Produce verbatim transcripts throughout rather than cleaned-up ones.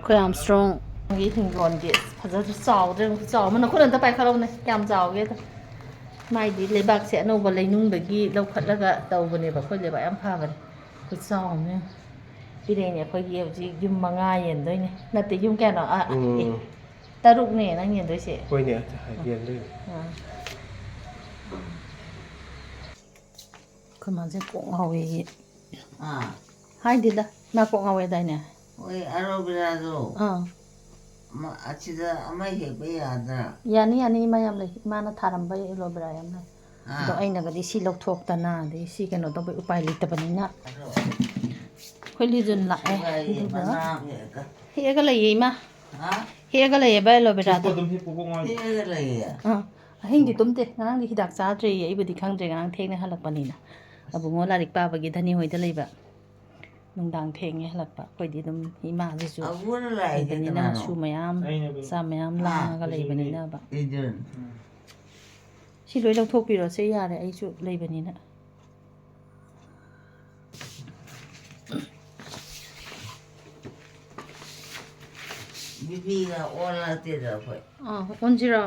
ꯑꯩꯈꯣꯏ ꯑꯥꯔꯝꯁꯇ꯭ꯔꯣꯡꯒꯤ ꯍꯤꯡꯒꯣꯜꯗꯤ ꯐꯖꯅ ꯆꯥꯎꯗ꯭ꯔꯦ, ꯑꯃꯨꯛ ꯆꯥꯎꯕ꯫ ꯅꯈꯨꯠ ꯑꯝꯇ ꯄꯥꯏꯈꯠꯂꯛꯎꯅꯦ, ꯀꯌꯥꯝ ꯆꯥꯎꯒꯦꯗ꯫ ꯃꯥꯏꯗꯤ ꯂꯩꯕꯥꯛꯁꯦ ꯑꯅꯧꯕ ꯂꯩꯅꯨꯡꯗꯒꯤ ꯂꯧꯈꯠꯂꯒ ꯇꯧꯕꯅꯦꯕ꯫ ꯑꯩꯈꯣꯏ ꯂꯩꯕꯥꯛ ꯌꯥꯝ ꯐꯕꯅꯦ꯫ ꯈꯨꯆꯥꯎ ꯑꯃ ꯄꯤꯔꯛꯏꯅꯦ꯫ ꯑꯩꯈꯣꯏꯒꯤ ꯍꯧꯖꯤꯛ ꯌꯨꯝ ꯃꯉꯥ ꯌꯦꯟꯗꯣꯏꯅꯦ꯫ ꯅꯠꯇꯦ, ꯌꯨꯝ ꯀꯌꯥꯅꯣ? ꯑꯥ, ꯑꯦ, ꯎꯝ꯫ ꯇꯔꯨꯛꯅꯦ ꯅꯪ ꯌꯦꯟꯗꯣꯏꯁꯦ꯫ ꯍꯣꯏꯅꯦ, ꯑꯗꯨ ꯍꯥꯏꯗꯤ ꯌꯦꯟꯗꯣꯏꯅꯦ꯫ ꯑꯥ꯫ ꯑꯩꯈꯣꯏ ꯃꯥꯁꯦ ꯀꯣꯛ ꯉꯥꯎꯋꯦꯌꯦ꯫ ꯑꯥ꯫ ꯍꯥꯏꯗꯦꯗ, ꯃꯥ ꯀꯣꯛ ꯉꯥꯎꯋꯦꯗꯥꯏꯅꯦ? ꯍꯣꯏ, ꯑꯦꯂꯣꯚꯦꯔꯥꯗꯣ꯫ ꯑꯥ꯫ ꯃ-, ꯑꯁꯤꯗ ꯑꯃ ꯍꯦꯛꯄ ꯌꯥꯗ꯭ꯔꯥ? ꯌꯥꯅꯤ, ꯌꯥꯅꯤ, ꯏꯃꯥ ꯌꯥꯝ ꯂꯩ꯫ ꯏꯃꯥꯅ ꯊꯥꯔꯝꯕ ꯑꯦꯂꯣꯚꯦꯔꯥ ꯌꯥꯝ ꯂꯩ꯫ ꯑꯥ꯫ ꯑꯗꯣ ꯑꯩꯅꯒꯗꯤ ꯁꯤ ꯂꯧꯊꯣꯛꯇꯅ, ꯑꯗꯩ ꯁꯤ ꯀꯩꯅꯣ ꯇꯧꯕ ꯎꯄꯥꯏ ꯂꯩꯇꯕꯅꯤꯅ꯫ ꯑꯗꯣ ꯑꯩꯈꯣꯏ ꯂꯤꯖꯨꯟ ꯂꯥꯛꯑꯦ, ꯁꯤꯒ ꯑꯗꯨꯒ ꯃꯅꯥ ꯑꯃ ꯍꯦꯛꯑꯒ꯫ ꯍꯦꯛꯑꯒ ꯂꯩꯌꯦ, ꯏꯃꯥ꯫ ꯍꯥ? ꯍꯦꯛꯑꯒ ꯂꯩꯌꯦꯕ ꯑꯦꯂꯣꯚꯦꯔꯥꯗꯣ꯫ ꯍꯦꯛꯄ ꯑꯗꯨꯝ ꯍꯦꯛꯄ ꯀꯣꯛ ꯉꯥꯎꯔꯦ꯫ ꯍꯦꯛꯑꯒ ꯂꯩꯌꯦ꯫ ꯑꯥ, ꯑꯍꯤꯡꯗꯤ ꯇꯨꯝꯗꯦ꯫ ꯉꯔꯥꯡꯗꯤ ꯍꯤꯗꯥꯛ ꯆꯥꯗ꯭ꯔꯦꯌꯦ꯫ ꯑꯩꯕꯨꯗꯤ ꯈꯪꯗ꯭ꯔꯦ, ꯉꯔꯥꯡ ꯊꯦꯡꯅ ꯍꯜꯂꯛꯄꯅꯤꯅ꯫ ꯑꯕꯨꯡꯉꯣ ꯂꯥꯏꯔꯤꯛ ꯄꯥꯕꯒꯤ ꯙꯅꯤ ꯍꯣꯏꯗ ꯂꯩꯕ꯫ ꯅꯨꯡꯗꯥꯡ ꯊꯦꯡꯉꯦ ꯍꯜꯂꯛꯄ꯫ ꯑꯩꯈꯣꯏꯗꯤ ꯑꯗꯨꯝ ꯏꯃꯥꯁꯤꯁꯨ ꯑꯕꯨꯡꯉꯣꯅ ꯂꯥꯛꯏꯗꯤ ꯂꯩꯕꯅꯤꯅ ꯀꯅꯥꯅꯣ? ꯃꯁꯨ ꯃꯌꯥꯝ, ꯑꯩꯅꯦ ꯑꯕꯨꯡꯉꯣ꯫ ꯃꯆꯥ ꯃꯌꯥꯝ ꯑꯥ, ꯂꯥꯡꯉꯒ ꯂꯩꯕꯅꯤꯅ ꯑꯕ꯫ ꯏꯗꯨꯟ꯫ ꯎꯝ꯫ ꯁꯤ ꯂꯣꯏ ꯂꯧꯊꯣꯛꯄꯤꯔꯣꯁꯦ ꯌꯥꯔꯦ, ꯑꯩꯁꯨ ꯂꯩꯕꯅꯤꯅ꯫ ꯕꯤꯄꯤꯒ ꯑꯣꯜꯂꯛꯇꯦꯗ ꯑꯩꯈꯣꯏ꯫ ꯑꯥ, ꯑꯣꯟꯁꯤꯔꯣ?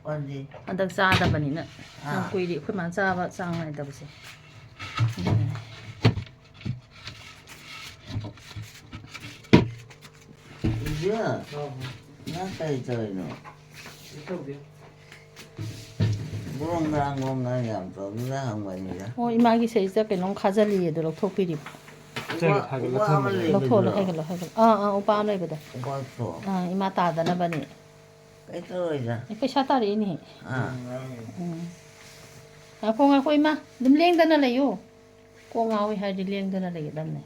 ꯑꯣꯟꯁꯤ꯫ ꯍꯟꯗꯛ ꯆꯥꯗꯕꯅꯤꯅ꯫ ꯑꯥ꯫ ꯌꯥꯝ ꯀꯨꯏꯔꯦ ꯑꯩꯈꯣꯏ ꯃꯥ ꯆꯥꯕ ꯆꯥꯡ ꯅꯥꯏꯗꯕꯁꯦ꯫ ꯑꯗꯨꯅꯅꯦ꯫ ꯏꯕꯦꯝꯃ, ꯅꯪ ꯀꯔꯤ ꯇꯧꯔꯤꯅꯣ? ꯀꯩꯁꯨ ꯇꯧꯗꯦ꯫ ꯒ꯭ꯔꯣꯡ ꯒ꯭ꯔꯥꯡ, ꯒ꯭ꯔꯣꯡ ꯒ꯭ꯔꯥꯡ ꯌꯥꯝ ꯇꯧꯗꯨꯅ ꯍꯪꯕꯅꯤꯗ꯫ ꯑꯣ, ꯏꯃꯥꯒꯤ ꯁꯤꯗꯩꯁꯤꯗ ꯀꯩꯅꯣꯝ ꯈꯥꯖꯤꯜꯂꯤꯌꯦ, ꯑꯗꯣ ꯂꯧꯊꯣꯛꯄꯤꯔꯤꯕ꯫ ꯆꯠꯂꯣ, ꯎꯄꯥ-, ꯍꯥꯏꯒꯠꯂꯣ, ꯎꯄꯥ ꯑꯃ ꯊꯝꯃꯣ꯫ ꯂꯩꯕꯗꯨꯔꯣ? ꯂꯧꯊꯣꯛꯍꯜꯂꯣ, ꯍꯥꯏꯒꯠꯂꯣ, ꯍꯥꯏꯒꯠꯂꯣ꯫ ꯑꯥ, ꯑꯥ, ꯎꯄꯥ ꯑꯃ ꯂꯩꯕꯗꯣ꯫ ꯎꯄꯥꯛꯇꯣ꯫ ꯑꯥ, ꯏꯃꯥ ꯇꯥꯗꯅꯕꯅꯤ꯫ ꯀꯩ ꯇꯧꯔꯣꯏꯗ꯫ ꯑꯦ, ꯄꯩꯁꯥ ꯇꯥꯔꯛꯏꯅꯦ꯫ ꯑꯥ꯫ ꯎꯝ꯫ ꯉꯥꯏꯈꯣ, ꯉꯥꯏꯈꯣ, ꯏꯃꯥ, ꯑꯗꯨꯝ ꯂꯦꯡꯗꯅ ꯂꯩꯌꯨ꯫ ꯀꯣꯛ ꯉꯥꯎꯏ ꯍꯥꯏꯔꯗꯤ ꯂꯦꯡꯗꯅ ꯂꯩꯒꯗꯕꯅꯦ꯫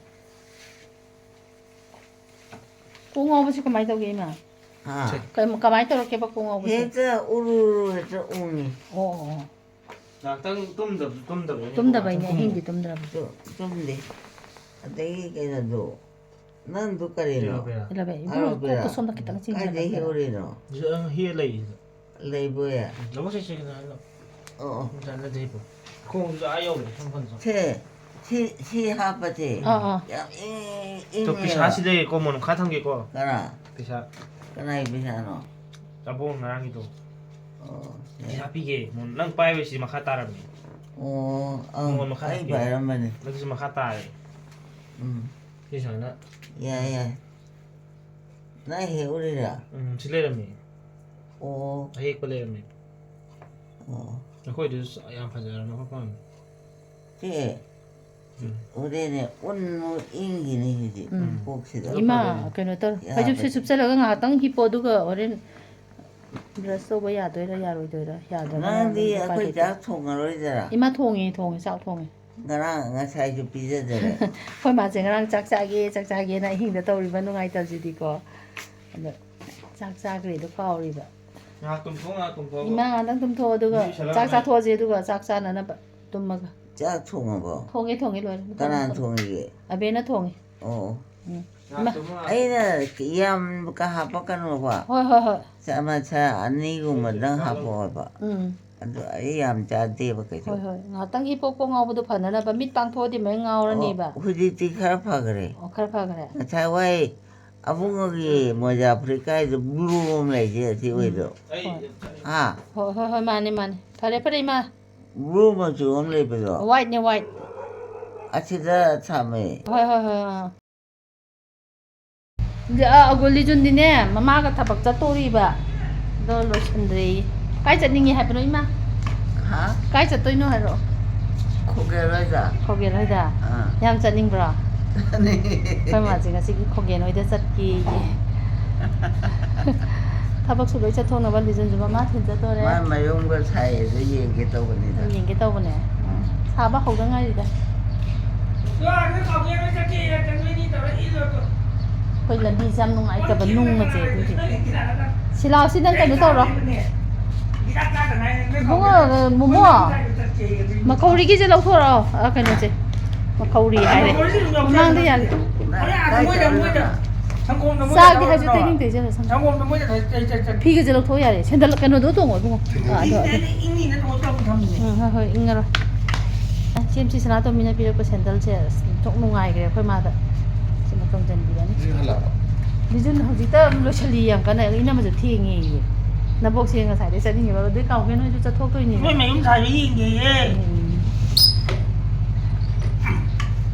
ꯀꯣꯛ ꯉꯥꯎꯕꯁꯤ ꯀꯃꯥꯏꯅ ꯇꯧꯒꯦ, ꯏꯃꯥ? ꯍꯥ? ꯀꯩ-, ꯀꯃꯥꯏꯅ ꯇꯧꯔꯛꯀꯦꯕ ꯀꯣꯛ ꯉꯥꯎꯕꯁꯦ? ꯍꯦꯛꯇ ꯎꯔꯨ ꯎꯔꯨ ꯍꯦꯛꯇ ꯎꯪꯉꯤ꯫ ꯑꯣ, ꯑꯣ, ꯑꯣ꯫ ꯉꯥꯛꯇꯪ ꯇꯨꯝꯗꯕ-, ꯇꯨꯝꯗꯕꯩꯅꯦ ꯇꯨꯝꯗꯕꯩꯅꯦ, ꯀꯣꯛ ꯉꯥꯎꯕꯁꯦ꯫ ꯑꯍꯤꯡꯗꯤ ꯇꯨꯝꯗ꯭ꯔꯕ꯫ ꯇꯨ-, ꯇꯨꯝꯗꯦ꯫ ꯑꯗꯒꯤ ꯀꯩꯅꯣꯗꯣ, ꯅꯪꯗꯨ ꯀꯔꯤꯅꯣ? ꯑꯦꯂꯣꯚꯦꯔꯥ꯫ ꯑꯦꯂꯣꯚꯦꯔꯥ꯫ ꯏꯕꯨꯡꯉꯣ, ꯑꯦꯂꯣꯚꯦꯔꯥ꯫ ꯀꯣꯛꯇꯣ ꯁꯣꯝꯗ ꯈꯤꯇꯪ ꯀꯥꯏꯗꯩ ꯆꯤꯡꯁꯤꯜꯂꯒꯦꯔꯥ? ꯍꯦꯛꯎꯔꯤꯅꯣ? ꯁꯤꯗ ꯍꯦꯛ ꯂꯩꯌꯦ ꯁꯤꯗ꯫ ꯂꯩꯕꯣꯏ? ꯂꯧꯕꯨꯛ ꯆꯠꯁꯤ ꯀꯩꯅꯣ ꯍꯥꯏꯅꯣ? ꯑꯣ, ꯑꯣ꯫ ꯆꯥꯟꯅꯗ꯭ꯔꯤꯕꯣ? ꯈꯣꯡꯗꯨꯁꯨ ꯑꯥ ꯌꯧꯔꯦ, ꯁꯣꯝ ꯐꯟ ꯁꯣꯝ꯫ ꯁꯦ, ꯁꯤ, ꯁꯤ ꯍꯥꯞꯄꯁꯦ꯫ ꯑꯥ, ꯑꯥ꯫ ꯌꯥꯝ ꯏꯪ, ꯏꯪꯉꯦꯕ꯫ ꯄꯩꯁꯥꯁꯤ ꯂꯩꯔꯦꯀꯣ, ꯃꯣꯟ ꯃꯈꯥ ꯊꯝꯒꯦꯀꯣ꯫ ꯀꯅꯥ? ꯄꯩꯁꯥ꯫ ꯀꯅꯥꯒꯤ ꯄꯩꯁꯥꯅꯣ? ꯑꯕꯣꯛ ꯉꯔꯥꯡꯒꯤꯗꯣ꯫ ꯑꯣ, ꯌꯥꯏ꯫ ꯄꯩꯁꯥ ꯄꯤꯒꯦ꯫ ꯃꯣꯟ, ꯅꯪ ꯄꯥꯏꯕꯁꯤ ꯃꯈꯥ ꯇꯥꯔꯝꯃꯦ꯫ ꯑꯣ, ꯑꯪ, ꯃꯣꯟ ꯃꯈꯥ ꯑꯩ ꯊꯝꯒꯦ꯫ ꯄꯥꯏꯔꯝꯕꯅꯤ꯫ ꯑꯗꯨꯁꯨ ꯃꯈꯥ ꯇꯥꯔꯦ꯫ ꯎꯝ꯫ ꯁꯤ ꯁꯨꯃꯥꯏꯅ꯫ ꯌꯥꯏ, ꯌꯥꯏ꯫ ꯅꯪ ꯍꯦꯛ ꯎꯔꯤꯔꯥ? ꯎꯝ, ꯁꯤ ꯂꯩꯔꯝꯃꯦ꯫ ꯑꯣ꯫ ꯑꯍꯦꯛꯄ ꯂꯩꯔꯝꯃꯦ꯫ ꯑꯣ꯫ ꯑꯩꯈꯣꯏꯗꯨꯁꯨ ꯌꯥꯝ ꯐꯖꯔꯝꯃꯦ, ꯑꯩꯈꯣꯏ ꯄꯥꯝꯃꯤ꯫ ꯁꯤ? ꯎꯝ꯫ ꯍꯣꯔꯦꯟꯅꯦ ꯎꯟꯃꯨꯛ ꯏꯪꯈꯤꯅꯤ ꯁꯤꯗꯤ, ꯎꯝ꯫ ꯀꯣꯛꯁꯤꯗ꯫ ꯏꯃꯥ, ꯀꯩꯅꯣ ꯇꯧꯔꯣ꯫ ꯌꯥꯕꯅꯤ꯫ ꯐꯩꯖꯨꯞꯁꯦ ꯁꯨꯞꯆꯜꯂꯒ ꯉꯥꯏꯍꯥꯛꯇꯪ ꯍꯤꯞꯄꯣ, ꯑꯗꯨꯒ ꯍꯣꯔꯦꯟ ꯕ꯭ꯔꯁ ꯇꯧꯕ ꯌꯥꯗꯣꯏꯔꯥ ꯌꯥꯔꯣꯏꯗꯣꯏꯔꯥ? ꯌꯥꯗ꯭ꯔꯒꯅ ꯅꯪꯗꯤ ꯑꯗꯨꯝ ꯎꯄꯥꯏ ꯑꯩꯈꯣꯏ ꯂꯩꯇꯦ꯫ ꯆꯥꯛ ꯊꯣꯡꯉꯔꯣꯏꯗꯔꯥ? ꯏꯃꯥ ꯊꯣꯡꯉꯦ, ꯊꯣꯡꯉꯦ, ꯆꯥꯛ ꯊꯣꯡꯉꯦ꯫ ꯉꯔꯥꯡ ꯉꯁꯥꯏꯁꯨ ꯄꯤꯖꯗꯔꯦ꯫ ꯑꯩꯈꯣꯏ ꯃꯥꯁꯦ ꯉꯔꯥꯡ ꯆꯥꯛ ꯆꯥꯒꯦ, ꯆꯥꯛ ꯆꯥꯒꯦꯅ ꯑꯍꯤꯡꯗ ꯇꯧꯔꯤꯕ ꯅꯨꯡꯉꯥꯏꯇꯕꯁꯤꯗꯤꯀꯣ꯫ ꯑꯗꯣ ꯆꯥꯛ ꯆꯥꯈ꯭ꯔꯦꯗꯣ ꯀꯥꯎꯔꯤꯕ꯫ ꯉꯥꯏꯍꯥꯛ ꯇꯨꯝꯊꯣꯛ, ꯉꯥꯏꯍꯥꯛ ꯇꯨꯝꯊꯣꯛꯑꯣ꯫ ꯏꯃꯥ ꯉꯥꯛꯇꯪ ꯇꯨꯝꯊꯣꯛꯑꯣ, ꯑꯗꯨꯒ ꯃꯤ ꯁꯂꯥꯝ ꯆꯥꯛ ꯂꯥꯛꯑꯦ꯫ ꯆꯥꯊꯣꯛꯑꯁꯦ, ꯑꯗꯨꯒ ꯆꯥꯛ ꯆꯥꯅꯅꯕ ꯇꯨꯝꯃꯒ꯫ ꯆꯥꯛ ꯊꯣꯡꯉꯕꯣ? ꯊꯣꯡꯉꯦ, ꯊꯣꯡꯉꯦ, ꯂꯣꯏꯔꯦ꯫ ꯀꯅꯥꯅ ꯊꯣꯡꯉꯤꯒꯦ? ꯑꯕꯦꯅ ꯊꯣꯡꯉꯦ꯫ ꯑꯣ꯫ ꯎꯝ꯫ ꯉꯥꯏꯍꯥꯛ ꯏꯃꯥ꯫ ꯇꯨꯝꯃꯣ, ꯉꯥꯏꯍꯥꯛ꯫ ꯑꯩꯅ ꯌꯥꯝ ꯀ ꯍꯥꯞꯄꯛꯀꯅꯣꯕ꯫ ꯍꯣꯏ, ꯍꯣꯏ, ꯍꯣꯏ꯫ ꯆꯥꯃꯁ ꯑꯅꯤꯒꯨꯝꯕꯗꯪ ꯍꯥꯞꯄꯛꯑꯣꯕ꯫ ꯎꯝ꯫ ꯑꯗꯨ ꯑꯩ ꯌꯥꯝ ꯆꯥꯗꯦꯕ ꯀꯩꯁꯨ꯫ ꯍꯣꯏ, ꯍꯣꯏ꯫ ꯉꯥꯏꯍꯥꯛꯇꯪ ꯍꯤꯞꯄꯣ, ꯀꯣꯛ ꯉꯥꯎꯕꯗꯣ ꯐꯅꯅꯕ꯫ ꯃꯤꯠ ꯄꯥꯡꯊꯣꯛꯑꯗꯤ ꯃꯌꯦꯡ ꯉꯥꯎꯔꯅꯦꯕ꯫ ꯑꯣ, ꯍꯧꯖꯤꯛꯇꯤ ꯈꯔ ꯐꯈ꯭ꯔꯦ꯫ ꯑꯣ, ꯈꯔ ꯐꯈ꯭ꯔꯦ꯫ ꯉꯁꯥꯏ ꯋꯥꯏ ꯑꯕꯨꯡꯉꯣꯒꯤ ꯃꯣꯖꯥ ꯐꯨꯔꯤꯠ ꯀꯥꯏꯗꯣ ꯕ꯭ꯂꯨ ꯑꯃ ꯂꯩꯁꯦ ꯑꯁꯤ ꯎꯝ꯫ ꯑꯣꯏꯗꯣ꯫ ꯍꯣꯏ꯫ ꯍꯥ? ꯍꯣꯏ, ꯍꯣꯏ, ꯍꯣꯏ, ꯃꯥꯅꯦ, ꯃꯥꯅꯦ꯫ ꯐꯔꯦ, ꯐꯔꯦ, ꯏꯃꯥ꯫ ꯕ꯭ꯂꯨ ꯃꯆꯨ ꯑꯃ ꯂꯩꯕꯗꯣ꯫ ꯋꯥꯏꯠꯅꯦ, ꯋꯥꯏꯠ꯫ ꯑꯁꯤꯗ ꯊꯝꯃꯦ꯫ ꯍꯣꯏ, ꯍꯣꯏ, ꯍꯣꯏ, ꯑꯥ꯫ ꯑ, ꯑꯒꯣ ꯂꯤꯖꯨꯟꯗꯤꯅꯦ, ꯃꯃꯥꯒ ꯊꯕꯛ ꯆꯠꯇꯣꯔꯤꯕ꯫ ꯑꯗꯣ ꯂꯣꯏꯁꯟꯗ꯭ꯔꯦꯌꯦ꯫ ꯀꯥꯏ ꯆꯠꯅꯤꯡꯉꯦ ꯍꯥꯏꯕꯅꯣ, ꯏꯃꯥ? ꯍꯥ? ꯀꯥꯏ ꯆꯠꯇꯣꯏꯅꯣ ꯍꯥꯏꯔꯛꯑꯣ꯫ ꯈꯣꯒꯦꯜ ꯍꯣꯏꯗ꯫ ꯈꯣꯒꯦꯜ ꯍꯣꯏꯗ? ꯑꯥ꯫ ꯌꯥꯝ ꯆꯠꯅꯤꯡꯕ꯭ꯔꯣ? ꯆꯠꯅꯤꯡꯉꯦ꯫ ꯑꯩꯈꯣꯏ ꯃꯥꯁꯦ ꯉꯁꯤꯒꯤ ꯈꯣꯒꯦꯜ ꯍꯣꯏꯗ ꯆꯠꯀꯦꯌꯦ꯫ ꯊꯕꯛꯁꯨ ꯂꯣꯏ ꯆꯠꯊꯣꯛꯅꯕ ꯂꯤꯖꯨꯟꯁꯨ ꯃꯃꯥ ꯊꯤꯟ ꯆꯠꯇꯣꯔꯦ꯫ ꯃꯥ ꯃꯌꯨꯝꯒ ꯁꯥꯏ ꯑꯗꯨ ꯌꯦꯡꯒꯦ ꯇꯧꯕꯅꯤꯗ꯫ ꯌꯦꯡꯒꯦ ꯇꯧꯕꯅꯦ꯫ ꯎꯝ꯫ ꯁꯥꯕ ꯍꯧꯗ ꯉꯥꯏꯔꯤꯗ꯫ ꯑꯩꯈꯣꯏ ꯂꯝꯕꯤꯁꯦ ꯌꯥꯝ ꯅꯨꯡꯉꯥꯏꯇꯕ, ꯅꯨꯡ ꯃꯆꯦ ꯑꯗꯨꯒꯤ꯫ ꯁꯤꯂꯥꯎꯁꯤ ꯅꯪ ꯀꯩꯅꯣ ꯇꯧꯔꯣ꯫ ꯏꯕꯨꯡꯉꯣ, ꯃꯣꯃꯣ, ꯃꯈꯧꯔꯤꯒꯤꯁꯦ ꯂꯧꯊꯣꯔꯛꯑꯣ꯫ ꯑ, ꯀꯩꯅꯣꯁꯦ꯫ ꯃꯈꯧꯔꯤ ꯍꯥꯏꯔꯦ꯫ ꯃꯃꯥꯡꯗ ꯌꯥꯜꯂꯦ꯫ ꯅꯪ ꯀꯥꯏ ꯆꯠꯂꯨꯏꯅꯣ? ꯆꯥꯒꯦ ꯍꯥꯏꯁꯨ ꯇꯩꯅꯤꯡ ꯇꯩꯖꯔꯁꯅꯨ꯫ ꯐꯤꯒꯁꯦ ꯂꯧꯊꯣꯛ ꯌꯥꯔꯦ꯫ ꯁꯦꯟꯗꯜ ꯀꯩꯅꯣꯗꯣ ꯇꯣꯡꯉꯣ ꯏꯕꯨꯡꯉꯣ꯫ ꯑꯥ, ꯑꯗꯣ, ꯑꯗꯣ꯫ ꯎꯝ, ꯍꯣꯏ, ꯍꯣꯏ, ꯏꯪꯉꯔꯣꯏ꯫ ꯁꯤ ꯑꯦꯝ ꯁꯤ ꯁꯅꯥꯇꯣꯝꯕꯤꯅ ꯄꯤꯔꯛꯄ ꯁꯦꯟꯗꯜꯁꯦ ꯑꯁ ꯑꯣꯟꯊꯣꯛ ꯅꯨꯡꯉꯥꯏꯈ꯭ꯔꯦ ꯑꯩꯈꯣꯏ ꯃꯥꯗ꯫ ꯁꯤꯃ ꯇꯣꯡꯁꯤꯟꯕꯤꯔꯅꯤ꯫ ꯁꯤ ꯍꯜꯂꯛꯑꯕ? ꯕꯤꯖꯨꯟ ꯍꯧꯖꯤꯛꯇ ꯂꯣꯏꯁꯜꯂꯤ ꯌꯥꯝ ꯀꯟꯅ, ꯏꯅꯝꯃꯁꯨ ꯊꯦꯡꯉꯦꯌꯦ꯫ ꯅꯕꯣꯛꯁꯦ ꯉꯁꯥꯏꯗꯩ ꯆꯠꯅꯤꯡꯉꯤꯕ, ꯑꯗꯨꯏ ꯀꯥꯎꯒꯦ ꯅꯣꯏꯁꯨ ꯆꯠꯊꯣꯛꯇꯣꯏꯅꯤ꯫ ꯃꯣꯏ ꯃꯌꯨꯝ ꯁꯥꯏꯗꯣ ꯌꯦꯡꯒꯦꯌꯦ꯫ ꯎꯝ꯫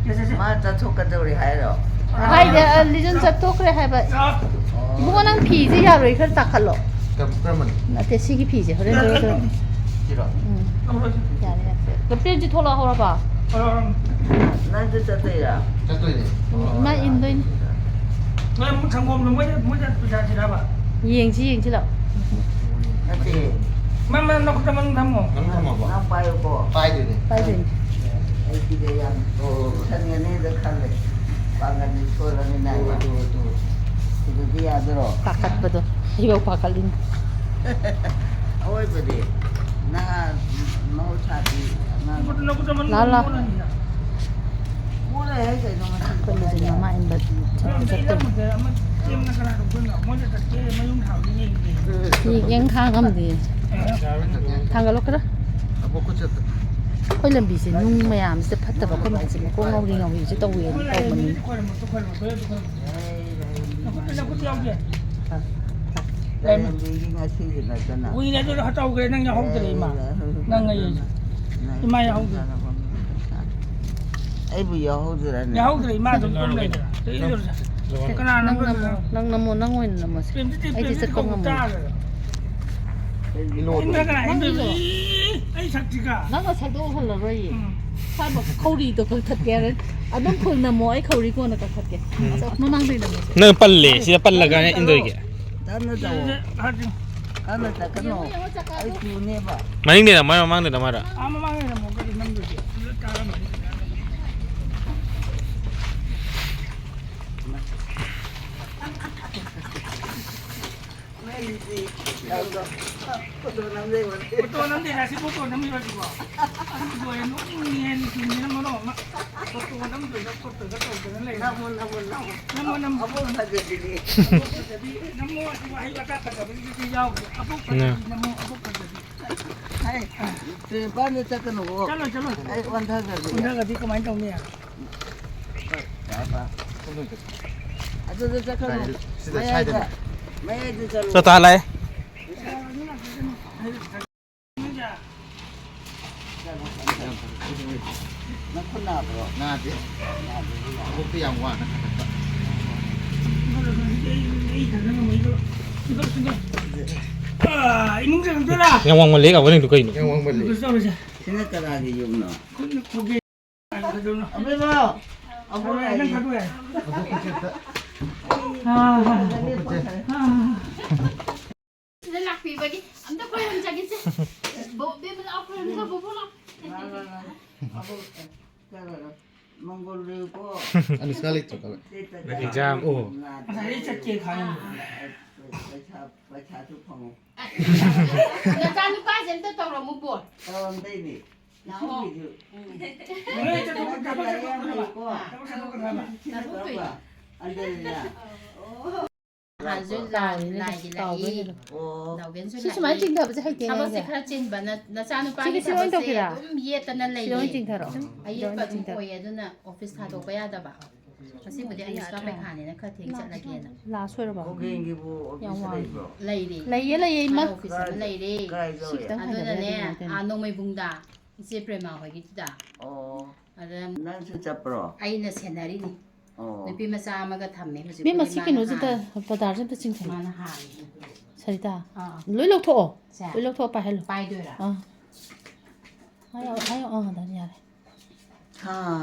ꯁꯦ, ꯁꯦ, ꯁꯦ꯫ ꯃꯥ ꯆꯠꯊꯣꯛꯀꯗꯧꯔꯤ ꯍꯥꯏꯔꯣ? ꯍꯥꯏꯗꯦ, ꯑ, ꯂꯤꯖꯟ ꯆꯠꯊꯣꯛꯈ꯭ꯔꯦ ꯍꯥꯏꯕ꯫ ꯑ꯫ ꯏꯕꯨꯡꯉꯣ, ꯅꯪ ꯐꯤꯁꯦ ꯌꯥꯔꯣꯏ, ꯈꯔ ꯇꯥꯈꯠꯂꯣ꯫ ꯀꯔꯝ-, ꯀꯔꯝꯕꯅꯣ? ꯅꯠꯇꯦ, ꯁꯤꯒꯤ ꯐꯤꯁꯦ ꯍꯣꯔꯦꯟ ꯌꯥꯔꯣꯏ, ꯇꯧꯔꯁꯤ꯫ ꯀꯔꯝꯕꯅꯣ? ꯁꯤꯔꯣ? ꯎꯝ꯫ ꯇꯧꯔꯁꯤ꯫ ꯌꯥꯔꯦ, ꯌꯥꯔꯦ꯫ ꯄ꯭ꯔꯦꯝꯖꯤꯠ ꯊꯣꯛꯂꯛꯑꯣ ꯍꯧꯔꯕ? ꯍꯧꯔꯕ꯫ ꯅꯪꯁꯨ ꯆꯠꯇꯣꯏꯔꯥ? ꯆꯠꯇꯣꯏꯅꯦ꯫ ꯎꯝ, ꯏꯃꯥ ꯏꯟꯗꯣꯏꯅꯤ꯫ ꯅꯣꯏ ꯑꯃꯨꯛ ꯁꯪꯒꯣꯝꯗꯣ ꯃꯣꯏꯗ, ꯃꯣꯏꯗ ꯄꯩꯁꯥ ꯊꯤꯔꯕ? ꯌꯦꯡꯁꯤ, ꯌꯦꯡꯁꯤ ꯂꯥꯎ꯫ ꯅꯠꯇꯦ꯫ ꯃꯥ, ꯃꯥ, ꯅꯈꯨꯠꯇ ꯃꯅꯨꯡ ꯊꯝꯃꯣ꯫ ꯅꯪ ꯊꯝꯃꯕꯣ? ꯅꯪ ꯄꯥꯏꯌꯨꯀꯣ꯫ ꯄꯥꯏꯗꯣꯏꯅꯦ꯫ ꯑꯩ ꯁꯤꯗ ꯌꯥꯝ ꯁꯟꯒꯅꯤꯗ ꯈꯜꯂꯦ꯫ ꯄꯥꯡꯒꯜꯗꯤ ꯁꯣꯜꯂꯃꯤꯅ ꯍꯥꯏꯕ꯫ Two, two, two. ꯁꯤꯗꯗꯤ ꯌꯥꯗꯣꯏꯔꯣ? ꯄꯥꯈꯠꯄꯗꯣ꯫ ꯑꯩꯕꯧ ꯄꯥꯈꯠꯂꯤꯅꯤ꯫ ꯑꯋꯣꯏꯕꯗꯤ ꯅꯍꯥ ꯃꯍꯧꯁꯥꯗꯤ ꯑꯉꯥꯡ ꯅꯈꯨꯠꯇ, ꯅꯈꯨꯠꯇ ꯃꯅꯨꯡ ꯂꯥ, ꯂꯥ꯫ ꯊꯝꯃꯣ꯫ ꯃꯣꯠꯂꯦ ꯍꯥꯏ ꯀꯩꯅꯣ ꯃꯁꯤ? ꯑꯩꯈꯣꯏ ꯂꯤꯖꯟ ꯃꯃꯥ ꯏꯟꯕ ꯆꯠꯇꯣꯏꯅꯤ꯫ ꯌꯦꯡꯒꯦ ꯈꯥꯡ ꯉꯝꯗꯦ꯫ ꯊꯥꯡꯒꯠꯂꯣ ꯈꯔ꯫ ꯑꯕꯣꯛ ꯈꯨꯠ ꯆꯠꯇ꯫ ꯑꯩꯈꯣꯏ ꯂꯝꯕꯤꯁꯦ ꯅꯨꯡ ꯃꯌꯥꯝꯁꯦ ꯐꯠꯇꯕ, ꯑꯩꯈꯣꯏ ꯃꯥꯁꯦ ꯃꯀꯣꯛ ꯉꯥꯎꯔꯤ ꯉꯥꯎꯔꯤꯁꯦ ꯇꯧꯋꯦꯅ ꯇꯧꯕꯅꯤ꯫ ꯂꯥꯏꯔꯦꯝꯕꯤꯒꯤ ꯉꯁꯤꯒꯤ ꯅꯠꯇꯅ꯫ ꯀꯨꯏꯔꯦ ꯑꯗꯨ ꯇꯧꯈ꯭ꯔꯦ, ꯅꯪ ꯌꯥꯎꯍꯧꯗ꯭ꯔꯦ ꯏꯃꯥ꯫ ꯅꯪ ꯑꯩ ꯏꯃꯥ ꯌꯥꯎꯍꯧꯗ꯭ꯔꯦ꯫ ꯑꯩꯕꯨ ꯌꯥꯎꯍꯧꯗ꯭ꯔꯅꯦ? ꯌꯥꯎꯍꯧꯗ꯭ꯔꯦ, ꯏꯃꯥ ꯑꯗꯨꯝ ꯇꯨꯝ ꯂꯩꯔꯦ꯫ ꯀꯅꯥꯅꯣ ꯅꯪ ꯅꯝꯃꯣ, ꯅꯪ ꯅꯝꯃꯣ, ꯅꯪ ꯑꯣꯏꯅ ꯅꯝꯃꯣꯁꯦ꯫ ꯄ꯭ꯔꯦꯝꯖꯤꯠꯇꯤ, ꯑꯩꯗꯤ ꯄ꯭ꯔꯦꯝꯖꯤꯠꯇꯤ ꯆꯠꯄ ꯀꯧꯕ ꯉꯝꯃꯣꯏ꯫ ꯇꯥꯔꯦ꯫ ꯏꯟꯕ ꯀꯅꯥ ꯏꯟꯗꯣꯏꯕ? ꯅꯪꯒꯤꯗꯣ꯫ ꯏ, ꯑꯩ ꯁꯛꯁꯤꯒ꯫ ꯅꯪ ꯉꯁꯥꯏꯗꯣ ꯎꯍꯜꯂꯔꯣꯏꯌꯦ꯫ ꯎꯝ꯫ ꯁ꯭ꯋꯥꯏꯐꯥꯎ ꯈꯧꯔꯤꯗꯣ ꯀꯛꯊꯠꯀꯦ ꯍꯥꯏꯔꯦ꯫ ꯑꯗꯨꯝ ꯐꯨꯜ ꯅꯝꯃꯣ, ꯑꯩ ꯈꯧꯔꯤ ꯀꯣꯟꯅ ꯀꯛꯊꯠꯀꯦ꯫ ꯎꯝ꯫ ꯑꯁ, ꯃꯃꯥꯡꯗꯩ ꯅꯝꯃꯣꯁꯦ꯫ ꯅꯪ ꯄꯜꯂꯦ, ꯁꯤꯗ ꯄꯜꯂꯒ ꯏꯟꯗꯣꯏꯒꯦ꯫ ꯇꯞꯅ ꯇꯧꯋꯣ꯫ ꯁꯤꯗ ꯍꯥꯏꯗꯤ ꯀꯟꯅ ꯇꯛꯀꯅꯣ꯫ ꯌꯦꯡꯉꯣ, ꯌꯦꯡꯉꯣ, ꯆꯀꯥꯗꯣ꯫ ꯑꯩ ꯇꯨꯅꯦꯕ꯫ ꯃꯅꯤꯡꯗꯩ ꯅꯝꯃꯣ, ꯃꯃꯥꯡꯗꯩ ꯅꯝꯃꯣ ꯍꯥꯏꯔꯣ? ꯑꯥ, ꯃꯃꯥꯡꯗꯩ ꯅꯝꯃꯣ, ꯀꯔꯤ ꯅꯝꯗꯣꯏꯒꯦ? ꯁꯤꯗ ꯇꯥꯔꯝꯃꯅꯤ꯫ ꯅꯪꯒꯤꯗꯤ ꯅꯪꯗꯣ ꯐꯣꯇꯣ ꯅꯝꯖꯩ ꯋꯥꯅꯤ꯫ ꯐꯣꯇꯣ ꯅꯝꯗꯦ, ꯉꯁꯤ ꯐꯣꯇꯣ ꯅꯝꯃꯤꯕ ꯁꯤꯕꯣ? ꯑꯗꯨ ꯂꯣꯏꯔꯦ, ꯅꯣꯛꯅꯤꯡꯉꯦ, ꯅꯨꯄꯤꯅꯤꯅ ꯃꯔꯣꯟ ꯑꯃ꯫ ꯐꯣꯇꯣ ꯅꯝꯗꯣꯏꯒ ꯈꯣꯠꯇꯣꯏꯒ ꯇꯧꯗꯅ ꯂꯩꯔꯦ꯫ ꯅꯝꯃꯣ, ꯅꯝꯃꯣ, ꯅꯝꯃꯣ꯫ ꯅꯝꯃꯣ, ꯅꯝꯃꯣ꯫ ꯑꯕꯣꯛ ꯐꯖꯕꯤꯅꯤ꯫ ꯑꯕꯣꯛ ꯐꯖꯕꯤ, ꯅꯝꯃꯣ, ꯑꯁꯤ ꯋꯥꯍꯩ ꯋꯥꯇꯥ ꯐꯖꯕꯒꯤꯗꯨꯗꯤ ꯌꯥꯎꯗꯦ꯫ ꯑꯕꯣꯛ ꯐꯖꯕꯤ, ꯅꯝꯃꯣ, ꯑꯕꯣꯛ ꯐꯖꯕꯤ꯫ ꯑꯩ ꯇꯨꯔꯦꯟ ꯃꯄꯥꯟꯗ ꯆꯠꯀꯅꯨꯀꯣ꯫ ꯆꯠꯂꯣꯏ, ꯆꯠꯂꯣꯏ꯫ ꯑꯩ ꯑꯣꯟꯊꯈ꯭ꯔꯗꯤ꯫ ꯑꯣꯟꯊꯈ꯭ꯔꯗꯤ ꯀꯃꯥꯏꯅ ꯇꯧꯅꯤ? ꯑꯗꯨꯗ ꯆꯠꯀꯅꯨ꯫ ꯀꯥꯏꯗ? ꯁꯤꯗ ꯃꯌꯥꯏꯗ, ꯁ꯭ꯋꯥꯏꯗꯅꯦ꯫ ꯃꯌꯥꯏꯗ ꯆꯠꯂꯣ꯫ ꯆꯠꯂꯣ, ꯆꯠꯂꯣ꯫ ꯅꯪ ꯈꯨꯠ ꯅꯥꯕ꯭ꯔꯣ? ꯅꯥꯗꯦ꯫ ꯅꯥꯗꯦ꯫ ꯃꯀꯣꯛꯇ ꯌꯥꯝ ꯋꯥꯅ ꯈꯟꯒꯠꯄ꯫ ꯑꯥ, ꯏꯃꯨꯡ ꯆꯪꯉꯛꯇꯣꯏꯔꯥ? ꯌꯥꯝ ꯋꯥꯡꯃꯜꯂꯦ, ꯀꯥ ꯅꯪꯗꯣ ꯀꯩꯅꯣ? ꯌꯥꯝ ꯋꯥꯡꯃꯜꯂꯦ꯫ ꯀꯩꯁꯨ ꯇꯧꯔꯣꯏꯁꯦ꯫ ꯁꯤꯅ ꯀꯅꯥꯒꯤ ꯌꯨꯝꯅꯣ? ꯑꯩꯈꯣꯏꯒꯤ ꯈꯨꯒꯤ ꯑꯕꯦꯝꯃ! ꯑꯕꯨꯡ ꯅꯪ ꯂꯥꯛꯑꯦ꯫ ꯊꯥꯗꯣꯛꯑꯦ꯫ ꯃꯈꯨꯠꯁꯦ ꯑꯝꯇ꯫ ꯑꯥ, ꯃꯈꯨꯠꯁꯦ꯫ ꯑꯥ꯫ ꯁꯤꯗ ꯂꯥꯛꯄꯤꯕꯒꯤ ꯑꯝꯇ ꯈꯣꯏꯔꯝꯖꯒꯦꯁꯦ꯫ ꯕꯣ-, ꯕꯦꯝꯃ ꯂꯥꯛꯑꯣ, ꯈꯣꯏꯔꯝꯖ, ꯕꯣꯕꯣ ꯂꯥꯛꯑꯣ꯫ ꯂꯥꯛꯑꯣ, ꯂꯥꯛꯑꯣ, ꯂꯥꯛꯑꯣ꯫ ꯑꯕꯣꯛ, ꯀꯩꯅꯣ, ꯃꯪꯒꯣꯜ ꯂꯩꯀꯣ꯫ ꯑꯅꯨꯁꯀꯥ ꯂꯩꯇ꯭ꯔꯣ, ꯀꯥꯏ? ꯑꯦꯛꯖꯥꯝ꯫ ꯑꯣ꯫ ꯉꯁꯥꯏꯗꯩ ꯆꯠꯀꯦ ꯈꯜꯂꯤꯅꯦ꯫ ꯄꯩꯁꯥ, ꯄꯩꯁꯥꯁꯨ ꯐꯪꯉꯣ꯫ ꯅꯆꯥꯅꯨꯄꯥꯁꯦ ꯑꯝꯇ ꯇꯧꯔꯝꯃꯨ, ꯕꯣꯜ꯫ ꯇꯧꯔꯝꯗꯣꯏꯅꯦ꯫ ꯂꯥꯛꯑꯣ꯫ ꯏꯁꯤꯡꯒꯤꯁꯨ꯫ ꯍꯣꯔꯦꯟ ꯆꯠꯊꯣꯛ-, ꯆꯠꯊꯣꯛ-, ꯆꯠꯊꯣꯛ-, ꯆꯠꯊꯣꯛ-, ꯆꯠꯊꯣꯛ-, ꯆꯠꯊꯣꯛ-, ꯆꯠꯊꯣꯛ-, ꯆꯠꯊꯣꯛ-, ꯆꯠꯊꯣꯛ-, ꯆꯠꯊꯣꯛ-, ꯆꯠꯊꯣꯛ-, ꯆꯠꯊꯣꯛ-, ꯑꯟꯗꯔꯅ꯫ ꯅꯍꯥꯟꯁꯨ ꯂꯥꯏ-, ꯂꯥꯏꯒꯤ ꯂꯥꯛꯏ꯫ ꯑꯣ꯫ ꯅꯥꯎꯕꯦꯟꯁꯨ ꯁꯤ ꯁꯨꯃꯥꯏꯅ ꯂꯥꯛꯏ꯫ ꯆꯤꯡꯊꯕꯁꯦ ꯍꯩꯇꯦꯅꯦ ꯊꯕꯛꯁꯦ ꯑꯩꯁꯦ꯫ ꯈꯔ ꯆꯤꯟꯕꯅ ꯅꯆꯥꯅꯨꯄꯥꯒꯤ ꯁꯤꯒꯤ ꯁꯤ ꯑꯣꯏꯅ ꯊꯕꯛꯁꯦ ꯇꯧꯁꯤꯔꯥ? ꯑꯗꯨꯝ ꯌꯦꯠꯇꯅ ꯁꯤ ꯑꯣꯏꯅ ꯂꯩꯌꯦ꯫ ꯆꯤꯡꯊꯔꯛꯑꯣ꯫ ꯁꯤ ꯑꯣꯏꯅ ꯑꯌꯦꯠꯄ ꯑꯗꯨꯝ ꯆꯤꯡꯊꯔꯛꯑꯣ꯫ ꯑꯣꯏꯌꯦ, ꯑꯗꯨꯅ ꯑꯣꯐꯤꯁ ꯊꯥꯗꯣꯛꯄ ꯌꯥꯗꯕ꯫ ꯉꯁꯤꯕꯨꯗꯤ ꯑꯩ ꯏꯁꯥ ꯄꯩꯈꯥꯅꯤꯅ ꯈꯔ ꯊꯦꯡ ꯆꯠꯂꯒꯦꯅ꯫ ꯂꯥꯁ ꯑꯣꯏꯔꯕꯣ? ꯈꯣꯡꯖꯦꯟꯒꯤꯕꯨ ꯌꯥꯝ ꯑꯣꯐꯤꯁ ꯋꯥꯡꯉꯦ꯫ ꯂꯩꯕ꯭ꯔꯣ? ꯂꯩꯔꯦ꯫ ꯂꯩꯌꯦ, ꯂꯩꯌꯦ, ꯏꯃꯥ꯫ ꯃꯥ ꯑꯣꯐꯤꯁ ꯑꯃ ꯀꯥꯏꯗ? ꯂꯩꯔꯦ꯫ ꯁꯤ ꯈꯤꯇꯪ ꯍꯥꯏꯗꯔꯗꯤ ꯑꯗꯨꯅꯅꯦ, ꯅꯨꯡꯉꯥꯏꯇꯦꯅꯦ꯫ ꯑꯥ, ꯅꯣꯡꯃꯩꯕꯨꯡꯗ ꯏꯆꯦ ꯄ꯭ꯔꯦꯃꯥ ꯍꯣꯏꯒꯤꯗꯨꯗ꯫ ꯑꯣ꯫ ꯑꯗ ꯅꯪꯁꯨ ꯆꯠꯄ꯭ꯔꯣ? ꯑꯩꯅ ꯁꯦꯟꯅꯔꯤꯅꯤ꯫ ꯑꯣ꯫ ꯅꯨꯄꯤ ꯃꯆꯥ ꯑꯃꯒ ꯊꯝꯃꯦ ꯍꯧꯖꯤꯛ ꯏꯕꯦꯝꯃ, ꯁꯤ ꯃꯥꯅ ꯀꯩꯅꯣꯁꯤꯗ ꯍꯥꯟꯅ꯫ ꯕꯖꯥꯔꯁꯦ ꯑꯝꯇ ꯆꯤꯡꯊꯣꯛꯑꯣ꯫ ꯃꯥꯅ ꯍꯥꯜꯂꯦ꯫ ꯁꯔꯤꯇꯥ, ꯑꯥ꯫ ꯂꯣꯏ ꯂꯧꯊꯣꯛꯑꯣ꯫ ꯁꯦ꯫ ꯂꯣꯏ ꯂꯧꯊꯣꯛꯑꯣ, ꯄꯥꯏꯍꯜꯂꯣ꯫ ꯄꯥꯏꯗꯣꯏꯔꯥ? ꯑꯥ꯫ ꯍꯥꯏꯌꯣ, ꯍꯥꯏꯌꯣ, ꯑꯥ, ꯑꯗꯨꯅ ꯌꯥꯔꯦ꯫ ꯍꯥ,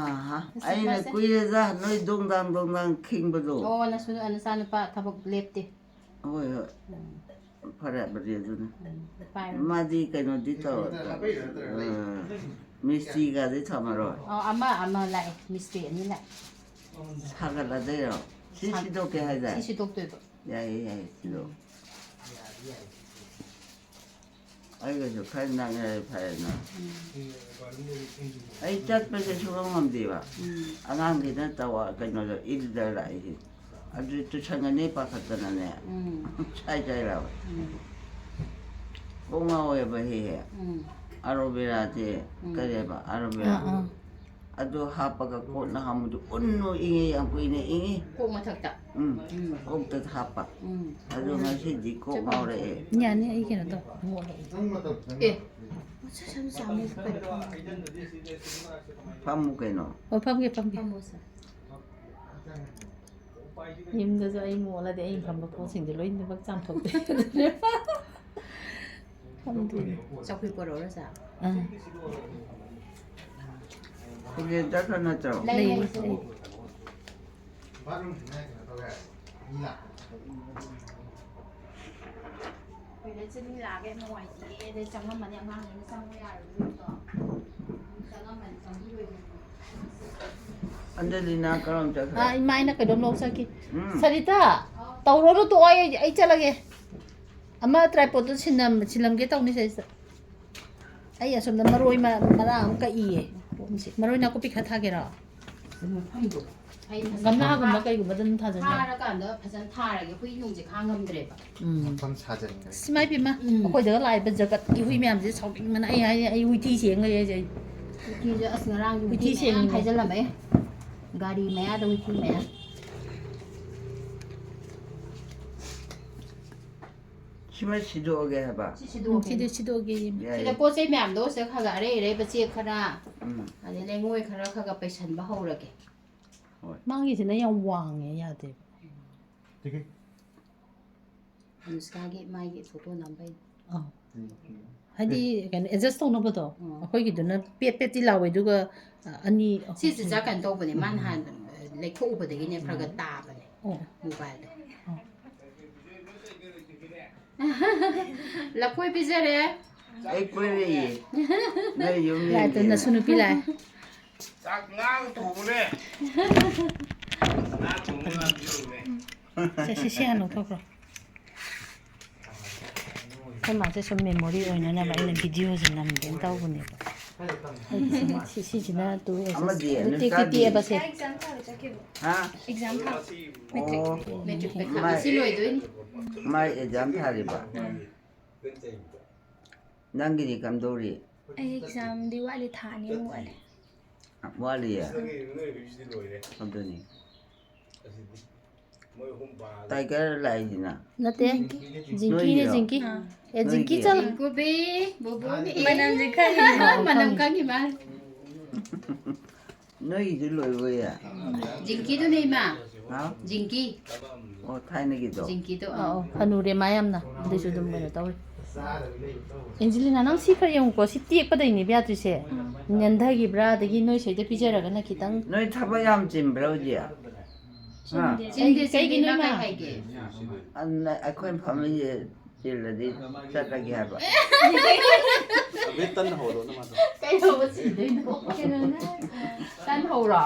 ꯍꯥ꯫ ꯑꯁ, ꯑꯩꯅ ꯐꯖꯩ꯫ ꯀꯨꯏꯔꯦꯗ ꯅꯣꯏ ꯗꯣꯡꯗꯥꯡ ꯗꯣꯡꯗꯥꯡ ꯈꯤꯡꯕꯗꯣ꯫ ꯑꯣ, ꯅꯁꯨ-, ꯅꯆꯥꯅꯨꯄꯥ ꯊꯕꯛ ꯂꯦꯞꯇꯦ꯫ ꯍꯣꯏ, ꯍꯣꯏ꯫ ꯎꯝ꯫ ꯐꯔꯦ, ꯑꯗꯨꯗꯤ ꯑꯗꯨꯅ꯫ ꯎꯝ, ꯄꯥꯏꯔꯣ꯫ ꯃꯥꯗꯤ ꯀꯩꯅꯣꯗꯤ ꯇꯧ-, ꯀꯩꯅꯣꯗ ꯍꯥꯞꯄꯛꯏꯔꯥ ꯅꯠꯇ꯭ꯔꯒ ꯑ, ꯂꯩ? ꯃꯤꯁꯇ꯭ꯔꯤꯒꯗꯤ ꯊꯝꯃꯔꯣꯏ꯫ ꯑꯣ, ꯑꯃ, ꯑꯃ ꯂꯥꯛꯑꯦ, ꯃꯤꯁꯇ꯭ꯔꯤ ꯑꯅꯤ ꯂꯥꯛꯑꯦ꯫ ꯁꯥꯒꯠꯂꯗꯣꯏꯔꯣ? ꯁꯤ ꯁꯥ-, ꯁꯤꯗꯣꯛꯀꯦ ꯍꯥꯏꯗꯥꯏ? ꯁꯤ ꯁꯤꯗꯣꯛꯇꯣꯏꯕ꯫ ꯌꯥꯏꯌꯦ, ꯌꯥꯏꯌꯦ, ꯁꯤꯗꯣꯛ꯫ ꯎꯝ꯫ ꯑꯩꯒꯁꯨ ꯈꯔ ꯅꯛꯅꯔꯦ ꯐꯔꯦꯅ꯫ ꯎꯝ꯫ ꯑꯩ ꯆꯠꯄꯁꯦ ꯁꯨꯡꯉꯝ ꯉꯝꯗꯦꯕ꯫ ꯎꯝ꯫ ꯑꯉꯥꯡꯒꯤꯅ ꯇꯧ-, ꯀꯩꯅꯣꯗꯣ, ꯏꯜꯗ ꯂꯥꯛꯏꯁꯦ꯫ ꯑꯗꯨ ꯇꯨꯁꯟꯒꯅꯤ ꯄꯥꯈꯠꯇꯅꯅꯦ꯫ ꯎꯝ꯫ ꯁꯥꯏ ꯆꯥꯏꯔꯕ꯫ ꯎꯝ꯫ ꯀꯣꯛ ꯉꯥꯎꯋꯦꯕ ꯍꯦꯛ ꯍꯦꯛ꯫ ꯎꯝ꯫ ꯑꯔꯣꯕꯦꯔꯥꯁꯦ ꯎꯝ꯫ ꯀꯔꯤꯕ? ꯑꯔꯣꯕꯦꯔꯥ꯫ ꯑꯥ, ꯑꯥ꯫ ꯑꯗꯨ ꯍꯥꯞꯄꯒ ꯀꯣꯛ ꯅꯍꯥꯟꯃꯨꯛꯇꯤ ꯎꯟꯅꯨ ꯏꯪꯉꯦ, ꯌꯥꯝ ꯀꯨꯏꯅ ꯏꯪꯉꯤ꯫ ꯀꯣꯛ ꯃꯊꯛꯇ꯫ ꯎꯝ, ꯎꯝ꯫ ꯀꯣꯛꯇ ꯍꯥꯞꯄ꯫ ꯎꯝ꯫ ꯑꯗꯨ ꯉꯁꯤꯗꯤ ꯀꯣꯛ ꯉꯥꯎꯔꯛꯑꯦ꯫ ꯌꯥꯅꯤ, ꯑꯩ ꯀꯩꯅꯣ ꯇꯧ꯫ ꯑꯦ꯫ ꯃꯆꯥ ꯁꯥ ꯃꯆꯥ ꯑꯃ ꯀꯩꯅꯣ꯫ ꯐꯝꯃꯨ ꯀꯩꯅꯣ꯫ ꯑꯣ, ꯐꯝꯒꯦ, ꯐꯝꯒꯦ꯫ ꯐꯝꯃꯣ, ꯁꯥꯔ꯫ ꯌꯨꯝꯗꯁꯨ ꯑꯩ ꯃꯣꯠꯂꯗꯤ ꯑꯩꯅ ꯐꯝꯕ ꯄꯣꯠꯁꯤꯡꯗꯣ ꯂꯣꯏꯅꯃꯛ ꯆꯥꯝꯊꯣꯛꯇꯣꯏꯅꯦ꯫ ꯐꯝꯗꯣꯏꯅꯦ꯫ ꯆꯧꯀ꯭ꯔꯤ ꯄꯣꯔꯛꯎꯔꯣ, ꯁꯥꯔ? ꯑꯥ꯫ ꯁꯤꯗ ꯆꯠꯈ꯭ꯔ ꯅꯠꯇ꯭ꯔꯣ? ꯂꯩ, ꯂꯩ, ꯂꯩ, ꯂꯩ꯫ ꯁꯤꯗ꯫ ꯇꯣꯏꯂꯦꯠꯁꯦ ꯃꯤ ꯂꯥꯛꯑꯒ ꯌꯥꯝ ꯅꯨꯡꯉꯥꯏꯇꯦ꯫ ꯑꯗꯩ ꯆꯪꯉꯝꯃꯅꯤ, ꯑꯉꯥꯡꯈꯩꯅ ꯆꯪꯕ ꯌꯥꯔꯣꯏꯗꯣꯏꯅꯤꯗꯣ꯫ ꯆꯪꯉꯝꯃꯅꯤ, ꯆꯪꯕꯤꯔꯣꯏꯗꯣꯏꯅꯤ꯫ ꯑꯟꯖꯂꯤꯅ ꯀꯔꯣꯝ ꯆꯠꯈ꯭ꯔꯦ? ꯑꯥ, ꯏꯃꯥ, ꯑꯩꯅ ꯀꯩꯅꯣꯝ ꯂꯧ ꯆꯠꯈꯤ꯫ ꯎꯝ꯫ ꯁꯔꯤꯇꯥ, ꯇꯧꯔꯨꯔꯅꯨ, ꯇꯣꯛꯑꯣ, ꯑꯩ, ꯑꯩ ꯆꯠꯂꯒꯦ꯫ ꯑꯃ tripodꯇꯨ ꯁꯤꯟꯅꯝ-, ꯁꯤꯜꯂꯝꯒꯦ ꯇꯧꯅꯤ ꯁꯤꯗꯩꯁꯤꯗ꯫ ꯑꯩ ꯑꯁꯣꯝꯗ ꯃꯔꯣꯏ ꯃ-, ꯃꯔꯥ ꯑꯃ ꯀꯛꯏꯌꯦ꯫ ꯃꯔꯣꯏ ꯅꯥꯀꯨꯞꯄꯤ ꯈꯔ ꯊꯥꯒꯦꯔꯣ? ꯃꯐꯝꯗꯣ꯫ ꯑꯩ ꯃꯁꯥ ꯒꯝꯂꯥꯒꯨꯝꯕ ꯊꯥ-, ꯀꯩꯒꯨꯝꯕꯗ ꯑꯗꯨꯝ ꯊꯥꯖꯟꯕ꯫ ꯊꯥꯔꯀꯥꯟꯗ ꯐꯖꯅ ꯊꯥꯔꯒꯦ꯫ ꯍꯨꯏ ꯅꯨꯡꯁꯦ ꯈꯥꯡ ꯉꯝꯗ꯭ꯔꯦꯕ꯫ ꯎꯝ꯫ ꯃꯐꯝ ꯁꯥꯖꯟꯈ꯭ꯔꯦ꯫ ꯁꯤ ꯃꯥꯏ ꯄꯦꯝꯃ, ꯎꯝ꯫ ꯑꯩꯈꯣꯏꯗꯒ ꯂꯥꯛꯏꯕ ꯖꯒꯠꯀꯤ ꯍꯨꯏ ꯃꯌꯥꯝꯁꯦ ꯁꯥꯎꯅꯤꯡꯕꯅ ꯑꯩ ꯍꯥꯏꯅꯤ, ꯑꯩ ꯍꯨꯏꯊꯤ ꯁꯦꯡ ꯂꯩ ꯍꯥꯏꯁꯦ ꯑꯩ꯫ ꯍꯨꯏꯊꯤꯁꯦ ꯑꯁ ꯉꯔꯥꯡꯁꯨ ꯍꯨꯏꯊꯤ ꯍꯨꯏꯊꯤ ꯃꯌꯥꯝ ꯁꯦꯡꯉꯤꯅꯦ꯫ ꯐꯥꯏꯖꯜꯂꯝꯃꯦ꯫ ꯒꯥꯔꯤ ꯃꯌꯥꯗ ꯍꯨꯏꯊꯤ ꯃꯌꯥꯝ꯫ ꯁꯤꯃ ꯁꯤꯗꯣꯛꯑꯒꯦ ꯍꯥꯏꯕ? ꯁꯤ ꯎꯝ, ꯁꯤꯗꯣꯛꯑꯒꯦ꯫ ꯁꯤꯗꯤ ꯁꯤꯗꯣꯛꯑꯒꯦ ꯌꯦꯡꯉꯦ꯫ ꯌꯥꯏ, ꯁꯤꯗ ꯌꯥꯏ꯫ ꯄꯣꯠ ꯆꯩ ꯃꯌꯥꯝꯗꯣ ꯁꯤꯗ ꯈꯔ ꯈꯔ ꯑꯔꯩ ꯑꯔꯩꯕ ꯆꯦ ꯈꯔ, ꯎꯝ꯫ ꯑꯗꯩ ꯂꯩꯉꯣꯏ ꯈꯔ ꯈꯔ ꯈꯔ ꯄꯩꯁꯟꯕ ꯍꯧꯔꯒꯦ꯫ ꯍꯣꯏ꯫ ꯃꯥꯒꯤꯁꯤꯅ ꯌꯥꯝ ꯋꯥꯡꯉꯦ, ꯌꯥꯗꯦꯕ꯫ ꯇꯤꯀꯦꯠ꯫ ꯑꯅꯨꯁꯀꯥꯒꯤ ꯃꯥꯒꯤ ꯐꯣꯇꯣ ꯅꯝꯕꯩ꯫ ꯑꯥ꯫ ꯎꯝ꯫ ꯍꯥꯏꯗꯤ ꯀꯩꯅꯣ adjust ꯇꯧꯅꯕꯗꯣ, ꯎꯝ꯫ ꯑꯩꯈꯣꯏꯒꯤꯗꯨꯅ ꯄꯦꯠ ꯄꯦꯠꯇꯤ ꯂꯥꯎꯋꯦ, ꯑꯗꯨꯒ, ꯑ, ꯑꯅꯤ, ꯑꯍꯨꯝ, ꯁꯤꯁꯦ ꯃꯔꯤ꯫ ꯆꯥ ꯀꯩꯅꯣ ꯇꯧꯕꯅꯦ, ꯃꯥ ꯎꯝ꯫ ꯅꯍꯥꯟ, ꯑ, ꯂꯩꯊꯣꯛꯎꯕꯗꯒꯤꯅꯦ ꯈꯔ ꯈꯔ ꯎꯝ꯫ ꯇꯥꯕꯅꯦ, ꯑꯣ꯫ Mobileꯗꯣ꯫ ꯑꯣ꯫ ꯂꯐꯣꯏ ꯄꯤꯖꯔꯦ꯫ ꯑꯩ ꯀꯣꯏꯔꯛꯏꯌꯦ꯫ ꯅꯣꯏ ꯌꯨꯝ ꯂꯥꯛꯑꯦ, ꯌꯦꯡꯒꯦꯅ꯫ ꯅꯁꯨ ꯅꯨꯄꯤ ꯂꯥꯛꯑꯦ꯫ ꯆꯥꯛ ꯉꯥ ꯊꯣꯡꯉꯨꯅꯦ꯫ ꯉꯥ ꯊꯣꯡꯉꯨ, ꯉꯥ ꯄꯤꯖꯧꯅꯦ꯫ ꯁꯦ, ꯁꯤ, ꯁꯤ ꯍꯥꯟꯅ ꯂꯧꯊꯣꯛꯈ꯭ꯔꯣ꯫ ꯑꯩꯈꯣꯏ ꯃꯥꯁꯦ ꯁꯨꯝ memory ꯑꯣꯏꯅꯅꯕ ꯑꯩꯅ videoꯁꯦ ꯅꯝꯒꯦꯅ ꯇꯧꯕꯅꯦꯕ꯫ ꯑꯩꯒꯤꯁꯤꯅ, ꯁꯤ, ꯁꯤꯁꯤꯅ two ꯑꯦꯁ ꯑꯦꯁ꯫ ꯑꯃꯗꯤ ꯑꯗꯨ ꯇꯦꯛꯇꯤ ꯑꯅꯨꯁꯀꯥꯗꯤ? ꯇꯦꯛꯑꯦꯕ ꯁꯦ꯫ Exam ꯊꯥꯕ ꯆꯠꯈꯤꯕ꯫ ꯍꯥ? Exam ꯊꯥ-, ꯑꯣ꯫ Matric ꯄꯩꯈꯥ ꯃꯥꯏ, ꯉꯁꯤ ꯂꯣꯏꯗꯣꯏꯅꯤ꯫ ꯃꯥꯏ exam ꯊꯥꯔꯤꯕ? ꯎꯝ꯫ ꯅꯪꯒꯤꯗꯤ ꯀꯝꯗꯧꯔꯤ? ꯑꯩ ꯑꯦꯛꯖꯥꯝꯗꯤ ꯋꯥꯠꯂꯤ, ꯊꯥ ꯑꯅꯤꯃꯨꯛ ꯋꯥꯠꯂꯤ꯫ ꯋꯥꯠꯂꯤꯌꯦ? ꯑꯗꯨꯅꯤ꯫ ꯇꯥꯏꯒꯔ ꯂꯥꯛꯏꯁꯤꯅ? ꯅꯠꯇꯦ, ꯖꯤꯡꯀꯤꯅꯦ꯫ ꯅꯣꯏꯒꯤꯔꯣ? ꯖꯤꯡꯀꯤ꯫ ꯑꯥ꯫ ꯑꯦ, ꯖꯤꯡꯀꯤ ꯅꯣꯏꯒꯤ? ꯆꯠꯂꯣ꯫ ꯖꯤꯡꯀꯨꯕꯤ, ꯕꯨꯕꯨ, ꯃꯅꯝꯁꯦ ꯈꯪꯉꯤ꯫ ꯃꯅꯝ ꯈꯪꯉꯤ ꯃꯥ꯫ ꯅꯣꯏꯒꯤꯁꯨ ꯂꯣꯏꯕꯣꯏꯌꯦ? ꯖꯤꯡꯀꯤꯗꯨꯅꯦ ꯏꯃꯥ꯫ ꯍꯥ? ꯖꯤꯡꯀꯤ꯫ ꯑꯣ, ꯊꯥꯏꯅꯒꯤꯗꯣ? ꯖꯤꯡꯀꯤꯗꯣ꯫ ꯑꯧ, ꯍꯅꯨꯔꯦ ꯃꯥ ꯌꯥꯝꯅ꯫ ꯑꯗꯨꯏꯁꯨ ꯑꯗꯨꯝ ꯀꯩꯅꯣ ꯇꯧꯔꯤ꯫ ꯑꯦꯟꯖꯦꯂꯤꯅꯥ, ꯅꯪ ꯁꯤ ꯈꯔ ꯌꯦꯡꯉꯨꯀꯣ꯫ ꯁꯤ ꯇꯦꯛꯄꯗꯩꯅꯦ ꯕꯤꯌꯥꯇ꯭ꯔꯤꯁꯦ꯫ ꯅꯦꯟꯊꯈꯤꯕ꯭ꯔꯥ? ꯑꯗꯒꯤ ꯅꯣꯏ ꯁꯤꯗ ꯄꯤꯖꯔꯒꯅ ꯈꯤꯇꯪ꯫ ꯅꯣꯏ ꯊꯕꯛ ꯌꯥꯝ ꯆꯤꯟꯕ꯭ꯔꯥ ꯍꯧꯖꯤꯛ? ꯍꯥ? ꯆꯤꯟꯗꯦ, ꯀꯩ-, ꯆꯤꯟꯗꯦ, ꯀꯩꯒꯤꯅꯣ ꯏꯃꯥ ꯏꯃꯥ? ꯀꯩ ꯍꯥꯏꯒꯦ? ꯑꯗꯨꯅ ꯑꯩꯈꯣꯏ ꯐꯝꯃꯤꯁꯦ ꯆꯤꯜꯂꯗꯤ ꯆꯠꯂꯒꯦ ꯍꯥꯏꯕ꯫ ꯑꯕꯦ ꯇꯟ ꯍꯧꯔꯣ ꯅꯃꯥꯗꯣ꯫ ꯀꯩꯗꯧꯕ ꯆꯤꯟꯗꯣꯏꯅꯣ? ꯀꯩꯅꯣꯅ ꯇꯟ ꯍꯧꯔꯣ?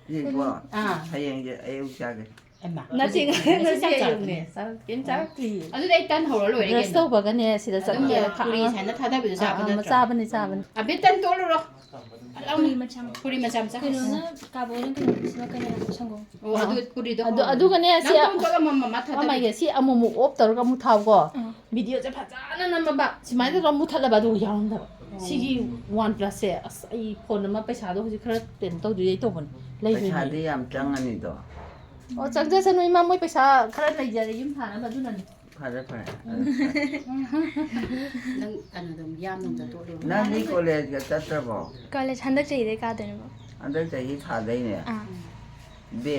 ꯁꯤꯀꯣ, ꯑꯥ꯫ ꯍꯌꯦꯡꯁꯦ ꯑꯌꯨꯛ ꯆꯥꯒꯦ꯫ ꯍꯩꯃꯥ꯫ ꯅꯠꯇꯦ, ꯉꯁꯤ ꯉꯁꯤ ꯆꯥꯛ ꯑꯌꯨꯛꯅꯦ꯫ ꯆꯥꯔꯛꯄꯅꯦ꯫ ꯆꯥꯛ-, ꯀꯩꯝ ꯆꯥꯔꯛꯇ꯭ꯔꯤꯌꯦ꯫ ꯑꯗꯨꯗꯤ ꯑꯩ ꯇꯟ ꯍꯧꯔ ꯂꯣꯏꯔꯦ ꯕ꯭ꯔꯁ ꯀꯩꯅꯣ꯫ ꯇꯧꯕꯒꯅꯦ ꯁꯤꯗ ꯑꯗꯨꯝ ꯆꯠꯂꯦ꯫ ꯄꯨꯔꯤ ꯁꯥꯏꯅ ꯊꯥꯗꯕꯤꯗꯣ ꯆꯥꯕ ꯑꯥ, ꯑꯥ, ꯅꯠꯇ꯭ꯔꯣ? ꯆꯥꯕꯅꯦ, ꯆꯥꯕꯅꯦ꯫ ꯑꯕꯦ ꯇꯟ ꯇꯣꯠꯂꯨꯔꯣ꯫ ꯄꯨꯔꯤ ꯃꯆꯥ ꯑꯃ꯫ ꯄꯨꯔꯤ ꯃꯆꯥ ꯃꯆꯥ꯫ ꯀꯩꯅꯣꯅ ꯀꯥꯕꯣꯅ ꯀꯩꯅꯣ ꯁꯤꯃ ꯀꯩꯅꯣ ꯁꯪꯒꯣꯝ꯫ ꯑꯣ, ꯑꯗꯨ ꯄꯨꯔꯤꯗꯣ ꯑꯗꯨ-, ꯍꯧꯔꯣ꯫ ꯑꯗꯨꯒꯅꯦ ꯁꯤ ꯅꯪ ꯇꯣꯠ ꯇꯣꯠꯂ ꯃꯃꯥ ꯊꯥꯗꯕꯤ꯫ ꯃꯃꯥꯏꯒ ꯁꯤ ꯑꯃꯨꯛ ꯑꯃꯨꯛ ꯑꯣꯞ ꯇꯧꯔꯒ ꯑꯃꯨꯛ ꯊꯥꯎꯀꯣ꯫ ꯑꯥ꯫ ꯚꯤꯗꯤꯑꯣꯁꯦ ꯐꯖꯅ ꯅꯝꯃꯕ꯫ ꯁꯨꯃꯥꯏꯅ ꯇꯧꯔꯒ ꯃꯨꯊꯠꯂꯕ, ꯑꯗꯨꯒ ꯌꯥꯎꯔꯝꯗꯕ꯫ ꯁꯤꯒꯤ ꯋꯥꯟ ꯄ꯭ꯂꯁꯁꯦ, ꯑꯁ, ꯑꯩ ꯐꯣꯟ ꯑꯃ ꯄꯩꯁꯥꯗꯣ ꯍꯧꯖꯤꯛ ꯈꯔ ꯀꯩꯅꯣ ꯇꯧꯗꯣꯏ ꯑꯩ ꯇꯧꯕꯅꯦ꯫ ꯂꯩꯗꯣꯏꯅꯦ꯫ ꯄꯩꯁꯥꯗꯤ ꯌꯥꯝ ꯆꯪꯉꯅꯤꯗꯣ꯫ ꯑꯣ, ꯆꯪꯖꯁꯅꯨ ꯏꯃꯥ, ꯃꯣꯏ ꯄꯩꯁꯥ ꯈꯔ ꯂꯩꯖꯔꯦ ꯌꯨꯝ ꯁꯥꯅꯕ, ꯑꯗꯨꯅꯅꯦ꯫ ꯐꯔꯦ, ꯐꯔꯦ꯫ ꯅꯪ ꯀꯩꯅꯣꯗꯣ ꯌꯥꯝ ꯅꯝꯗ ꯇꯣꯠꯂꯨꯔꯣ꯫ ꯅꯪꯗꯤ ꯀꯣꯂꯦꯖꯀ ꯆꯠꯇ꯭ꯔꯕꯣ? ꯀꯣꯂꯦꯖ ꯍꯟꯗꯛ ꯆꯍꯤꯗꯩ ꯀꯥꯗꯣꯏꯅꯦꯕ꯫ ꯍꯟꯗꯛ ꯆꯍꯤ ꯊꯥꯗꯩꯅꯦ? ꯑꯥ꯫ ꯕꯦ?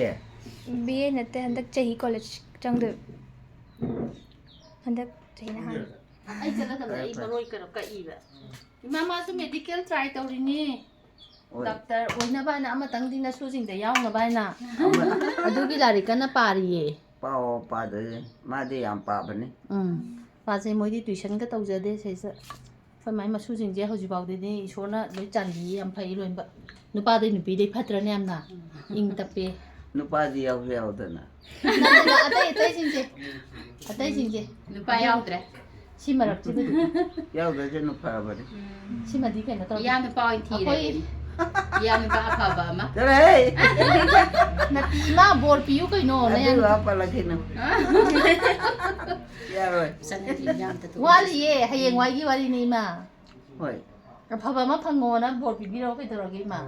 ꯕꯤ ꯑꯦ ꯅꯠꯇꯦ, ꯍꯟꯗꯛ ꯆꯍꯤ ꯀꯣꯂꯦꯖ ꯆꯪꯗꯣꯏꯕ꯫ ꯍꯟꯗꯛ ꯆꯍꯤꯅ ꯑꯍꯥꯟꯕ꯫ ꯑꯩ ꯆꯠꯂꯗꯕꯅꯦ, ꯑꯩ ꯃꯔꯣꯏ ꯀꯩꯅꯣ ꯀꯛꯏꯕ꯫ ꯏꯃꯥ, ꯃꯥꯁꯨ ꯃꯦꯗꯤꯀꯦꯜ ꯇ꯭ꯔꯥꯏ ꯇꯧꯔꯤꯅꯤ꯫ ꯍꯣꯏ꯫ ꯗꯥꯛꯇꯔ ꯑꯣꯏꯅꯕ ꯍꯥꯏꯅ ꯑꯃꯇꯪꯗꯤ ꯅꯁꯨꯁꯤꯡꯗ ꯌꯥꯎꯅꯕ ꯍꯥꯏꯅ꯫ ꯑꯃ ꯑꯗꯨꯒꯤ ꯂꯥꯏꯔꯤꯛ ꯀꯟꯅ ꯄꯥꯔꯤꯌꯦ꯫ ꯄꯥꯎ ꯄꯥꯗꯣꯏꯅꯦ꯫ ꯃꯥꯗꯤ ꯌꯥꯝ ꯄꯥꯕꯅꯤ꯫ ꯎꯝ꯫ ꯄꯥꯁꯦ ꯃꯣꯏꯗꯤ ꯇꯨꯏꯁꯟꯒ ꯇꯧꯖꯗꯦ ꯁꯤꯗꯩꯁꯤꯗ꯫ ꯑꯩꯈꯣꯏ ꯃꯥꯏ ꯃꯁꯨꯁꯤꯡꯁꯦ ꯍꯧꯖꯤꯛꯐꯥꯎꯗꯗꯤ ꯏꯁꯣꯔꯅ ꯂꯣꯏ ꯆꯥꯟꯕꯤꯌꯦ, ꯌꯥꯝ ꯐꯩ ꯂꯣꯏꯅꯃꯛ꯫ ꯅꯨꯄꯥꯗꯩ ꯅꯨꯄꯤꯗꯩ ꯐꯠꯇ꯭ꯔꯅꯦ ꯌꯥꯝꯅ? ꯏꯪ ꯇꯞꯄꯦ꯫ ꯅꯨꯄꯥꯗꯤ ꯌꯥꯎꯁꯨ ꯌꯥꯎꯗꯅ꯫ ꯅꯠꯇꯦꯕ, ꯑꯇꯩ ꯑꯇꯩꯁꯤꯡꯁꯦ꯫ ꯑꯇꯩꯁꯤꯡꯁꯦ꯫ ꯅꯨꯄꯥ ꯌꯥꯎꯗ꯭ꯔꯦ꯫ ꯁꯤ ꯃꯔꯛꯁꯤꯗꯗꯤ꯫ ꯌꯥꯎꯗ꯭ꯔꯁꯨ ꯅꯨꯄꯥ ꯐꯕꯅꯤ꯫ ꯁꯤꯃꯗꯤ ꯀꯩꯅꯣ ꯇꯧꯔꯦ꯫ ꯏꯌꯥ ꯅꯨꯄꯥ ꯑꯣꯏꯅ ꯊꯤꯔꯒꯦ꯫ ꯑꯩꯈꯣꯏ ꯏꯌꯥ ꯅꯨꯄꯥ ꯑꯐꯕ ꯑꯃ꯫ ꯆꯠꯂꯣꯍꯦ꯫ ꯅꯠꯇꯦ, ꯏꯃꯥ, ꯕꯣꯔ ꯄꯤꯌꯨ ꯀꯩꯅꯣ, ꯅꯌꯥ ꯑꯗꯨ ꯅꯨꯄꯥ꯫ ꯋꯥ ꯄꯜꯂꯛꯈꯤꯅꯨ꯫ ꯌꯥꯔꯣꯏ꯫ ꯆꯠꯅꯕꯤ ꯏꯌꯥ ꯑꯝꯇ ꯇꯣꯛꯑꯁꯤ꯫ ꯋꯥꯠꯂꯤꯌꯦ, ꯍꯌꯦꯡꯋꯥꯏꯒꯤ ꯋꯥꯔꯤꯅꯤ, ꯏꯃꯥ꯫ ꯍꯣꯏ꯫ ꯑꯐꯕ ꯑꯃ ꯐꯪꯉꯣꯅ ꯕꯣꯔ ꯄꯤꯕꯤꯔꯛꯑꯣ, ꯀꯩꯗꯧꯔꯒꯦ, ꯏꯃꯥ?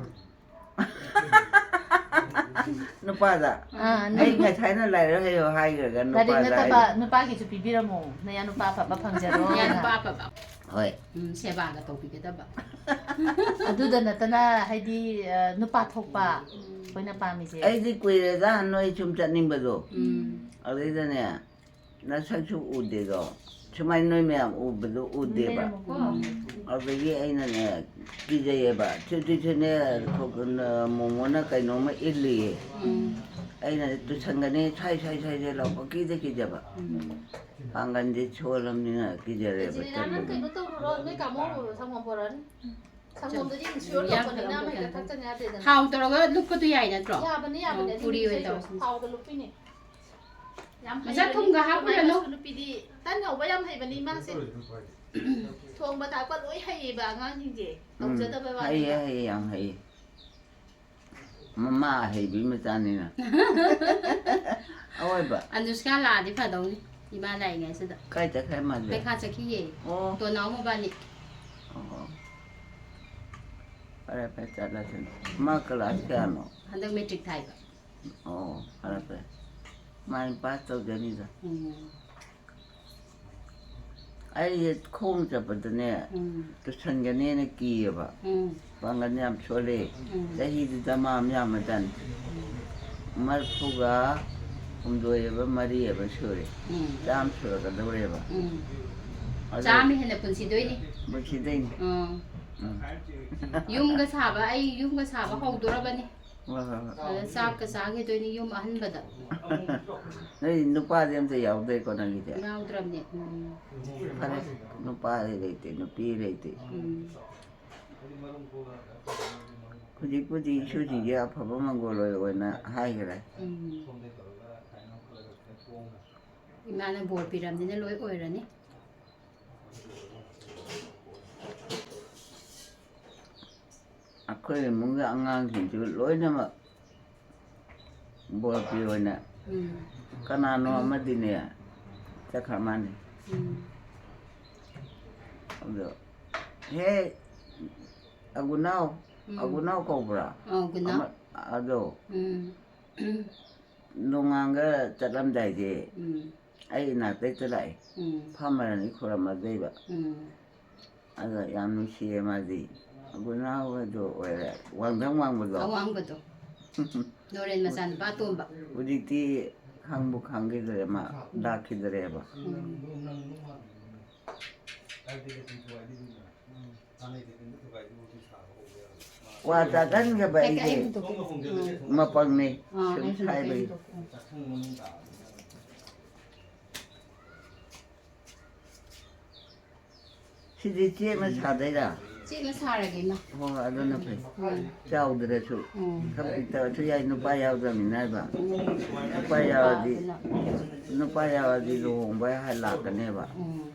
ꯅꯨꯄꯥꯗ꯫ ꯑꯥ, ꯑꯩ ꯅꯪ ꯉꯁꯥꯏꯅ ꯂꯥꯏꯔꯤꯛ ꯍꯩꯌꯣ ꯍꯥꯏꯈ꯭ꯔꯒ ꯂꯥꯏꯔꯤꯛ ꯅꯨꯄꯥꯗ ꯅꯠꯇꯕ, ꯍꯥꯏ꯫ ꯅꯨꯄꯥꯒꯤꯁꯨ ꯄꯤꯕꯤꯔꯝꯃꯣ, ꯅꯌꯥ ꯅꯨꯄꯥ ꯑꯐꯕ ꯐꯪꯖꯔꯣ꯫ ꯏꯌꯥ ꯅꯨꯄꯥ ꯑꯐꯕ꯫ ꯍꯣꯏ꯫ ꯎꯝ, ꯁꯦꯕꯥꯒ ꯇꯧꯕꯤꯒꯗꯕ꯫ ꯑꯗꯨꯗ ꯅꯠꯇꯅ, ꯍꯥꯏꯗꯤ, ꯑ, ꯅꯨꯄꯥ ꯊꯣꯛꯄ ꯑꯩꯈꯣꯏꯅ ꯄꯥꯝꯃꯤꯁꯦ꯫ ꯑꯩꯗꯤ ꯀꯨꯏꯔꯦꯗ ꯅꯣꯏ ꯁꯨꯝ ꯆꯠꯅꯤꯡꯕꯗꯣ꯫ ꯎꯝ꯫ ꯑꯗꯨꯗꯩꯗꯅꯦ, ꯅꯁꯛꯁꯨ ꯎꯗꯦꯗꯣ꯫ ꯁꯨꯃꯥꯏꯅ ꯅꯣꯏ ꯃꯌꯥꯝ ꯎꯕꯗꯣ ꯎꯗꯦꯕ꯫ ꯂꯩꯔꯝꯃꯣꯀꯣ꯫ ꯑꯗꯨꯗꯒꯤ ꯑꯩꯅꯅꯦ, ꯀꯤꯖꯩꯌꯦꯕ꯫ ꯊꯨ ꯊꯨ ꯊꯨꯅꯦ, ꯈꯣ-, ꯃꯣꯃꯣꯅ ꯀꯩꯅꯣꯝꯃ ꯏꯜꯂꯤꯌꯦ꯫ ꯎꯝ꯫ ꯑꯩꯅ ꯇꯨꯁꯟꯒꯅꯤ, ꯁꯥꯏ ꯁꯥꯏ ꯁꯥꯏ ꯁꯥꯏ ꯂꯥꯎ ꯄꯪꯀꯤꯗ ꯀꯤꯖꯕ꯫ ꯎꯝ꯫ ꯄꯥꯡꯒꯜꯗꯤ ꯁꯣꯜꯂꯝꯅꯤꯅ ꯀꯤꯖꯔꯦꯕ ꯖꯤꯅꯤꯌꯥ, ꯅꯪ ꯆꯠꯄꯗꯣ꯫ ꯀꯩꯅꯣ ꯇꯧꯔꯨꯔꯣ, ꯅꯣꯏ ꯀꯥꯃꯣ ꯍꯧꯔꯨꯔꯣ, ꯁꯪꯒꯣꯝ ꯄꯣꯔꯛꯑꯅꯤ꯫ ꯁꯪꯒꯣꯝꯗꯨꯗꯤ ꯏꯟꯁꯤꯌꯣꯔ ꯌꯥꯝ ꯇꯧꯕꯅꯤꯅ ꯐꯕ ꯑꯃ ꯍꯦꯛꯇ ꯀꯩꯅꯣ ꯊꯛꯆꯅꯤ ꯌꯥꯗꯦꯗꯅ꯫ ꯊꯥꯎ ꯇꯧꯔꯒ ꯂꯨꯞꯄꯗꯨ ꯌꯥꯏ ꯅꯠꯇ꯭ꯔꯣ? ꯌꯥꯕꯅꯤ, ꯌꯥꯕꯅꯤ꯫ ꯑꯣ, ꯄꯨꯔꯤ ꯑꯣꯏꯅ ꯇꯧꯔꯁꯤ꯫ ꯊꯥꯎꯗ ꯂꯨꯞꯄꯤꯅꯦ꯫ ꯌꯥꯝ ꯃꯆꯥ ꯍꯩꯕꯅꯦ꯫ ꯊꯨꯝꯒ ꯍꯥꯞꯄꯨꯔꯅꯨ꯫ ꯑꯩꯈꯣꯏ ꯃꯥꯏ ꯃꯆꯥꯅꯨꯄꯤꯗꯤ ꯇꯟ ꯍꯧꯕ ꯌꯥꯝ ꯍꯩꯕꯅꯤ ꯏꯃꯥꯁꯦ꯫ ꯊꯣꯡꯕ ꯊꯥꯛꯄ ꯂꯣꯏ ꯍꯩꯌꯦꯕ ꯑꯉꯥꯡꯁꯤꯡꯁꯦ꯫ ꯎꯝ, ꯇꯧꯖꯗꯕꯩ ꯍꯩꯌꯦ, ꯋꯥꯅꯤꯗ꯫ ꯍꯩꯌꯦ, ꯌꯥꯝ ꯍꯩꯌꯦ꯫ ꯃꯃꯥ ꯑꯍꯩꯕꯤ ꯃꯆꯥꯅꯤꯅ꯫ ꯑꯋꯣꯏꯕ꯫ ꯑꯅꯨꯁꯀꯥ ꯂꯥꯛꯑꯗꯤ ꯐꯗꯧꯅꯤ, ꯏꯃꯥ ꯂꯥꯛꯏꯉꯩꯁꯤꯗ꯫ ꯀꯥꯏ ꯆꯠꯈ꯭ꯔꯦ ꯃꯥꯗꯤ? ꯄꯩꯈꯥ ꯆꯠꯈꯤꯌꯦ꯫ ꯑꯣ꯫ ꯇꯣꯅꯥꯎ ꯃꯕꯥꯅꯤ꯫ ꯑꯣ꯫ ꯐꯔꯦ ꯐꯔꯦ, ꯆꯠꯂꯁꯅꯨ꯫ ꯃꯥ ꯀ꯭ꯂꯥꯁ ꯀꯌꯥꯅꯣ? ꯍꯟꯗꯛ ꯃꯦꯇ꯭ꯔꯤꯛ ꯊꯥꯏꯕ꯫ ꯑꯣ, ꯐꯔꯦ ꯐꯔꯦ꯫ ꯃꯥꯏ ꯄꯥꯁ ꯇꯧꯖꯅꯤꯗ꯫ ꯎꯝ꯫ ꯑꯩꯁꯦ ꯈꯣꯡ ꯆꯠꯄꯗꯅꯦ, ꯎꯝ꯫ ꯇꯨꯁꯟꯒꯅꯦꯅ ꯀꯤꯌꯦꯕ꯫ ꯎꯝ꯫ ꯄꯥꯡꯒꯜ ꯌꯥꯝ ꯁꯣꯜꯂꯦ꯫ ꯎꯝ꯫ ꯆꯍꯤꯗꯨꯗ ꯃꯥ ꯌꯥꯝꯃꯗꯅꯤ꯫ ꯃꯔꯐꯨꯒ ꯍꯨꯝꯗꯣꯏ ꯍꯥꯏꯕ ꯃꯔꯤ ꯍꯥꯏꯕ ꯁꯨꯔꯦ꯫ ꯎꯝ꯫ ꯆꯥꯝꯃ ꯁꯨꯔꯛꯀꯗꯧꯔꯦꯕ꯫ ꯎꯝ꯫ ꯑꯗꯣ ꯆꯥꯝꯃ ꯍꯦꯟꯅ ꯄꯨꯟꯁꯤꯗꯣꯏꯅꯤ꯫ ꯄꯨꯟꯁꯤꯗꯣꯏꯅꯤ꯫ ꯎꯝ꯫ ꯎꯝ꯫ ꯌꯨꯝꯒ ꯁꯥꯕ, ꯑꯩ ꯌꯨꯝꯒ ꯁꯥꯕ ꯍꯧꯗꯣꯔꯕꯅꯤ꯫ ꯍꯣꯏ, ꯍꯣꯏ, ꯍꯣꯏ꯫ ꯑꯗ ꯆꯥꯛꯀ ꯆꯥꯈꯤꯗꯣꯏꯅꯤ ꯌꯨꯝ ꯑꯍꯟꯕꯗ꯫ ꯅꯣꯏ ꯅꯨꯄꯥꯗꯤ ꯑꯝꯇ ꯌꯥꯎꯗꯦꯀꯣ ꯅꯪꯒꯤꯗꯤ? ꯌꯥꯎꯗ꯭ꯔꯕꯅꯦ꯫ ꯎꯝ꯫ ꯐꯔꯦ, ꯅꯨꯄꯥ ꯂꯩꯇꯦ, ꯅꯨꯄꯤ ꯂꯩꯇꯦ꯫ ꯎꯝ꯫ ꯍꯧꯖꯤꯛꯄꯨꯗꯤ ꯏꯁꯨꯁꯤꯡꯁꯦ ꯑꯐꯕ ꯃꯪꯒꯣꯜ ꯑꯣꯏ ꯑꯣꯏꯅ ꯍꯥꯏꯈ꯭ꯔꯦ꯫ ꯎꯝ꯫ ꯏꯃꯥꯅ ꯕꯣꯔ ꯄꯤꯔꯝꯅꯤꯅ ꯂꯣꯏ ꯑꯣꯏꯔꯅꯤ꯫ ꯑꯩꯈꯣꯏ ꯏꯃꯨꯡꯒꯤ ꯑꯉꯥꯡꯁꯤꯡꯁꯨ ꯂꯣꯏꯅꯃꯛ ꯕꯣꯔ ꯄꯤꯌꯣꯅ ꯎꯝ꯫ ꯀꯅꯥꯅꯣ ꯑꯃꯗꯤꯅꯦ ꯆꯠꯈ꯭ꯔ ꯃꯥꯅꯤ꯫ ꯎꯝ꯫ ꯑꯗꯣ ꯍꯦ ꯑꯒꯨꯅꯥꯎ ꯎꯝ꯫ ꯑꯒꯨꯅꯥꯎ ꯀꯧꯕ꯭ꯔꯥ? ꯑꯧ, ꯒꯨꯅꯥꯎ꯫ ꯑꯃ-, ꯑꯗꯣ ꯎꯝ꯫ ꯅꯣꯡꯉꯥꯟꯒ ꯆꯠꯂꯝꯗꯥꯏꯁꯦ ꯎꯝ꯫ ꯑꯩ ꯏꯅꯥꯛꯇ ꯍꯦꯛꯇ ꯂꯥꯛꯑꯦ꯫ ꯎꯝ꯫ ꯐꯝꯃꯔꯅꯤ ꯈꯨꯔꯝꯃꯗꯣꯏꯕ꯫ ꯎꯝ꯫ ꯑꯗ ꯌꯥꯝ ꯅꯨꯡꯁꯤꯌꯦ ꯃꯥꯗꯤ꯫ ꯒꯨꯅꯥꯎꯒꯗꯣ ꯑꯣꯏꯔꯦ꯫ ꯋꯥꯡꯗꯪ ꯋꯥꯡꯕꯗꯣ꯫ ꯑꯋꯥꯡꯕꯗꯣ꯫ ꯅꯣꯔꯦꯟ ꯃꯆꯥꯅꯨꯄꯥ ꯑꯇꯣꯝꯕ꯫ ꯍꯧꯖꯤꯛꯇꯤ ꯈꯪꯕꯨ ꯈꯪꯈꯤꯗ꯭ꯔꯦ ꯃꯥ꯫ ꯂꯥꯛꯈꯤꯗ꯭ꯔꯦꯕ꯫ ꯎꯝ꯫ ꯋꯥ ꯇꯥꯒꯟꯈ꯭ꯔꯕ ꯑꯩꯁꯦ ꯃꯄꯪꯅꯤ꯫ ꯑꯥ, ꯁꯨꯝ ꯑꯩꯁꯨ ꯍꯥꯏꯕꯩ꯫ ꯁꯤꯗꯤ ꯆꯦꯛꯅ ꯁꯥꯗꯣꯏꯔꯥ? ꯆꯦꯛꯅ ꯁꯥꯔꯒꯦ, ꯏꯃꯥ꯫ ꯍꯣꯏ, ꯍꯣꯏ, ꯑꯗꯨꯅ ꯐꯩ꯫ ꯎꯝ꯫ ꯆꯥꯎꯗ꯭ꯔꯁꯨ꯫ ꯎꯝ꯫ ꯈꯔ ꯄꯤꯛꯇꯛꯑꯁꯨ ꯌꯥꯏ, ꯅꯨꯄꯥ ꯌꯥꯎꯗ꯭ꯔꯕꯅꯤꯅ ꯍꯥꯏꯕ꯫ ꯎꯝ꯫ ꯅꯨꯄꯥ ꯌꯥꯎꯔꯗꯤ, ꯅꯨꯄꯥ ꯌꯥꯎꯔꯗꯤ ꯂꯨꯍꯣꯡꯕ ꯍꯥꯏ ꯂꯥꯛꯀꯅꯦꯕ꯫ ꯎꯝ꯫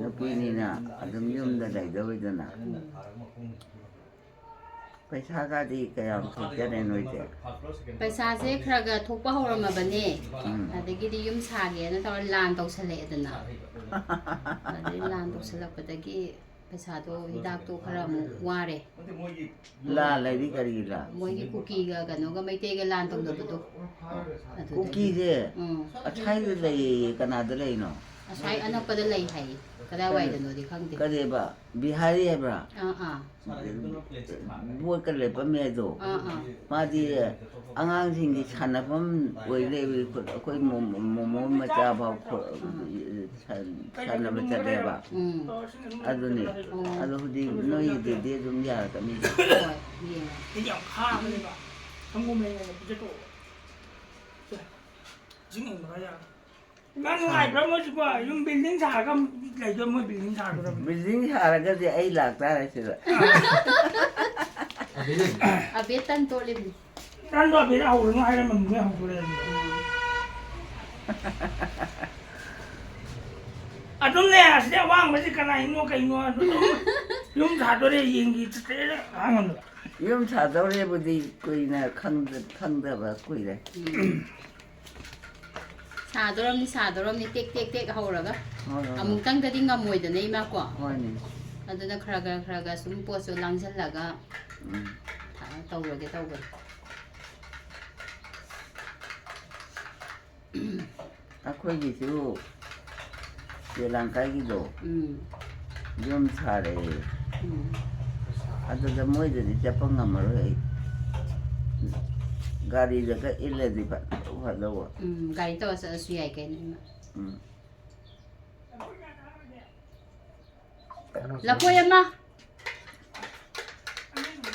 ꯅꯨꯄꯤꯅꯤꯅ ꯑꯗꯨꯝ ꯌꯨꯝꯗ ꯂꯩꯗꯧꯔꯤꯗꯅ꯫ ꯎꯝ꯫ ꯄꯩꯁꯥꯒꯗꯤ ꯀꯌꯥꯝ ꯊꯣꯛꯆꯔꯦ ꯅꯣꯏꯁꯦ? ꯄꯩꯁꯥꯁꯦ ꯈꯔ ꯈꯔ ꯊꯣꯛꯄ ꯍꯧꯔꯝꯃꯕꯅꯦ꯫ ꯎꯝ꯫ ꯑꯗꯒꯤꯗꯤ ꯌꯨꯝ ꯁꯥꯒꯦꯅ ꯇꯧꯔ ꯂꯥꯟ ꯇꯧꯁꯜꯂꯛꯑꯦꯗꯅ꯫ ꯑꯗꯩ ꯂꯥꯟ ꯇꯧꯁꯜꯂꯛꯄꯗꯒꯤ ꯄꯩꯁꯥꯗꯣ, ꯍꯤꯗꯥꯛꯇꯣ ꯈꯔ ꯑꯃꯨꯛ ꯋꯥꯔꯦ꯫ ꯂꯥꯟ ꯍꯥꯏꯗꯤ ꯀꯔꯤꯒꯤ ꯂꯥꯟ? ꯃꯣꯏꯒꯤ ꯀꯨꯀꯤꯒ ꯀꯩꯅꯣꯒ ꯃꯩꯇꯩꯒ ꯂꯥꯟ ꯇꯧꯅꯕꯗꯣ꯫ ꯑꯗꯨꯗꯒꯤ꯫ ꯀꯨꯀꯤꯁꯦ ꯎꯝ꯫ ꯑꯁ꯭ꯋꯥꯏꯗ ꯂꯩꯌꯦ, ꯀꯅꯥꯗ ꯂꯩꯅꯣ? ꯑꯁ꯭ꯋꯥꯏ ꯑꯅꯛꯄꯗ ꯂꯩ ꯍꯥꯏꯌꯦ꯫ ꯀꯗꯥꯏꯋꯥꯏꯗꯅꯣꯗꯤ ꯈꯪꯗꯦ꯫ ꯀꯔꯤꯕ? ꯕꯤꯍꯥꯔꯤ ꯍꯥꯏꯕ꯭ꯔꯥ? ꯑꯥ, ꯑꯥ꯫ ꯕꯣꯠꯀ ꯂꯦꯞꯄꯝꯃꯦ ꯍꯥꯏꯗꯣ꯫ ꯑꯥ, ꯑꯥ꯫ ꯃꯥꯗꯤ ꯑꯉꯥꯡꯁꯤꯡꯒꯤ ꯁꯥꯟꯅꯐꯝ ꯑꯣꯏ ꯂꯩꯕ, ꯑꯩꯈꯣꯏ ꯃꯣ-, ꯃꯣꯃꯣ ꯃꯆꯥ ꯐꯥꯎ ꯈꯣ-, ꯁꯥꯟ-, ꯁꯥꯟꯅꯕ ꯆꯠꯂꯦꯕ꯫ ꯎꯝ꯫ ꯑꯗꯨꯅꯤ꯫ ꯑꯣ꯫ ꯑꯗꯣ ꯍꯧꯖꯤꯛ ꯅꯣꯏꯒꯤꯗꯨꯗꯤ ꯑꯗꯨꯝ ꯌꯥꯔꯛꯀꯅꯤ꯫ ꯍꯣꯏ, ꯌꯦꯡꯉꯣ꯫ ꯑꯩꯗꯤ ꯌꯥꯝ ꯈꯥꯕꯅꯦꯕ꯫ ꯁꯪꯒꯣꯝ ꯂꯩꯔꯒ ꯄꯤꯖꯊꯣꯛꯑꯣ꯫ ꯁꯦ, ꯏꯁꯤꯡ ꯏꯪꯕꯒ ꯌꯥꯔꯦ꯫ ꯏꯃꯥ, ꯅꯨꯡꯉꯥꯏꯕ꯭ꯔꯥ ꯃꯣꯏꯁꯤꯕꯣ? ꯌꯨꯝ building ꯁꯥꯔꯒ ꯂꯩꯗꯣꯏ, ꯃꯣꯏ building ꯁꯥꯔꯗꯣꯔꯕꯅꯤ꯫ Building ꯁꯥꯔꯒꯗꯤ ꯑꯩ ꯂꯥꯛꯇꯥꯔꯦ ꯁꯤꯗ꯫ ꯑꯕꯦ ꯇꯟ ꯇꯣꯠꯂꯤꯕꯅꯤ꯫ ꯇꯟꯗꯣ ꯑꯕꯦꯗ ꯍꯧꯔꯨꯅꯨ ꯍꯥꯏꯔꯝꯕꯅꯤ, ꯃꯣꯏ ꯍꯧꯗꯣꯔꯦ ꯑꯗꯨꯗꯤ꯫ ꯑꯗꯨꯝꯅꯦ, ꯑꯁꯤꯗꯤ ꯑꯋꯥꯡꯕꯁꯤ ꯀꯅꯥꯏꯅꯣ ꯀꯩꯅꯣ ꯑꯗꯨꯝ ꯌꯨꯝ ꯁꯥꯗꯣꯔꯦ ꯌꯦꯡꯒꯦ ꯆꯠꯇ꯭ꯔꯦꯅ ꯍꯥꯡꯉꯝꯕ꯫ ꯌꯨꯝ ꯁꯥꯗꯧꯔꯦꯕꯨꯗꯤ ꯀꯨꯏꯅ ꯈꯪꯗ-, ꯈꯪꯗꯕ ꯀꯨꯏꯔꯦ꯫ ꯎꯝ꯫ ꯁꯥꯗꯣꯔꯝꯅꯤ, ꯁꯥꯗꯣꯔꯝꯅꯤ, ꯇꯦꯛ, ꯇꯦꯛ, ꯇꯦꯛ ꯍꯧꯔꯒ꯫ ꯍꯣꯏ, ꯍꯣꯏ, ꯍꯣꯏ꯫ ꯑꯃꯨꯛꯇꯪꯗꯗꯤ ꯉꯝꯃꯣꯏꯗꯅ, ꯏꯃꯥ, ꯀꯣ? ꯍꯣꯏꯅꯦ꯫ ꯑꯗꯨꯅ ꯈꯔ, ꯈꯔ, ꯈꯔ, ꯈꯔ ꯁꯨꯝ ꯄꯣꯠꯁꯨ ꯂꯥꯡꯁꯤꯜꯂꯒ ꯎꯝ꯫ ꯇꯧꯔꯒꯦ ꯇꯧꯕꯅꯤ꯫ ꯑꯩꯈꯣꯏꯒꯤꯁꯨ ꯆꯦ ꯂꯥꯡꯀꯥꯏꯒꯤꯗꯣ ꯎꯝ꯫ ꯌꯨꯝ ꯁꯥꯔꯦ꯫ ꯎꯝ꯫ ꯑꯗꯨꯗ ꯃꯣꯏꯗꯗꯤ ꯆꯠꯄ ꯉꯝꯃꯔꯣꯏ ꯑꯩ꯫ ꯒꯥꯔꯤꯗꯒ ꯏꯜꯂꯗꯤ ꯐꯠ ꯐꯠ ꯂꯧꯕ꯫ ꯎꯝ, ꯒꯥꯔꯤ ꯇꯧꯔ ꯆꯠꯂꯁꯨ ꯌꯥꯏ ꯀꯩꯅꯣ, ꯏꯃꯥ꯫ ꯎꯝ꯫ ꯂꯐꯣꯏ ꯑꯃ꯫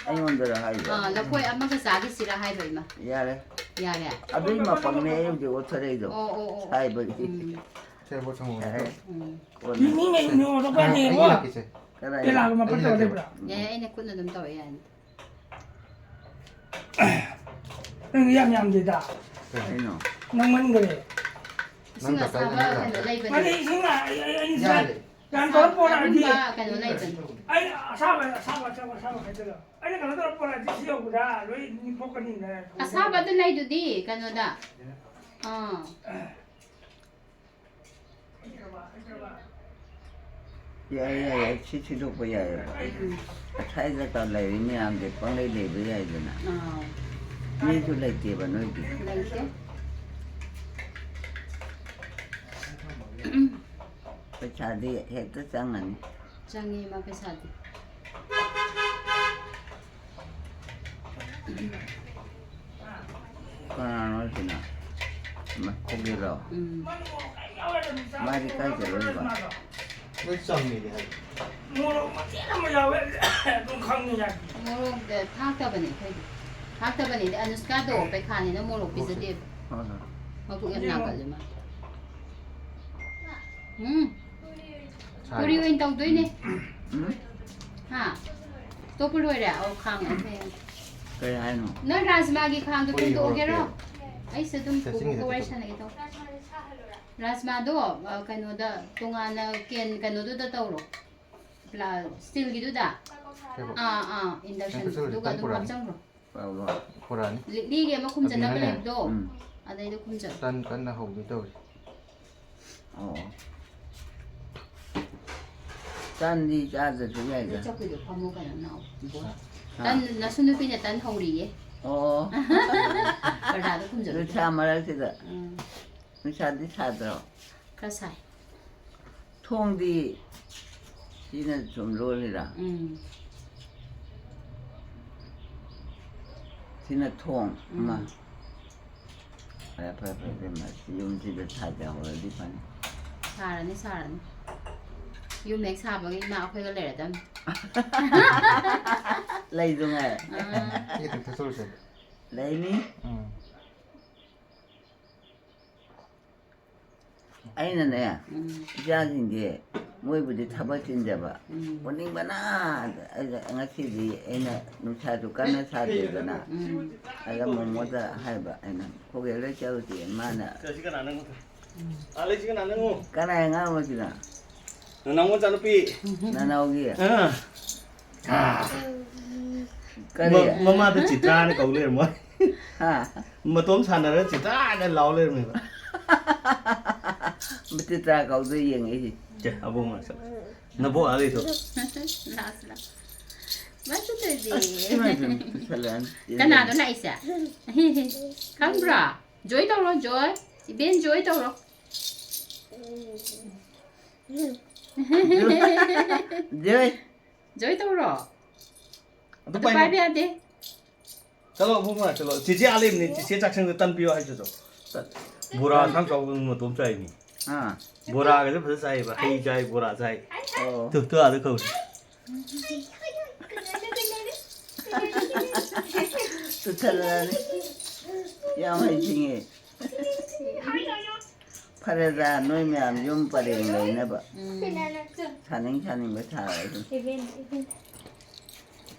ꯑꯩꯉꯣꯟꯗꯔ ꯍꯥꯏꯕ? ꯑꯥ, ꯂꯐꯣꯏ ꯑꯃꯒ ꯆꯥꯈꯤꯁꯤꯔꯥ ꯍꯥꯏꯕ, ꯏꯃꯥ? ꯌꯥꯔꯦ꯫ ꯌꯥꯔꯦ? ꯑꯗꯨꯏ ꯃꯄꯪꯅꯦ ꯑꯩ ꯍꯧꯖꯤꯛ ꯑꯣꯠꯊꯔꯛꯏꯗꯣ꯫ ꯑꯣ, ꯑꯣ, ꯑꯣ꯫ ꯁꯥꯏꯕꯒꯤ꯫ ꯎꯝ꯫ ꯁꯦ, ꯕꯣꯠ ꯁꯪꯉꯣ꯫ ꯌꯥꯔꯦ꯫ ꯎꯝ꯫ ꯀꯣꯟꯅ꯫ ꯃꯤ, ꯃꯤ ꯉꯩ ꯅꯣꯡꯃꯗ ꯑꯩ ꯄꯥꯏꯅꯩꯌꯦꯕ꯫ ꯍꯥꯏꯔꯛꯀꯦꯁꯦ꯫ ꯀꯗꯥꯏꯗ? ꯇꯦꯂꯥꯒ ꯃꯄꯠ ꯑꯩ ꯇꯧꯔ ꯍꯥꯏꯔꯛꯀꯦꯕ꯫ ꯂꯩꯕ꯭ꯔꯥ? ꯌꯥꯏ, ꯑꯩꯅ ꯈꯨꯠꯅ ꯑꯗꯨꯝ ꯇꯧꯔꯦ, ꯌꯥꯅꯤ꯫ ꯅꯪ ꯌꯥꯝ ꯌꯥꯝꯗꯦꯗ꯫ ꯀꯩꯅꯣ? ꯅꯪ ꯃꯟꯈꯔꯦ꯫ ꯏꯁꯤꯡ ꯅꯪ ꯑꯁꯥꯕ ꯇꯞꯇꯥꯏ ꯀꯩꯅꯣ ꯅꯪ ꯂꯩꯕꯅꯦ꯫ ꯃꯥꯗꯤ ꯏꯁꯤꯡ ꯑ-, ꯑꯩ, ꯑꯩ, ꯑꯩ ꯉꯁꯥꯏ ꯌꯥꯔꯦ꯫ ꯌꯥꯝ ꯇꯧꯔ ꯄꯣꯔꯛꯑꯗꯤ꯫ ꯑꯔꯨꯝꯕ ꯀꯩꯅꯣ ꯂꯩꯕꯅꯦ꯫ ꯑꯩ ꯑꯁꯥꯕ, ꯑꯁꯥꯕ, ꯑꯁꯥꯕ, ꯑꯁꯥꯕ ꯍꯥꯏꯗꯣꯏꯔꯣ? ꯑꯩꯅ ꯀꯩꯅꯣ ꯇꯧꯔ ꯄꯣꯔꯛꯑꯗꯤ ꯁꯤ ꯌꯧꯕꯗ ꯂꯣꯏ ꯅꯤꯡꯊꯣꯛꯀꯅꯤꯅ꯫ ꯑꯁꯥꯕ ꯑꯗꯨ ꯂꯩꯗꯨꯗꯤ ꯀꯩꯅꯣꯗ꯫ ꯑꯥ꯫ ꯌꯥꯏ, ꯌꯥꯏ, ꯌꯥꯏ, ꯁꯤ ꯁꯤꯗꯣꯛꯄ ꯌꯥꯏꯑꯕ꯫ ꯎꯝ꯫ ꯑꯁ꯭ꯋꯥꯏꯗ ꯂꯩꯔꯤ ꯃꯌꯥꯝꯁꯦ ꯄꯪꯂꯩ ꯂꯩꯕ ꯌꯥꯏꯗꯅ꯫ ꯑꯥ꯫ ꯃꯤꯁꯨ ꯂꯩꯇꯦꯕ ꯅꯣꯏꯗꯤ꯫ ꯂꯩꯇꯦ꯫ ꯄꯩꯁꯥꯗꯤ ꯍꯦꯛꯇ ꯆꯪꯉꯅꯤ꯫ ꯆꯪꯉꯦ ꯏꯃꯥ ꯄꯩꯁꯥꯗꯤ꯫ ꯀꯅꯥꯅꯣ ꯁꯤꯅ? ꯃꯈꯣꯏꯒꯤꯔꯣ? ꯎꯝ꯫ ꯃꯥꯗꯤ ꯀꯥꯏ ꯆꯠꯂꯨꯏꯕ? ꯃꯣꯏ ꯆꯝꯃꯦꯗꯤ ꯍꯥꯏ꯫ ꯃꯣꯔꯣꯛ ꯃꯆꯦꯠ ꯑꯃ ꯌꯥꯎꯋꯦ, ꯑꯗꯨꯝ ꯈꯪꯉꯤ ꯌꯥꯏ꯫ ꯃꯣꯔꯣꯛꯇ ꯊꯥꯛꯇꯕꯅꯦ ꯑꯩꯈꯣꯏꯗꯤ꯫ ꯊꯥꯛꯇꯕꯅꯦꯗꯤ ꯑꯅꯨꯁꯀꯥꯗꯣ ꯄꯩꯈꯥꯅꯤꯅ ꯃꯣꯔꯣꯛ ꯄꯤꯖꯗꯦꯕ꯫ ꯍꯣꯏ, ꯍꯣꯏ꯫ ꯃꯕꯨꯛ ꯌꯥꯝ ꯅꯥꯒꯜꯂꯦ ꯃꯥ꯫ ꯎꯝ꯫ ꯄꯨꯔꯤ ꯑꯣꯏꯅ ꯇꯧꯗꯣꯏꯅꯦ꯫ ꯎꯝ? ꯍꯥ? ꯇꯣꯛꯄ ꯂꯣꯏꯔꯦ? ꯑꯧ, ꯈꯥꯡ ꯑꯃ ꯍꯦꯛ꯫ ꯀꯩ ꯍꯥꯏꯅꯣ? ꯅꯪ ꯔꯥꯖꯃꯥꯒꯤ ꯈꯥꯡꯗꯣ ꯄꯨꯔꯤ ꯐꯦꯡꯗꯣꯛꯑꯒꯦꯔꯣ? ꯍꯧꯔꯛꯀꯦ꯫ ꯑꯩꯁꯦ ꯑꯗꯨꯝ ꯁꯦ, ꯁꯤꯒꯤꯁꯦ ꯄꯨꯕꯒ ꯋꯥꯔꯤ ꯇꯧꯊꯣꯛ꯫ ꯁꯥꯟꯅꯒꯦ ꯇꯧ꯫ ꯔꯥꯖꯃꯥꯗꯣ, ꯑ, ꯀꯩꯅꯣꯗ, ꯇꯣꯉꯥꯟꯅ ꯀꯦꯟ ꯀꯩꯅꯣꯗꯨꯗ ꯇꯧꯔꯣ꯫ ꯄ꯭ꯂꯥ-, ꯁ꯭ꯇꯤꯜꯒꯤꯗꯨꯗ꯫ ꯑꯥ, ꯑꯥ, induction. ꯅꯪ ꯆꯠꯂꯨꯔꯁꯤ, ꯑꯗꯨꯒ ꯇꯟ ꯑꯗꯨꯝ ꯄꯨꯔꯛꯑꯅꯤ꯫ ꯍꯥꯞꯆꯟꯈ꯭ꯔꯣ꯫ ꯄꯨꯔꯛꯑꯕꯣ? ꯄꯨꯔꯛꯑꯅꯤ꯫ ꯂꯤꯛꯂꯤꯒꯤ ꯑꯃ ꯈꯨꯝꯖꯟꯅꯕ ꯑꯕꯤꯅꯅꯦ, ꯂꯩꯕꯗꯣ, ꯎꯝ꯫ ꯑꯗꯩꯗ ꯈꯨꯝꯖꯜꯂꯣ꯫ ꯇꯟ ꯀꯟꯅ ꯍꯧꯗꯣꯏ ꯇꯧꯔꯤ꯫ ꯑꯣ꯫ ꯇꯟꯗꯤ ꯆꯥꯗ꯭ꯔꯁꯨ ꯌꯥꯏꯗ꯫ ꯅꯣꯏ ꯆꯧꯀ꯭ꯔꯤꯗꯣ ꯐꯝꯃꯣ ꯀꯩꯅꯣ, ꯅꯥꯎ, ꯏꯕꯣꯛ꯫ ꯍꯥ? ꯇꯟ, ꯅꯁꯨ ꯅꯨꯄꯤꯅ ꯇꯟ ꯍꯧꯔꯤꯌꯦ꯫ ꯑꯣ꯫ ꯄꯔꯗꯥꯗꯣ ꯈꯨꯝꯖꯜꯂꯨ꯫ ꯅꯨꯡꯁꯥ ꯃꯔꯛꯁꯤꯗ꯫ ꯎꯝ꯫ ꯅꯨꯡꯁꯥꯗꯤ ꯁꯥꯗ꯭ꯔꯣ? ꯈꯔ ꯁꯥꯏ꯫ ꯊꯣꯡꯗꯤ ꯁꯤꯅ ꯁꯨꯝ ꯂꯣꯜꯂꯤꯔꯥ? ꯎꯝ꯫ ꯁꯤꯅ ꯊꯣꯡ ꯑꯃ꯫ ꯎꯝ꯫ ꯐꯔꯦ, ꯐꯔꯦ, ꯐꯔꯦ, ꯏꯕꯦꯝꯃ, ꯌꯨꯝꯁꯤꯗ ꯁꯥꯖꯍꯧꯔꯗꯤ ꯐꯅꯤ꯫ ꯁꯥꯔꯅꯤ, ꯁꯥꯔꯅꯤ꯫ ꯌꯨꯝ ꯍꯦꯛ ꯁꯥꯕꯒ ꯏꯃꯥ ꯑꯩꯈꯣꯏꯒ ꯂꯩꯔꯗꯝꯅꯤ꯫ ꯂꯩꯗꯨꯉꯥꯏ꯫ ꯑꯥ꯫ ꯁꯤ ꯈꯤꯇꯪ ꯊꯛꯆꯜꯂꯨꯁꯦ꯫ ꯂꯩꯅꯤ꯫ ꯎꯝ꯫ ꯑꯩꯅꯅꯦ, ꯎꯝ꯫ ꯏꯆꯥꯁꯤꯡꯁꯦ ꯃꯣꯏꯕꯨꯗꯤ ꯊꯕꯛ ꯆꯤꯟꯖꯕ, ꯎꯝ꯫ ꯄꯨꯅꯤꯡꯕꯅ ꯑꯩꯅ ꯉꯁꯤꯗꯤ ꯑꯩꯅ ꯅꯨꯡꯁꯥꯁꯨ ꯀꯟꯅ ꯁꯥꯗꯦꯗꯅ, ꯎꯝ꯫ ꯑꯗ ꯃꯣꯃꯣꯗ ꯍꯥꯏꯕ ꯑꯩꯅ, "ꯈꯣꯒꯦ ꯂꯣꯏ ꯆꯠꯂꯨꯁꯦ", ꯃꯥꯅ, ꯎꯝ꯫ ꯀꯅꯥꯏ ꯑꯉꯥꯡꯅꯣ ꯁꯤꯅ? ꯅꯅꯥꯎ ꯃꯆꯥꯅꯨꯄꯤ꯫ ꯅꯅꯥꯎꯒꯤ? ꯑꯥ꯫ ꯀꯔꯤ? ꯃ-, ꯃꯃꯥꯗ ꯆꯤꯇ꯭ꯔꯥꯅ ꯀꯧ ꯂꯩꯔꯝꯃꯣ꯫ ꯍꯥ? ꯃꯇꯣꯝ ꯁꯥꯟꯅꯔꯒ ꯆꯤꯇ꯭ꯔꯥꯅ ꯂꯥꯎ ꯂꯩꯔꯝꯃꯦꯕ꯫ ꯆꯤꯇ꯭ꯔꯥ ꯀꯧꯗꯣꯏ ꯌꯦꯡꯉꯛꯏꯁꯤ꯫ ꯆꯦ, ꯑꯕꯣꯛ ꯃꯅꯥꯛ ꯆꯠꯂꯣ꯫ ꯅꯕꯣꯛ ꯑꯥ ꯂꯩꯗꯣ꯫ ꯂꯥꯛꯑꯣ, ꯂꯥꯛꯑꯣ꯫ ꯃꯁꯤ ꯇꯧꯔꯤꯁꯦ꯫ ꯑꯁ, ꯏꯃꯥꯏ ꯄꯦꯝꯃ, ꯄꯨꯁꯜꯂꯛꯑꯅꯤ꯫ ꯀꯅꯥꯅꯣ ꯂꯥꯛꯏꯁꯦ? ꯈꯪꯕ꯭ꯔꯣ? ꯖꯣꯏ ꯇꯧꯔꯣ, ꯖꯣꯏ꯫ ꯏꯕꯦꯟ ꯖꯣꯏ ꯇꯧꯔꯣ꯫ ꯖꯣꯏ꯫ ꯖꯣꯏ ꯇꯧꯔꯣ꯫ ꯑꯗꯨ ꯑꯗꯨ ꯄꯥꯏꯅꯣ꯫ ꯄꯥꯏꯕ ꯌꯥꯗꯦ꯫ ꯆꯠꯂꯣ, ꯑꯕꯣꯛ ꯃꯅꯥꯛ ꯆꯠꯂꯣ꯫ ꯆꯤꯆꯦ ꯑꯥ ꯂꯩꯕꯅꯤ꯫ ꯆꯤꯆꯦ ꯆꯥꯛꯁꯪꯗ ꯇꯟ ꯄꯤꯌꯣ ꯍꯥꯏ ꯆꯠꯂꯣ꯫ ꯆꯠ-, ꯕꯣꯔꯥ ꯑꯁꯥꯡ ꯆꯥꯎꯕ ꯃꯇꯣꯝ ꯆꯥꯏꯅꯤ꯫ ꯑꯥ꯫ ꯕꯣꯔꯥꯒꯁꯦ ꯐꯖꯅ ꯆꯥꯏꯌꯦꯕ꯫ ꯍꯩ ꯆꯥꯏ, ꯕꯣꯔꯥ ꯆꯥꯏ꯫ ꯑꯣ꯫ ꯇꯨ, ꯇꯨ ꯑꯥꯗ ꯀꯧꯔꯤ꯫ ꯇꯨꯊꯠꯂꯛꯑꯅꯤ꯫ ꯌꯥꯝ ꯍꯩꯁꯤꯡꯉꯦ꯫ ꯐꯔꯦꯗ, ꯅꯣꯏ ꯃꯌꯥꯝ ꯌꯨꯝ ꯄꯔꯦꯡ ꯂꯩꯅꯕ꯫ ꯎꯝ꯫ ꯁꯥꯅꯤꯡ ꯁꯥꯅꯤꯡꯕ ꯁꯥꯔꯁꯨ꯫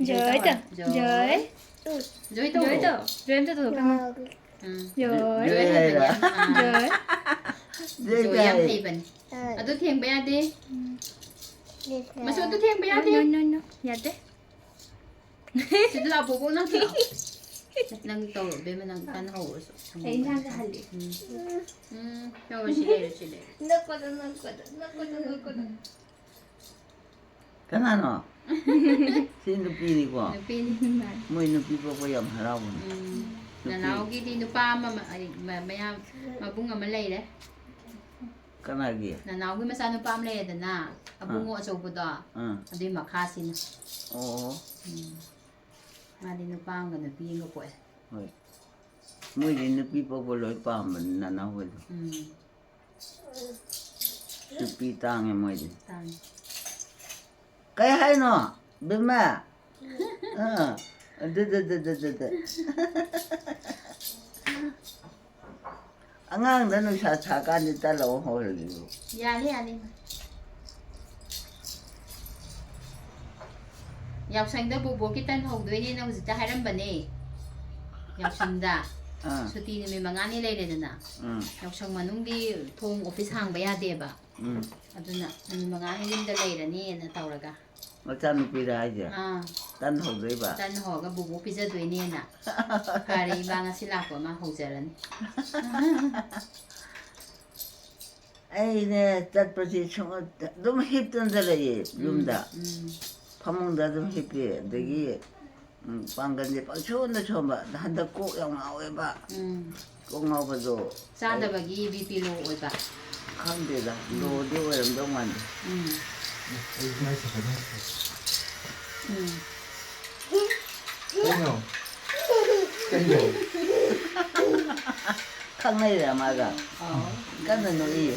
ꯖꯣꯏ ꯇꯧ, ꯖꯣꯏ꯫ ꯖꯣꯏ ꯇꯧꯔꯣ꯫ ꯖꯣꯏ ꯇꯧ, ꯖꯣꯏ ꯑꯝꯇ ꯇꯧ꯫ ꯎꯝ꯫ ꯖꯣꯏ꯫ ꯖꯣꯏ ꯍꯥꯏꯕꯅꯦ꯫ ꯑꯥ꯫ ꯖꯣꯏ꯫ ꯖꯣꯏ ꯖꯣꯏ ꯌꯥꯝ ꯍꯥꯏ꯫ ꯍꯩꯕꯅꯦ꯫ ꯑꯗꯨ ꯊꯦꯡꯕ ꯌꯥꯗꯦ꯫ ꯎꯝ꯫ ꯃꯆꯨ ꯑꯗꯨ ꯊꯦꯡꯕ ꯌꯥꯗꯦ꯫ No, no, no, no. ꯌꯥꯗꯦ꯫ ꯁꯤꯗ ꯂꯥꯛꯑꯣ, ꯕꯣꯕꯣꯛ, ꯅꯪ ꯊꯤꯜꯂꯛꯑꯣ꯫ ꯅꯪ ꯇꯧꯔꯣ, ꯏꯕꯦꯝꯃ, ꯅꯪ ꯀꯟꯅ ꯍꯧꯔꯁꯨ꯫ ꯑꯩ ꯏꯟꯁꯥꯡꯁꯦ ꯍꯜꯂꯤ꯫ ꯎꯝ꯫ ꯎꯝ, ꯇꯧꯔꯣ, ꯁꯤ ꯂꯩꯔꯦ, ꯁꯤ ꯂꯩꯔꯦ꯫ ꯅꯛꯄꯗ, ꯅꯛꯄꯗ, ꯅꯛꯄꯗ, ꯅꯛꯄꯗ꯫ ꯀꯅꯥꯅꯣ? ꯁꯤ ꯅꯨꯄꯤꯅꯤꯀꯣ? ꯅꯨꯄꯤꯅꯤ꯫ ꯃꯣꯏ ꯅꯨꯄꯤ ꯄꯣꯛꯄ ꯌꯥꯝ ꯍꯔꯥꯎꯕꯅꯤ꯫ ꯎꯝ꯫ ꯅꯨꯄꯤ꯫ ꯅꯅꯥꯎꯒꯤꯗꯤ ꯅꯨꯄꯥ ꯑꯃ, ꯃ-, ꯃꯌꯥꯝ, ꯃꯕꯨꯡ ꯑꯃ ꯂꯩꯔꯦ꯫ ꯀꯅꯥꯒꯤ? ꯅꯅꯥꯎꯒꯤ ꯃꯆꯥꯅꯨꯄꯥ ꯑꯃ ꯂꯩꯔꯦꯗꯅ, ꯑꯕꯨꯡꯉꯣ ꯑꯥ꯫ ꯑꯆꯧꯕꯗꯣ, ꯑꯥ꯫ ꯑꯗꯨꯏ ꯃꯈꯥꯁꯤꯅ꯫ ꯑꯣ꯫ ꯎꯝ꯫ ꯃꯥꯗꯤ ꯅꯨꯄꯥ ꯑꯃꯒ ꯅꯨꯄꯤ ꯑꯃꯒ ꯄꯣꯛꯑꯦ꯫ ꯍꯣꯏ꯫ ꯃꯣꯏꯗꯤ ꯅꯨꯄꯤ ꯄꯣꯛꯄ ꯂꯣꯏ ꯄꯥꯝꯕꯅꯤ, ꯅꯅꯥꯎ ꯍꯣꯏꯗꯣ꯫ ꯎꯝ꯫ ꯅꯨꯄꯤ ꯇꯥꯡꯉꯦ ꯃꯣꯏꯗꯤ꯫ ꯇꯥꯡꯉꯦ꯫ ꯀꯩ ꯍꯥꯏꯅꯣ, ꯕꯦꯝꯃ? ꯑꯥ, ꯑꯗꯨ, ꯑꯗꯨ, ꯑꯗꯨ꯫ ꯑꯉꯥꯡꯗ ꯅꯨꯡꯁꯥ ꯁꯥꯀꯥꯟꯗ ꯇꯜꯂꯧ ꯍꯧꯔꯒꯦꯕꯨ꯫ ꯌꯥꯅꯤ, ꯌꯥꯅꯤ, ꯏꯃꯥ꯫ ꯌꯥꯎꯁꯪꯗ ꯕꯣꯕꯣꯛꯀꯤ ꯇꯟ ꯍꯧꯗꯣꯏꯅꯦꯅ ꯍꯧꯖꯤꯛꯇ ꯍꯥꯏꯔꯝꯕꯅꯦ꯫ ꯌꯥꯎꯁꯪꯗ꯫ ꯑꯥ꯫ ꯁꯨꯇꯤ ꯅꯨꯃꯤꯠ ꯃꯉꯥꯅꯤ ꯂꯩꯔꯦꯗꯅ꯫ ꯎꯝ꯫ ꯌꯥꯎꯁꯪ ꯃꯅꯨꯡꯗꯤ ꯊꯣꯡ ꯑꯣꯐꯤꯁ ꯍꯥꯡꯕ ꯌꯥꯗꯦꯕ꯫ ꯎꯝ꯫ ꯑꯗꯨꯅ ꯅꯨꯃꯤꯠ ꯃꯉꯥꯅꯤ ꯌꯨꯝꯗ ꯂꯩꯔꯅꯤꯅ ꯇꯧꯔꯒ꯫ ꯃꯆꯥꯅꯨꯄꯤꯔ ꯍꯥꯏꯁꯦ? ꯑꯥ꯫ ꯇꯟ ꯍꯧꯗꯣꯏꯕ? ꯇꯟ ꯍꯧꯔꯒ ꯕꯨꯕꯣꯛ ꯄꯤꯖꯗꯣꯏꯅꯦꯅ꯫ ꯐꯔꯦ, ꯏꯃꯥ ꯉꯁꯤ ꯂꯥꯛꯄ ꯑꯃ ꯍꯧꯖꯔꯅꯤ꯫ ꯑꯩꯅꯦ ꯆꯠꯄꯁꯤ ꯁꯨꯝ ꯑꯗꯨꯝ ꯍꯤꯞꯇꯅ ꯂꯩꯌꯦ ꯎꯝ, ꯌꯨꯝꯗ꯫ ꯎꯝ꯫ ꯐꯃꯨꯡꯗ ꯑꯗꯨꯝ ꯍꯤꯞꯄꯤ꯫ ꯑꯗꯒꯤ ꯎꯝ, ꯄꯥꯡꯒꯜꯁꯦ ꯄꯪꯁꯣꯟꯗ ꯁꯣꯟꯕ꯫ ꯑꯗ ꯍꯟꯗꯛ ꯀꯣꯛ ꯌꯥꯝ ꯉꯥꯎꯋꯦꯕ꯫ ꯎꯝ꯫ ꯀꯣꯛ ꯉꯥꯎꯕꯗꯣ ꯆꯥꯗꯕꯒꯤ ꯕꯤ ꯄꯤ ꯂꯣ ꯑꯣꯏꯕ꯫ ꯈꯪꯗꯦꯗ, ꯎꯝ꯫ ꯂꯣꯗꯤ ꯑꯣꯏꯔꯝꯗꯧ ꯃꯥꯟꯗꯦ꯫ ꯎꯝ꯫ ꯑꯩ ꯃꯥꯏ ꯁꯦꯡꯗꯣꯛꯀꯦ꯫ ꯎꯝ꯫ ꯀꯩꯅꯣ? ꯀꯩꯅꯣ? ꯈꯪꯅꯩꯔ ꯃꯥꯒ? ꯑꯥꯎ꯫ ꯀꯟꯅ ꯅꯣꯛꯏꯌꯦ꯫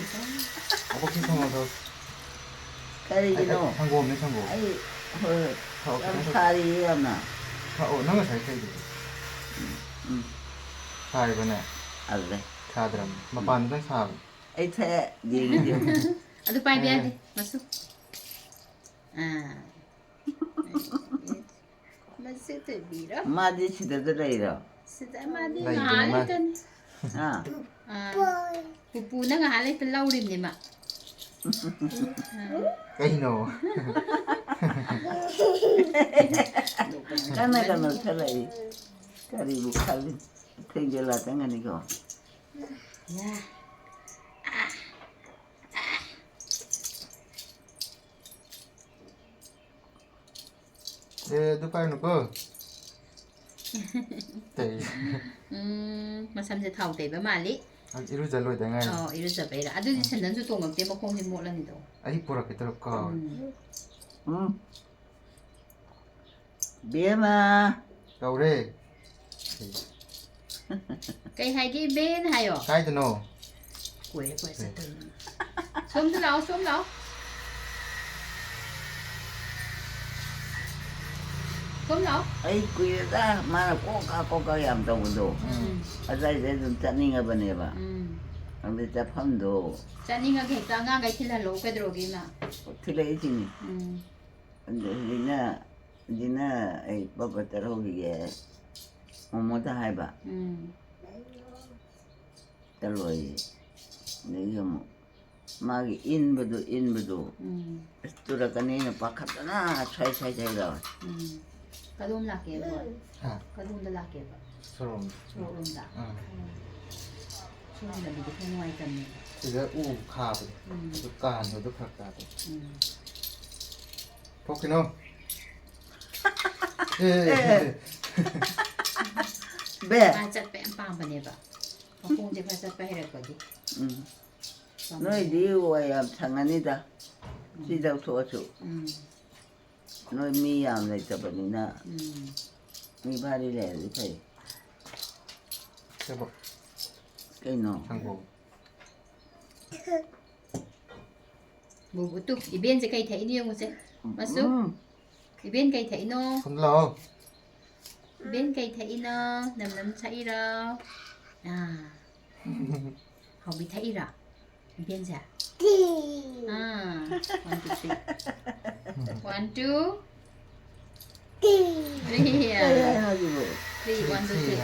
ꯑꯕꯣꯛꯀꯤ ꯁꯪꯒꯣꯝꯗꯣ꯫ ꯀꯔꯤꯒꯤꯅꯣ? ꯑꯩ, ꯑꯩ, ꯁꯪꯒꯣꯝꯅꯦ, ꯁꯪꯒꯣꯝ꯫ ꯑꯩ, ꯍꯣꯏ, ꯍꯣꯏ꯫ ꯊꯛꯑꯣ, ꯌꯥꯝ ꯈꯤꯇꯪ ꯊꯛꯑꯣ꯫ ꯁꯥꯔꯤꯌꯦ ꯌꯥꯝꯅ꯫ ꯊꯛꯑꯣ, ꯅꯪ ꯉꯁꯥꯏ ꯊꯛꯏꯗꯨꯗꯤ꯫ ꯎꯝ, ꯎꯝ꯫ ꯁꯥꯔꯤꯕꯅꯦ? ꯑꯗꯨꯗꯩ꯫ ꯁꯥꯗ꯭ꯔꯕꯅꯦ꯫ ꯎꯝ꯫ ꯃꯄꯥꯟꯗꯨꯗꯪ ꯁꯥꯕꯅꯦ꯫ ꯑꯩ ꯊꯛꯑꯦ, ꯌꯦꯡꯉꯤꯁꯦ꯫ ꯑꯗꯨ ꯄꯥꯏꯕ ꯌꯥꯗꯦ, ꯃꯁꯨ꯫ ꯑꯥ꯫ ꯃꯁꯨ ꯊꯣꯏꯕꯤꯔꯣ꯫ ꯃꯥꯗꯤ ꯁꯤꯗꯗ ꯂꯩꯔꯣ? ꯁꯤꯗ ꯃꯥꯗꯤ ꯂꯩꯇꯦ, ꯉꯥꯏꯍꯥꯛ ꯃꯥ꯫ ꯂꯩꯇꯅꯤ꯫ ꯑꯥ꯫ ꯑꯥ꯫ ꯄꯨꯄꯨꯅ ꯉꯥꯏꯍꯥꯛ ꯂꯩꯇ ꯂꯧꯔꯤꯕꯅꯦ ꯃꯥ꯫ ꯀꯩꯅꯣ? ꯀꯟꯅ ꯀꯟꯅ ꯊꯠꯂꯛꯏ꯫ ꯀꯔꯤꯕꯨ ꯈꯜꯂꯤ? ꯊꯦꯡꯖꯤꯜꯂꯛꯀꯅꯤꯀꯣ꯫ ꯑꯦ, ꯑꯗꯨ ꯄꯥꯏꯅꯨꯀꯣ꯫ ꯇꯩ꯫ ꯎꯝ, ꯃꯁꯝꯁꯦ ꯊꯥꯎ ꯇꯩꯕ ꯃꯥꯜꯂꯤ꯫ ꯑ, ꯏꯔꯨꯖ ꯂꯣꯏꯗ ꯉꯥꯏꯔꯤ꯫ ꯑꯧ, ꯏꯔꯨꯖꯕꯩꯔꯥ? ꯑꯗꯨꯗꯤ ꯎꯝ꯫ ꯁꯦꯟꯗꯟꯁꯨ ꯇꯣꯡꯉꯛꯇꯦ, ꯃꯈꯣꯡꯁꯦ ꯃꯣꯠꯂꯅꯤꯗꯣ꯫ ꯑꯩ ꯄꯨꯔꯛꯀꯦ ꯇꯧꯔ ꯀꯥꯎꯔꯦ꯫ ꯎꯝ꯫ ꯎꯝ꯫ ꯕꯦꯝꯃ꯫ ꯀꯧꯔꯦ꯫ ꯀꯩ ꯍꯥꯏꯒꯦ, ꯏꯕꯦꯟ ꯍꯥꯏꯌꯣ꯫ ꯀꯥꯏꯗꯅꯣ? ꯀꯣꯏꯔꯦ, ꯀꯣꯏꯔꯦ ꯆꯠꯇꯣꯏꯅꯦ꯫ ꯁꯣꯝꯗ ꯂꯥꯛꯑꯣ, ꯁꯣꯝ ꯂꯥꯛꯑꯣ꯫ ꯁꯣꯝ ꯂꯥꯛꯑꯣ꯫ ꯑꯩ ꯀꯨꯏꯔꯦꯗ, ꯃꯥꯅ ꯀꯣꯛ ꯀꯥ, ꯀꯣꯛ ꯀꯥ ꯌꯥꯝ ꯇꯧꯕꯗꯣ꯫ ꯎꯝ꯫ ꯑꯗꯥꯏꯗ ꯑꯗꯨꯝ ꯆꯠꯅꯤꯡꯉꯕꯅꯦꯕ꯫ ꯎꯝ꯫ ꯑꯗꯨ ꯆꯠꯐꯝꯗꯣ꯫ ꯆꯠꯅꯤꯡꯉꯒ ꯍꯦꯛꯇ ꯑꯉꯥꯡꯈꯩ ꯊꯤꯜꯍꯜꯂꯛꯎ ꯀꯩꯗꯧꯔꯒꯦ, ꯏꯃꯥ? ꯊꯤꯜꯂꯛꯏꯁꯤꯅꯤ꯫ ꯎꯝ꯫ ꯑꯗꯨ ꯍꯧꯖꯤꯛꯅ, ꯍꯧꯖꯤꯛꯅ ꯑꯩ ꯄꯞꯄ ꯆꯠꯍꯧꯈꯤꯒꯦ꯫ ꯃꯣꯃꯣꯗ ꯍꯥꯏꯕ꯫ ꯎꯝ꯫ ꯆꯠꯂꯣꯏꯌꯦ꯫ ꯑꯗꯒꯤ ꯑꯃꯨꯛ ꯃꯥꯒꯤ ꯏꯟꯕꯗꯨ, ꯏꯟꯕꯗꯨ꯫ ꯎꯝ꯫ ꯑꯁ, ꯇꯨꯔꯛꯀꯅꯤꯅ ꯄꯥꯈꯠꯇꯅ ꯁ꯭ꯋꯥꯏ, ꯁ꯭ꯋꯥꯏ, ꯁ꯭ꯋꯥꯏ ꯂꯥꯎꯔꯦ꯫ ꯎꯝ꯫ ꯀꯗꯣꯝ ꯂꯥꯛꯀꯦꯕ? ꯍꯥ? ꯀꯗꯣꯝꯗ ꯂꯥꯛꯀꯦꯕ? ꯁꯣꯔꯣꯛ꯫ ꯁꯣꯔꯣꯛꯂꯣꯝꯗ? ꯑꯥ꯫ ꯎꯝ꯫ ꯁꯣꯔꯣꯛ ꯂꯝꯕꯤꯗꯤ ꯈꯔ ꯅꯨꯡꯉꯥꯏꯇꯕꯅꯦꯕ꯫ ꯁꯤꯗ ꯎ ꯈꯥꯕꯗꯣ꯫ ꯎꯝ꯫ ꯑꯗꯨ ꯀꯥꯟꯕꯗꯣ ꯐꯔꯛ ꯇꯥꯗꯅ꯫ ꯎꯝ꯫ ꯊꯣꯛꯈꯤꯅꯣ꯫ ꯑꯦ, ꯑꯦ, ꯑꯦ꯫ ꯕꯦ꯫ ꯃꯥ ꯆꯠꯄ ꯌꯥꯝ ꯄꯥꯝꯕꯅꯦꯕ꯫ ꯃꯈꯣꯡꯁꯦ ꯈꯔ ꯆꯠꯄ ꯍꯩꯔꯛꯄꯒꯤ꯫ ꯎꯝ꯫ ꯄꯥꯝꯕꯅꯦ꯫ ꯅꯣꯏꯗꯤ ꯋꯥꯏ ꯌꯥꯝ ꯁꯪꯉꯅꯤꯗ꯫ ꯎꯝ꯫ ꯁꯤ ꯂꯧꯊꯣꯛꯑꯁꯨ꯫ ꯎꯝ꯫ ꯅꯣꯏ ꯃꯤ ꯌꯥꯝ ꯂꯩꯇꯕꯅꯤꯅ꯫ ꯎꯝ꯫ ꯃꯤ ꯚꯥꯔꯤ ꯂꯩꯔꯗꯤ ꯐꯩ꯫ ꯁꯦꯕꯣꯠ꯫ ꯀꯩꯅꯣ? ꯁꯪꯒꯣꯝ꯫ ꯕꯨꯕꯨꯇꯨ, ꯏꯕꯦꯟꯁꯦ ꯀꯩ ꯊꯛꯏꯅꯣ ꯌꯦꯡꯉꯨꯁꯦ꯫ ꯃꯁꯨ, ꯎꯝ꯫ ꯏꯕꯦꯟ ꯀꯩ ꯊꯛꯏꯅꯣ? ꯁꯨꯝ ꯂꯥꯛꯑꯣ꯫ ꯏꯕꯦꯟ ꯀꯩ ꯊꯛꯏꯅꯣ? ꯅꯝ ꯅꯝ ꯊꯛꯏꯔꯣ? ꯑꯥ꯫ ꯍꯥꯎꯕꯤ ꯊꯛꯏꯔꯣ? ꯏꯕꯦꯟꯁꯦ? ꯑꯥ, one, two, three. One, two. Three, ꯀꯔꯤ ꯍꯥꯏꯅꯣ ꯍꯥꯏꯁꯤꯕꯣ? Three, one, two, three.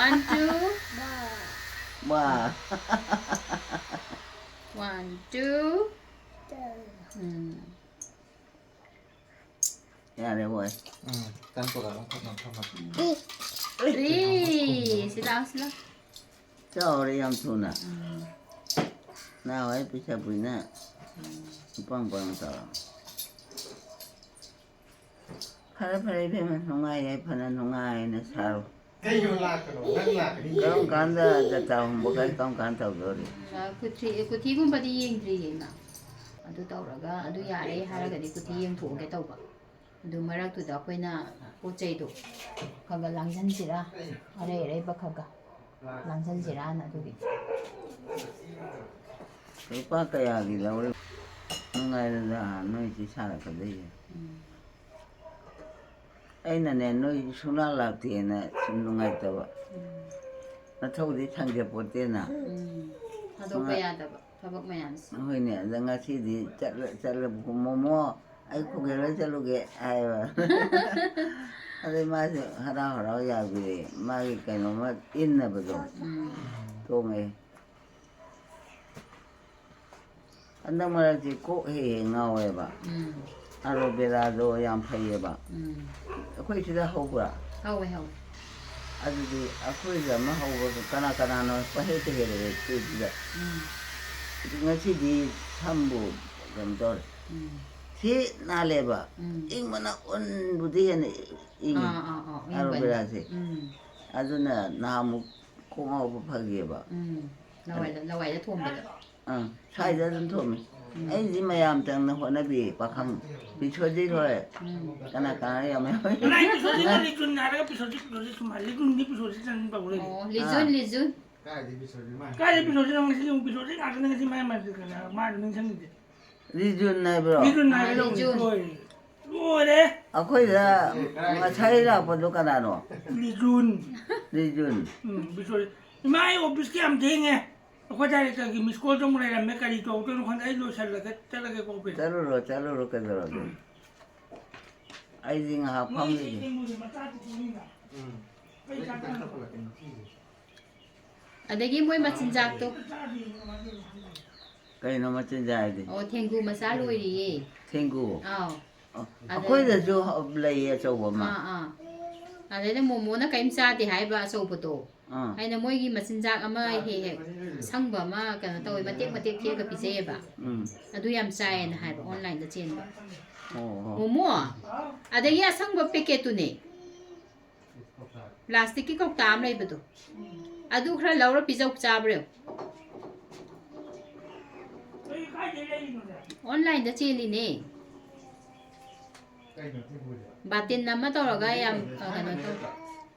One, two. ꯋꯥ꯫ One, One, two. ꯎꯝ꯫ ꯌꯥꯔꯦ, ꯍꯣꯏ꯫ ꯎꯝ, ꯇꯟ ꯄꯀꯣꯔꯥ ꯑꯃꯈꯛ ꯅꯝꯊꯝꯃꯒꯦ꯫ ꯏ, ꯁꯤ ꯂꯥꯎ, ꯁꯤ ꯂꯥꯎ꯫ ꯆꯥꯎꯔꯦ ꯌꯥꯝ ꯊꯨꯅ꯫ ꯎꯝ꯫ ꯅꯍꯥꯟꯋꯥꯏ ꯄꯩꯁꯥ ꯄꯨꯏꯅ ꯎꯝ꯫ ꯏꯄꯪ ꯄꯪ ꯇꯧꯔ꯫ ꯐꯔꯦ, ꯐꯔꯦ, ꯏꯕꯦꯝꯃ, ꯅꯨꯡꯉꯥꯏ ꯌꯥꯏꯐꯅ ꯅꯨꯡꯉꯥꯏꯅ ꯁꯥꯔꯣ꯫ ꯀꯩꯅꯣ ꯂꯥꯛꯀꯅꯣ? ꯅꯪ ꯂꯥꯛꯀꯅꯤ꯫ ꯀꯔꯝ ꯀꯥꯟꯗ ꯖꯇ꯭ꯔꯥ ꯍꯣꯡꯕ ꯀꯥꯏ ꯀꯔꯝ ꯀꯥꯟꯗ ꯇꯧꯗꯣꯔꯤ? ꯑ, ꯀꯨꯊꯤ-, ꯀꯨꯊꯤꯒꯨꯝꯕꯗꯤ ꯌꯦꯡꯗ꯭ꯔꯤꯌꯦ, ꯏꯃꯥ꯫ ꯑꯗꯨ ꯇꯧꯔꯒ, ꯑꯗꯨ ꯌꯥꯔꯦ ꯍꯥꯏꯔꯒꯗꯤ ꯀꯨꯊꯤ ꯌꯦꯡꯊꯣꯛꯑꯒꯦ ꯇꯧꯕ꯫ ꯑꯗꯨ ꯃꯔꯛꯇꯨꯗ ꯑꯩꯈꯣꯏꯅ ꯄꯣꯠ ꯆꯩꯗꯣ ꯈꯔ ꯈꯔ ꯂꯥꯡꯁꯤꯟꯁꯤꯔꯥ? ꯑꯔꯩ ꯑꯔꯩꯕ ꯈꯔ ꯈꯔ ꯂꯥꯡꯁꯤꯟꯁꯤꯔꯥꯅ ꯑꯗꯨꯒꯤ꯫ ꯂꯨꯄꯥ ꯀꯌꯥꯒꯤ ꯂꯧꯔꯦ? ꯅꯨꯡꯉꯥꯏꯔꯗ ꯅꯣꯏꯁꯤ ꯁꯥꯔꯛꯀꯗꯣꯏꯁꯦ꯫ ꯎꯝ꯫ ꯑꯩꯅꯅꯦ, ꯅꯣꯏ ꯁꯨꯡꯂꯥꯛ ꯂꯥꯛꯇꯦꯅ ꯁꯨꯝ ꯅꯨꯡꯉꯥꯏꯇꯕ꯫ ꯎꯝ꯫ ꯅꯊꯧꯗꯤ ꯊꯥꯡꯖꯄꯣꯠꯇꯦꯅ꯫ ꯎꯝ꯫ ꯊꯥꯗꯣꯛꯄ ꯁꯨꯡꯂꯥꯛ ꯌꯥꯗꯕ ꯊꯕꯛ ꯃꯌꯥꯝꯁꯦ꯫ ꯍꯣꯏꯅꯦ, ꯑꯗ ꯉꯁꯤꯗꯤ ꯆꯠꯂ-, ꯆꯠꯂ-, "ꯃꯣꯃꯣ, ꯑꯩ ꯈꯨꯒꯦ ꯂꯣꯏ ꯆꯠꯂꯨꯒꯦ" ꯍꯥꯏꯕ꯫ ꯑꯗꯩ ꯃꯥꯁꯨ ꯍꯔꯥꯎ ꯍꯔꯥꯎ ꯌꯥꯕꯤꯔꯦ꯫ ꯃꯥꯒꯤ ꯀꯩꯅꯣꯝꯃ ꯏꯟꯅꯕꯗꯣ ꯎꯝ꯫ ꯇꯣꯡꯉꯦ꯫ ꯍꯟꯗꯛ ꯃꯔꯛꯁꯤ ꯀꯣꯛ ꯍꯦꯛ ꯍꯦꯛ ꯉꯥꯎꯋꯦꯕ꯫ ꯎꯝ꯫ ꯑꯦꯂꯣꯚꯦꯔꯥꯗꯣ ꯌꯥꯝ ꯐꯩꯌꯦꯕ꯫ ꯎꯝ꯫ ꯑꯩꯈꯣꯏ ꯁꯤꯗ ꯍꯧꯕ꯭ꯔꯥ? ꯍꯧꯋꯦ, ꯍꯧꯋꯦ꯫ ꯑꯗꯨꯗꯤ ꯑꯩꯈꯣꯏꯗ ꯑꯃ ꯍꯧꯕꯗꯣ ꯀꯅꯥ ꯀꯅꯥꯅꯣ ꯄꯪꯍꯦꯛꯇ ꯍꯦꯛꯂꯛꯑꯦ ꯁꯤꯁꯤꯗ꯫ ꯎꯝ꯫ ꯉꯁꯤꯗꯤ ꯁꯝꯕꯨ ꯀꯩꯅꯣ ꯇꯧꯔꯦ꯫ ꯎꯝ꯫ ꯁꯤ ꯅꯥꯜꯂꯦꯕ꯫ ꯎꯝ꯫ ꯏꯪꯕꯅ ꯎꯟꯕꯨꯗꯤ ꯍꯦꯟꯅ ꯏꯪꯉꯤ꯫ ꯑꯥ, ꯑꯥ, ꯑꯥ, ꯏꯪꯕꯅꯤ꯫ ꯑꯦꯂꯣꯚꯦꯔꯥꯁꯦ꯫ ꯎꯝ꯫ ꯑꯗꯨꯅ ꯅꯍꯥꯟꯃꯨꯛ ꯀꯣꯛ ꯉꯥꯎꯕ ꯐꯈꯤꯑꯕ꯫ ꯎꯝ꯫ ꯂꯋꯥꯏꯗ, ꯂꯋꯥꯏꯗ ꯊꯣꯡꯕꯗꯣ꯫ ꯑꯥ, ꯁ꯭ꯋꯥꯏꯗ ꯑꯗꯨꯝ ꯊꯣꯝꯃꯤ꯫ ꯎꯝ꯫ ꯑꯩꯗꯤ ꯃꯌꯥꯝ ꯆꯪꯅ ꯍꯣꯠꯅꯕꯤ ꯄꯥꯈꯪ ꯕꯤꯁ꯭ꯋꯖꯤꯠ ꯍꯣꯏ꯫ ꯎꯝ꯫ ꯀꯅꯥ ꯀꯅꯥ ꯌꯥꯝ ꯌꯥꯎꯋꯤ꯫ ꯀꯅꯥꯏ ꯕꯤꯁ꯭ꯋꯖꯤꯠꯅꯣ? ꯂꯤꯖꯨꯟ ꯍꯥꯏꯔꯒ ꯕꯤꯁ꯭ꯋꯖꯤꯠ, ꯕꯤꯁ꯭ꯋꯖꯤꯠ ꯁꯨꯝ ꯍꯥꯏ꯫ ꯂꯤꯖꯨꯟꯗꯤ ꯕꯤꯁ꯭ꯋꯖꯤꯠ ꯆꯪ ꯇꯧ ꯂꯩꯔꯦ꯫ ꯑꯣ, ꯂꯤꯖꯨꯟ, ꯑꯥ꯫ ꯂꯤꯖꯨꯟ꯫ ꯀꯥꯏꯗꯩ ꯕꯤꯁ꯭ꯋꯖꯤꯠ ꯃꯥ? ꯀꯥꯏꯗꯩ ꯕꯤꯁ꯭ꯋꯖꯤꯠꯅꯣ? ꯉꯁꯤ ꯑꯃꯨꯛ ꯕꯤꯁ꯭ꯋꯖꯤꯠ ꯉꯥꯛꯇꯅꯦ ꯉꯁꯤ ꯃꯥꯏ ꯃꯥꯏ ꯀꯩꯅꯣ, ꯃꯥꯅ ꯅꯤꯡꯁꯤꯡꯉꯤꯁꯦ꯫ ꯂꯤꯖꯨꯟ ꯍꯥꯏꯕ꯭ꯔꯣ? ꯂꯤꯖꯨꯟ ꯍꯥꯏꯒꯗꯧꯕꯅꯤ꯫ ꯂꯤꯖꯨꯟ꯫ ꯂꯣꯏꯔꯦ꯫ ꯂꯣꯏꯔꯦ꯫ ꯑꯩꯈꯣꯏꯗ ꯉꯁꯥꯏ ꯂꯥꯛꯄꯗꯣ ꯀꯅꯥꯅꯣ? ꯂꯤꯖꯨꯟ꯫ ꯂꯤꯖꯨꯟ꯫ ꯎꯝ, ꯕꯤꯁ꯭ꯋꯖꯤꯠ꯫ ꯏꯃꯥ, ꯑꯩ ꯑꯣꯐꯤꯁꯀꯤ ꯌꯥꯝ ꯊꯦꯡꯉꯦ꯫ ꯑꯩꯈꯣꯏ ꯗꯥꯏꯔꯦꯛꯇꯔꯒꯤ ꯃꯤꯁ ꯀꯣꯜꯁꯨ ꯑꯃꯨꯛ ꯂꯩꯔꯝꯃꯦ꯫ ꯀꯔꯤ ꯇꯧꯗꯣꯏꯅꯣ ꯈꯪꯗꯦ꯫ ꯑꯩ ꯂꯣꯏꯁꯤꯜꯂꯒ ꯆꯠꯂꯒꯦꯀꯣ, ꯑꯣꯐꯤꯁ꯫ ꯆꯠꯂꯨꯔꯣ, ꯆꯠꯂꯨꯔꯣ, ꯀꯩꯗꯧꯔꯒꯦ? ꯑꯩꯗꯤ ꯉꯥꯏꯍꯥꯛ ꯃꯣꯏ ꯐꯝꯈꯤꯒꯦ꯫ ꯀꯩꯅꯣꯁꯦ ꯃꯆꯥ ꯄꯨꯊꯣꯛꯅꯤꯅ꯫ ꯎꯝ꯫ ꯑꯩ ꯑꯩ ꯆꯥꯛ ꯈꯤꯇꯪ ꯆꯥ-, ꯇꯧꯈꯠꯂꯛꯀꯦ, ꯅꯨꯄꯤꯁꯦ꯫ ꯑꯗꯒꯤ ꯃꯣꯏ ꯃꯆꯤꯟꯖꯥꯛꯇꯣ꯫ ꯆꯥꯗꯦ, ꯀꯃꯥꯏꯅ ꯇꯧꯔꯤꯅꯣ ꯈꯪꯗꯦ꯫ ꯀꯩꯅꯣ ꯃꯆꯤꯟꯖꯥꯛ ꯍꯥꯏꯗꯤ? ꯑꯣ, ꯊꯦꯡꯒꯨ ꯃꯆꯥ ꯂꯣꯏꯔꯤꯌꯦ꯫ ꯊꯦꯡꯒꯨ? ꯑꯥꯎ꯫ ꯑ, ꯑꯗ ꯑꯩꯈꯣꯏꯗꯁꯨ ꯍ-, ꯂꯩꯌꯦ ꯑꯆꯧꯕ ꯑꯃ꯫ ꯑꯥ, ꯑꯥ꯫ ꯑꯗꯩꯗ ꯃꯣꯃꯣꯅ ꯀꯔꯤꯝ ꯆꯥꯗꯦ ꯍꯥꯏꯕ ꯑꯆꯧꯕꯗꯣ꯫ ꯑꯥ꯫ ꯑꯩꯅ ꯃꯣꯏꯒꯤ ꯃꯆꯤꯟꯖꯥꯛ ꯑꯃ ꯍꯦꯛ ꯍꯦꯛ ꯑꯁꯪꯕ ꯑꯃ ꯀꯩꯅꯣ ꯇꯧꯋꯦ, ꯃꯇꯦꯛ ꯃꯇꯦꯛ ꯊꯦꯛꯑꯒ ꯄꯤꯖꯩꯌꯦꯕ꯫ ꯎꯝ꯫ ꯑꯗꯨ ꯌꯥꯝ ꯆꯥꯏꯌꯦꯅ ꯍꯥꯏꯕ, online-ꯗ ꯆꯦꯟꯕ꯫ ꯑꯣ, ꯑꯣ꯫ ꯃꯣꯃꯣ, ꯑꯗꯒꯤ ꯑꯁꯪꯕ packet-ꯇꯨꯅꯦ꯫ Plastic-ꯀꯤ ꯀꯧꯇꯥ ꯑꯃ ꯂꯩꯕꯗꯣ꯫ ꯑꯗꯨ ꯈꯔ ꯂꯧꯔ ꯄꯤꯖꯧ, ꯆꯥꯕ꯭ꯔꯥ ꯌꯦꯡꯉꯨ꯫ Online-ꯗ ꯆꯦꯜꯂꯤꯅꯦ꯫ ꯕꯥꯇꯤꯟ ꯑꯃ ꯇꯧꯔꯒ ꯌꯥꯝ, ꯑ, ꯀꯩꯅꯣ ꯇꯧ-,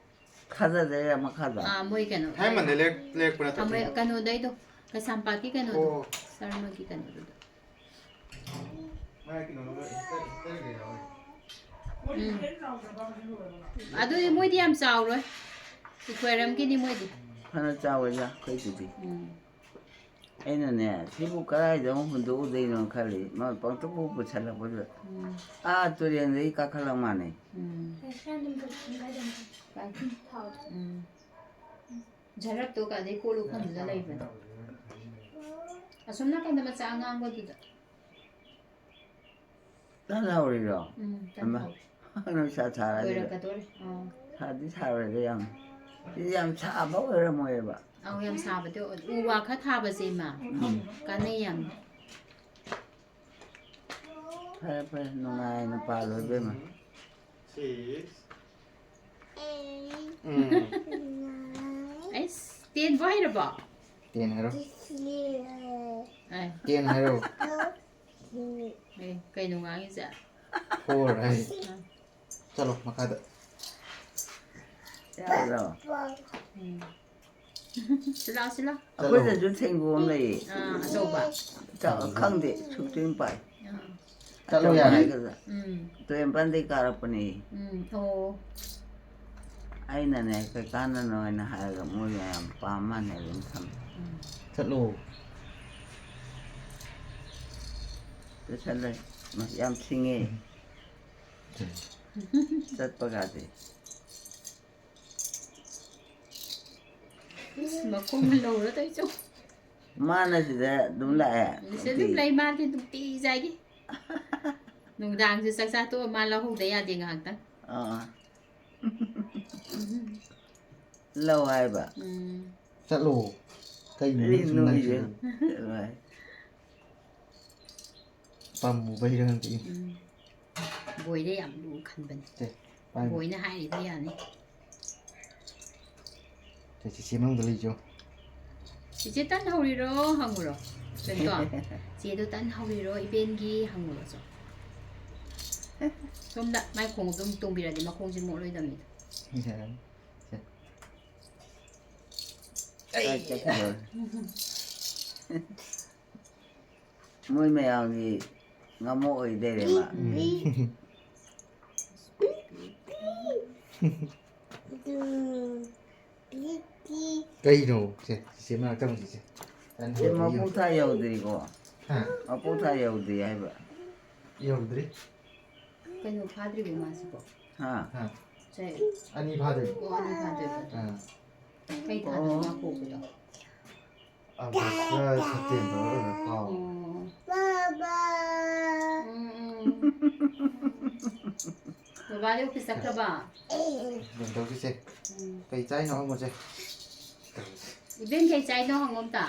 ꯊꯥꯗꯗꯣꯏꯔꯥ ꯃꯈꯥꯗ? ꯑꯥ, ꯃꯣꯏ ꯀꯩꯅꯣ꯫ ꯊꯥꯏꯃꯟꯗ ꯂꯦꯛ-, ꯂꯦꯛꯄ ꯅꯠꯇ꯭ꯔꯣ? ꯑꯥ, ꯃꯣꯏ ꯀꯩꯅꯣꯗꯩꯗꯣ, ꯀꯩꯁꯥꯝꯄꯥꯠꯀꯤ ꯀꯩꯅꯣꯗꯣ, ꯑꯣ꯫ ꯁꯔꯃꯒꯤ ꯀꯩꯅꯣꯗꯨꯗ꯫ ꯃꯥꯏ ꯀꯩꯅꯣꯗꯨꯒ heater, heater-ꯒ ꯌꯥꯎꯋꯦ꯫ ꯎꯝ꯫ ꯑꯗꯨꯗꯤ ꯃꯣꯏꯗꯤ ꯌꯥꯝ ꯆꯥꯎꯔꯣꯏ꯫ Aquarium-ꯒꯤꯅꯤ ꯃꯣꯏꯗꯤ꯫ ꯐꯅ ꯆꯥꯎꯋꯦꯗ ꯑꯩꯈꯣꯏꯗꯨꯗꯤ꯫ ꯎꯝ꯫ ꯑꯩꯅꯅꯦ, ꯁꯤꯕꯨ ꯀꯗꯥꯏꯗ ꯑꯃꯨꯛ ꯍꯨꯟꯗꯣꯛꯎꯗꯣꯏꯅꯣ ꯈꯜꯂꯤ꯫ ꯃꯥ ꯄꯪꯇꯨꯞ ꯄꯨꯁꯜꯂꯛꯄꯗꯨꯗ꯫ ꯎꯝ꯫ ꯑꯥ, ꯇꯨꯔꯦꯟꯗꯒꯤ ꯀꯥꯈꯠꯂꯛ ꯃꯥꯟꯅꯦ꯫ ꯎꯝ꯫ ꯎꯝ꯫ ꯖꯔꯞꯇꯣ ꯑꯗꯩ ꯀꯣꯜ ꯂꯨꯈꯝꯗꯨꯗ ꯂꯩꯕꯅꯦ꯫ ꯑꯁꯣꯝ ꯅꯥꯀꯟꯗ ꯃꯆꯥ ꯑꯉꯥꯡꯕꯗꯨꯗ꯫ ꯇꯟ ꯍꯧꯔꯤꯔꯣ? ꯎꯝ, ꯇꯟ ꯑꯃ ꯍꯧꯔꯤ꯫ ꯅꯨꯡꯁꯥ ꯁꯥꯔꯗꯤ ꯂꯣꯏꯔꯛꯀꯗꯣꯔꯦ꯫ ꯑꯥ꯫ ꯁꯥꯗꯤ ꯁꯥꯔꯣꯏꯗ ꯌꯥꯝ꯫ ꯁꯤꯗꯤ ꯌꯥꯝ ꯁꯥꯕ ꯑꯣꯏꯔꯝꯃꯣꯏꯕ꯫ ꯑꯧ, ꯌꯥꯝ ꯁꯥꯕꯗꯤ ꯑꯣꯏ-, ꯎ ꯋꯥ ꯈꯔ ꯊꯥꯕꯁꯦ, ꯏꯃꯥ꯫ ꯎꯝ꯫ ꯀꯥꯟꯅꯩ ꯌꯥꯝ꯫ ꯐꯔꯦ, ꯐꯔꯦ, ꯅꯨꯡꯉꯥꯏꯅ ꯄꯥꯜꯂꯣ, ꯏꯕꯦꯝꯃ꯫ ꯎꯝ꯫ ꯑꯩꯁ, ꯇꯦꯟꯕ ꯍꯩꯔꯕꯣ? ꯇꯦꯟ ꯍꯥꯏꯔꯣ꯫ ꯑꯦ꯫ ꯇꯦꯟ ꯍꯥꯏꯔꯣ꯫ ꯑꯦ, ꯀꯩꯅꯣ ꯉꯥꯡꯉꯤꯁꯦ? Four ꯍꯥꯏ꯫ ꯑꯥ꯫ ꯆꯠꯂꯣ, ꯃꯈꯥꯗ꯫ ꯌꯥꯔꯣ? ꯎꯝ꯫ ꯁꯤ ꯂꯥꯎ, ꯁꯤ ꯂꯥꯎ꯫ ꯑꯩꯈꯣꯏꯗꯁꯨ ꯊꯦꯡꯒꯨ ꯑꯃ ꯂꯩꯌꯦ꯫ ꯑꯥ, ꯑꯆꯧꯕ꯫ ꯆꯥꯎ-, ꯈꯪꯗꯦ, ꯁꯨꯛꯇꯤ ꯄꯥꯏ꯫ ꯑꯥ꯫ ꯆꯠꯂꯣ, ꯑꯆꯧꯕ ꯌꯥꯔꯦ꯫ ꯍꯥꯏꯒꯗ꯭ꯔꯥ? ꯎꯝ꯫ ꯇꯨꯔꯦꯟ ꯄꯥꯟꯗꯩ ꯀꯥꯔꯛꯄꯅꯦ꯫ ꯎꯝ, ꯑꯣ꯫ ꯑꯩꯅꯅꯦ, ꯀꯩꯀꯥꯟꯗꯅꯣ ꯍꯥꯏꯅ ꯍꯥꯏꯔꯒ ꯃꯣꯏꯅ ꯌꯥꯝ ꯄꯥꯝ ꯃꯥꯟꯅꯦ ꯑꯗꯨꯝ ꯊꯝꯃꯦ꯫ ꯎꯝ꯫ ꯆꯠꯂꯣ꯫ ꯆꯠꯁꯜꯂꯦ꯫ ꯃꯥ ꯌꯥꯝ ꯁꯤꯡꯉꯦ꯫ ꯎꯝ꯫ ꯆꯠꯄꯒꯗꯤ꯫ ꯏꯁ, ꯃꯈꯣꯡꯅ ꯂꯧꯔ ꯇꯧꯏꯁꯦ꯫ ꯃꯥꯅ ꯁꯤꯗ ꯑꯗꯨꯝ ꯂꯥꯛꯑꯦ? ꯁꯤꯗ ꯑꯗꯨꯝ ꯂꯩ, ꯃꯥꯗꯤ ꯅꯨꯡꯇꯤꯖꯥꯒꯤ꯫ ꯅꯨꯡꯗꯥꯡꯁꯦ ꯆꯥꯛ ꯆꯥ ꯇꯣꯛꯑ ꯃꯥ ꯂꯧꯍꯧꯗ ꯌꯥꯗꯦ ꯉꯥꯏꯍꯥꯛꯇꯪ꯫ ꯑꯥ꯫ ꯂꯧ ꯍꯥꯏꯕ꯫ ꯎꯝ꯫ ꯆꯠꯂꯣ꯫ ꯀꯩꯅꯣ ꯑꯩ ꯅꯪ ꯁꯨꯝ ꯅꯣꯛꯏꯁꯦ꯫ ꯂꯥꯛꯏꯁꯤꯕꯣ? ꯆꯠꯂꯣ ꯍꯥꯏ꯫ ꯄꯥꯝꯃꯨꯕꯩꯔ ꯈꯪꯗꯦ꯫ ꯎꯝ꯫ ꯕꯣꯏꯗ ꯌꯥꯝ ꯂꯨ ꯈꯟꯕꯅꯤ꯫ ꯁꯦ, ꯄꯥꯏꯌꯨ꯫ ꯕꯣꯏꯅ ꯍꯥꯏꯔꯤꯗꯣ ꯌꯥꯅꯤ꯫ ꯁꯦ, ꯆꯤꯆꯦ ꯃꯅꯨꯡꯗ ꯂꯩꯖꯣ꯫ ꯆꯤꯆꯦ ꯇꯟ ꯍꯧꯔꯤꯔꯣ ꯍꯪꯉꯨꯔꯣ꯫ ꯆꯦꯗꯣ ꯇꯟ ꯍꯧꯔꯤꯔꯣ ꯏꯕꯦꯟꯒꯤ ꯍꯪꯉꯨꯔꯣ ꯆꯣ꯫ ꯁꯣꯝꯗ ꯃꯥꯏ ꯈꯣꯡꯎꯞꯇꯣ ꯑꯃꯨꯛ ꯇꯣꯡꯕꯤꯔꯗꯤ ꯃꯈꯣꯡꯁꯦ ꯃꯣꯠꯂꯣꯏꯗꯕꯅꯤꯗꯣ꯫ ꯁꯦ꯫ ꯀꯥꯏ ꯆꯠꯈꯤꯕ? ꯃꯣꯏ ꯃꯌꯥꯝꯒꯤ ꯉꯝꯃꯣ ꯑꯣꯏꯗꯣꯏꯔꯦ ꯃꯥ꯫ ꯎꯝ꯫ ꯀꯩꯅꯣ? ꯁꯦ, ꯆꯤꯆꯦ ꯃꯅꯥꯛꯇ ꯑꯃꯨꯛ ꯆꯠꯁꯦ꯫ ꯁꯤ ꯃꯄꯨ ꯊꯥ ꯌꯧꯗ꯭ꯔꯤꯀꯣ? ꯍꯥ? ꯃꯄꯨ ꯊꯥ ꯌꯧꯗ꯭ꯔꯤ ꯍꯥꯏꯕ꯫ ꯌꯧꯗ꯭ꯔꯤ꯫ ꯀꯩꯅꯣ ꯐꯥꯗ꯭ꯔꯤꯕꯣ ꯃꯥꯁꯤꯕꯣ? ꯍꯥ? ꯍꯥ? ꯆꯍꯤ ꯑꯅꯤ ꯐꯥꯗꯣꯏꯕ꯫ ꯑꯣ, ꯑꯅꯤ ꯐꯥꯗꯣꯏꯕ꯫ ꯑꯥ꯫ ꯀꯩ ꯊꯥꯗꯅꯣ ꯑꯣ꯫ ꯃꯥ ꯄꯣꯛꯄꯗꯣ? ꯑꯥꯒꯁꯇ, ꯁꯦꯞꯇꯦꯝꯕꯔ ꯑꯣꯏꯔ ꯀꯥꯎꯔꯦ꯫ ꯑꯣ꯫ ꯎꯝ, ꯎꯝ꯫ ꯕꯕꯥꯗꯤ ꯑꯣꯐꯤꯁ ꯆꯠꯈ꯭ꯔꯕ? ꯀꯩꯅꯣ ꯇꯧꯁꯤꯁꯦ꯫ ꯎꯝ꯫ ꯀꯩ ꯆꯥꯏꯅꯣ ꯍꯪꯉꯨꯁꯦ꯫ ꯏꯕꯦꯟ ꯀꯩ ꯆꯥꯏꯅꯣ ꯍꯪꯉꯣ ꯑꯝꯇ꯫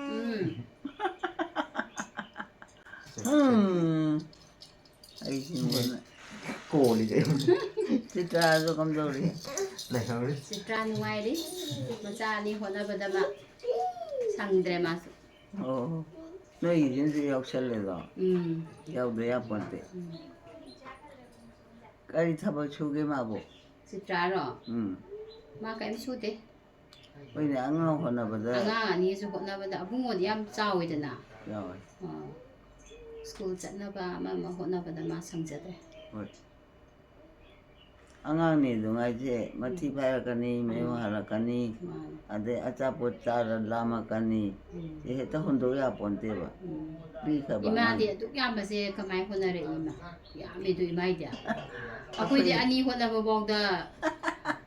ꯎꯝ꯫ ꯁꯦ, ꯁꯦ꯫ ꯎꯝ꯫ ꯑꯩ ꯁꯤꯡꯕꯅ꯫ ꯀꯣꯜꯂꯤꯁꯦ꯫ ꯆꯤꯇ꯭ꯔꯥꯁꯨ ꯀꯝꯗꯧꯔꯤ? ꯂꯩꯍꯧꯔꯤ꯫ ꯆꯤꯇ꯭ꯔꯥ ꯅꯨꯡꯉꯥꯏꯔꯤ꯫ ꯃꯆꯥ ꯑꯅꯤ ꯍꯣꯠꯅꯕꯗ ꯃꯥ ꯁꯪꯗ꯭ꯔꯦ ꯃꯥꯁꯨ꯫ ꯑꯣ, ꯅꯣꯏꯒꯤꯁꯤꯅꯁꯨ ꯌꯥꯎꯁꯜꯂꯦꯗꯣ? ꯎꯝ꯫ ꯌꯥꯎꯗ ꯌꯥꯄꯣꯟꯇꯦ꯫ ꯎꯝ꯫ ꯀꯔꯤ ꯊꯕꯛ ꯁꯨꯒꯦ ꯃꯥꯕꯨ? ꯆꯤꯇ꯭ꯔꯥꯔꯣ? ꯎꯝ꯫ ꯃꯥ ꯀꯔꯤꯝ ꯁꯨꯗꯦ꯫ ꯍꯣꯏꯅꯦ, ꯑꯉꯥꯡ ꯍꯣꯠꯅꯕꯗ꯫ ꯑꯉꯥꯡ ꯑꯅꯤꯁꯨ ꯍꯣꯠꯅꯕꯗ ꯑꯕꯨꯡꯉꯣꯗꯤ ꯌꯥꯝ ꯆꯥꯎꯋꯦꯗꯅ꯫ ꯆꯥꯎꯋꯦ꯫ ꯑꯥ꯫ ꯁ꯭ꯀꯨꯜ ꯆꯠꯅꯕ ꯑꯃ ꯑꯃ ꯍꯣꯠꯅꯕꯗ ꯃꯥ ꯁꯪꯖꯗ꯭ꯔꯦ꯫ ꯍꯣꯏ꯫ ꯑꯉꯥꯡꯅꯤ ꯑꯗꯨ ꯉꯥꯏꯁꯦ ꯃꯊꯤ ꯎꯝ꯫ ꯐꯥꯏꯔꯛꯀꯅꯤ, ꯃꯌꯨꯡ ꯎꯝ꯫ ꯍꯜꯂꯛꯀꯅꯤ, ꯃꯥꯅꯤ꯫ ꯑꯗꯩ ꯑꯆꯥꯄꯣꯠ ꯆꯥꯔ ꯂꯥꯝꯃꯛꯀꯅꯤ꯫ ꯎꯝ꯫ ꯁꯤ ꯍꯦꯛꯇ ꯍꯨꯟꯗꯣꯛ ꯌꯥꯄꯣꯟꯇꯦꯕ꯫ ꯎꯝ꯫ ꯄꯤꯈ꯭ꯔꯕ ꯏꯃꯥꯗꯤ ꯑꯉꯥꯡꯗꯣ꯫ ꯑꯗꯨꯛ ꯌꯥꯝꯕꯁꯦ ꯀꯃꯥꯏ ꯍꯣꯠꯅꯔꯛꯏ ꯏꯃꯥ? ꯌꯥꯝꯃꯦ ꯑꯗꯨ ꯏꯃꯥꯏꯗꯤ꯫ ꯑꯩꯈꯣꯏꯗꯤ ꯑꯩꯈꯣꯏ ꯑꯅꯤ ꯍꯣꯠꯅꯕꯐꯥꯎꯗ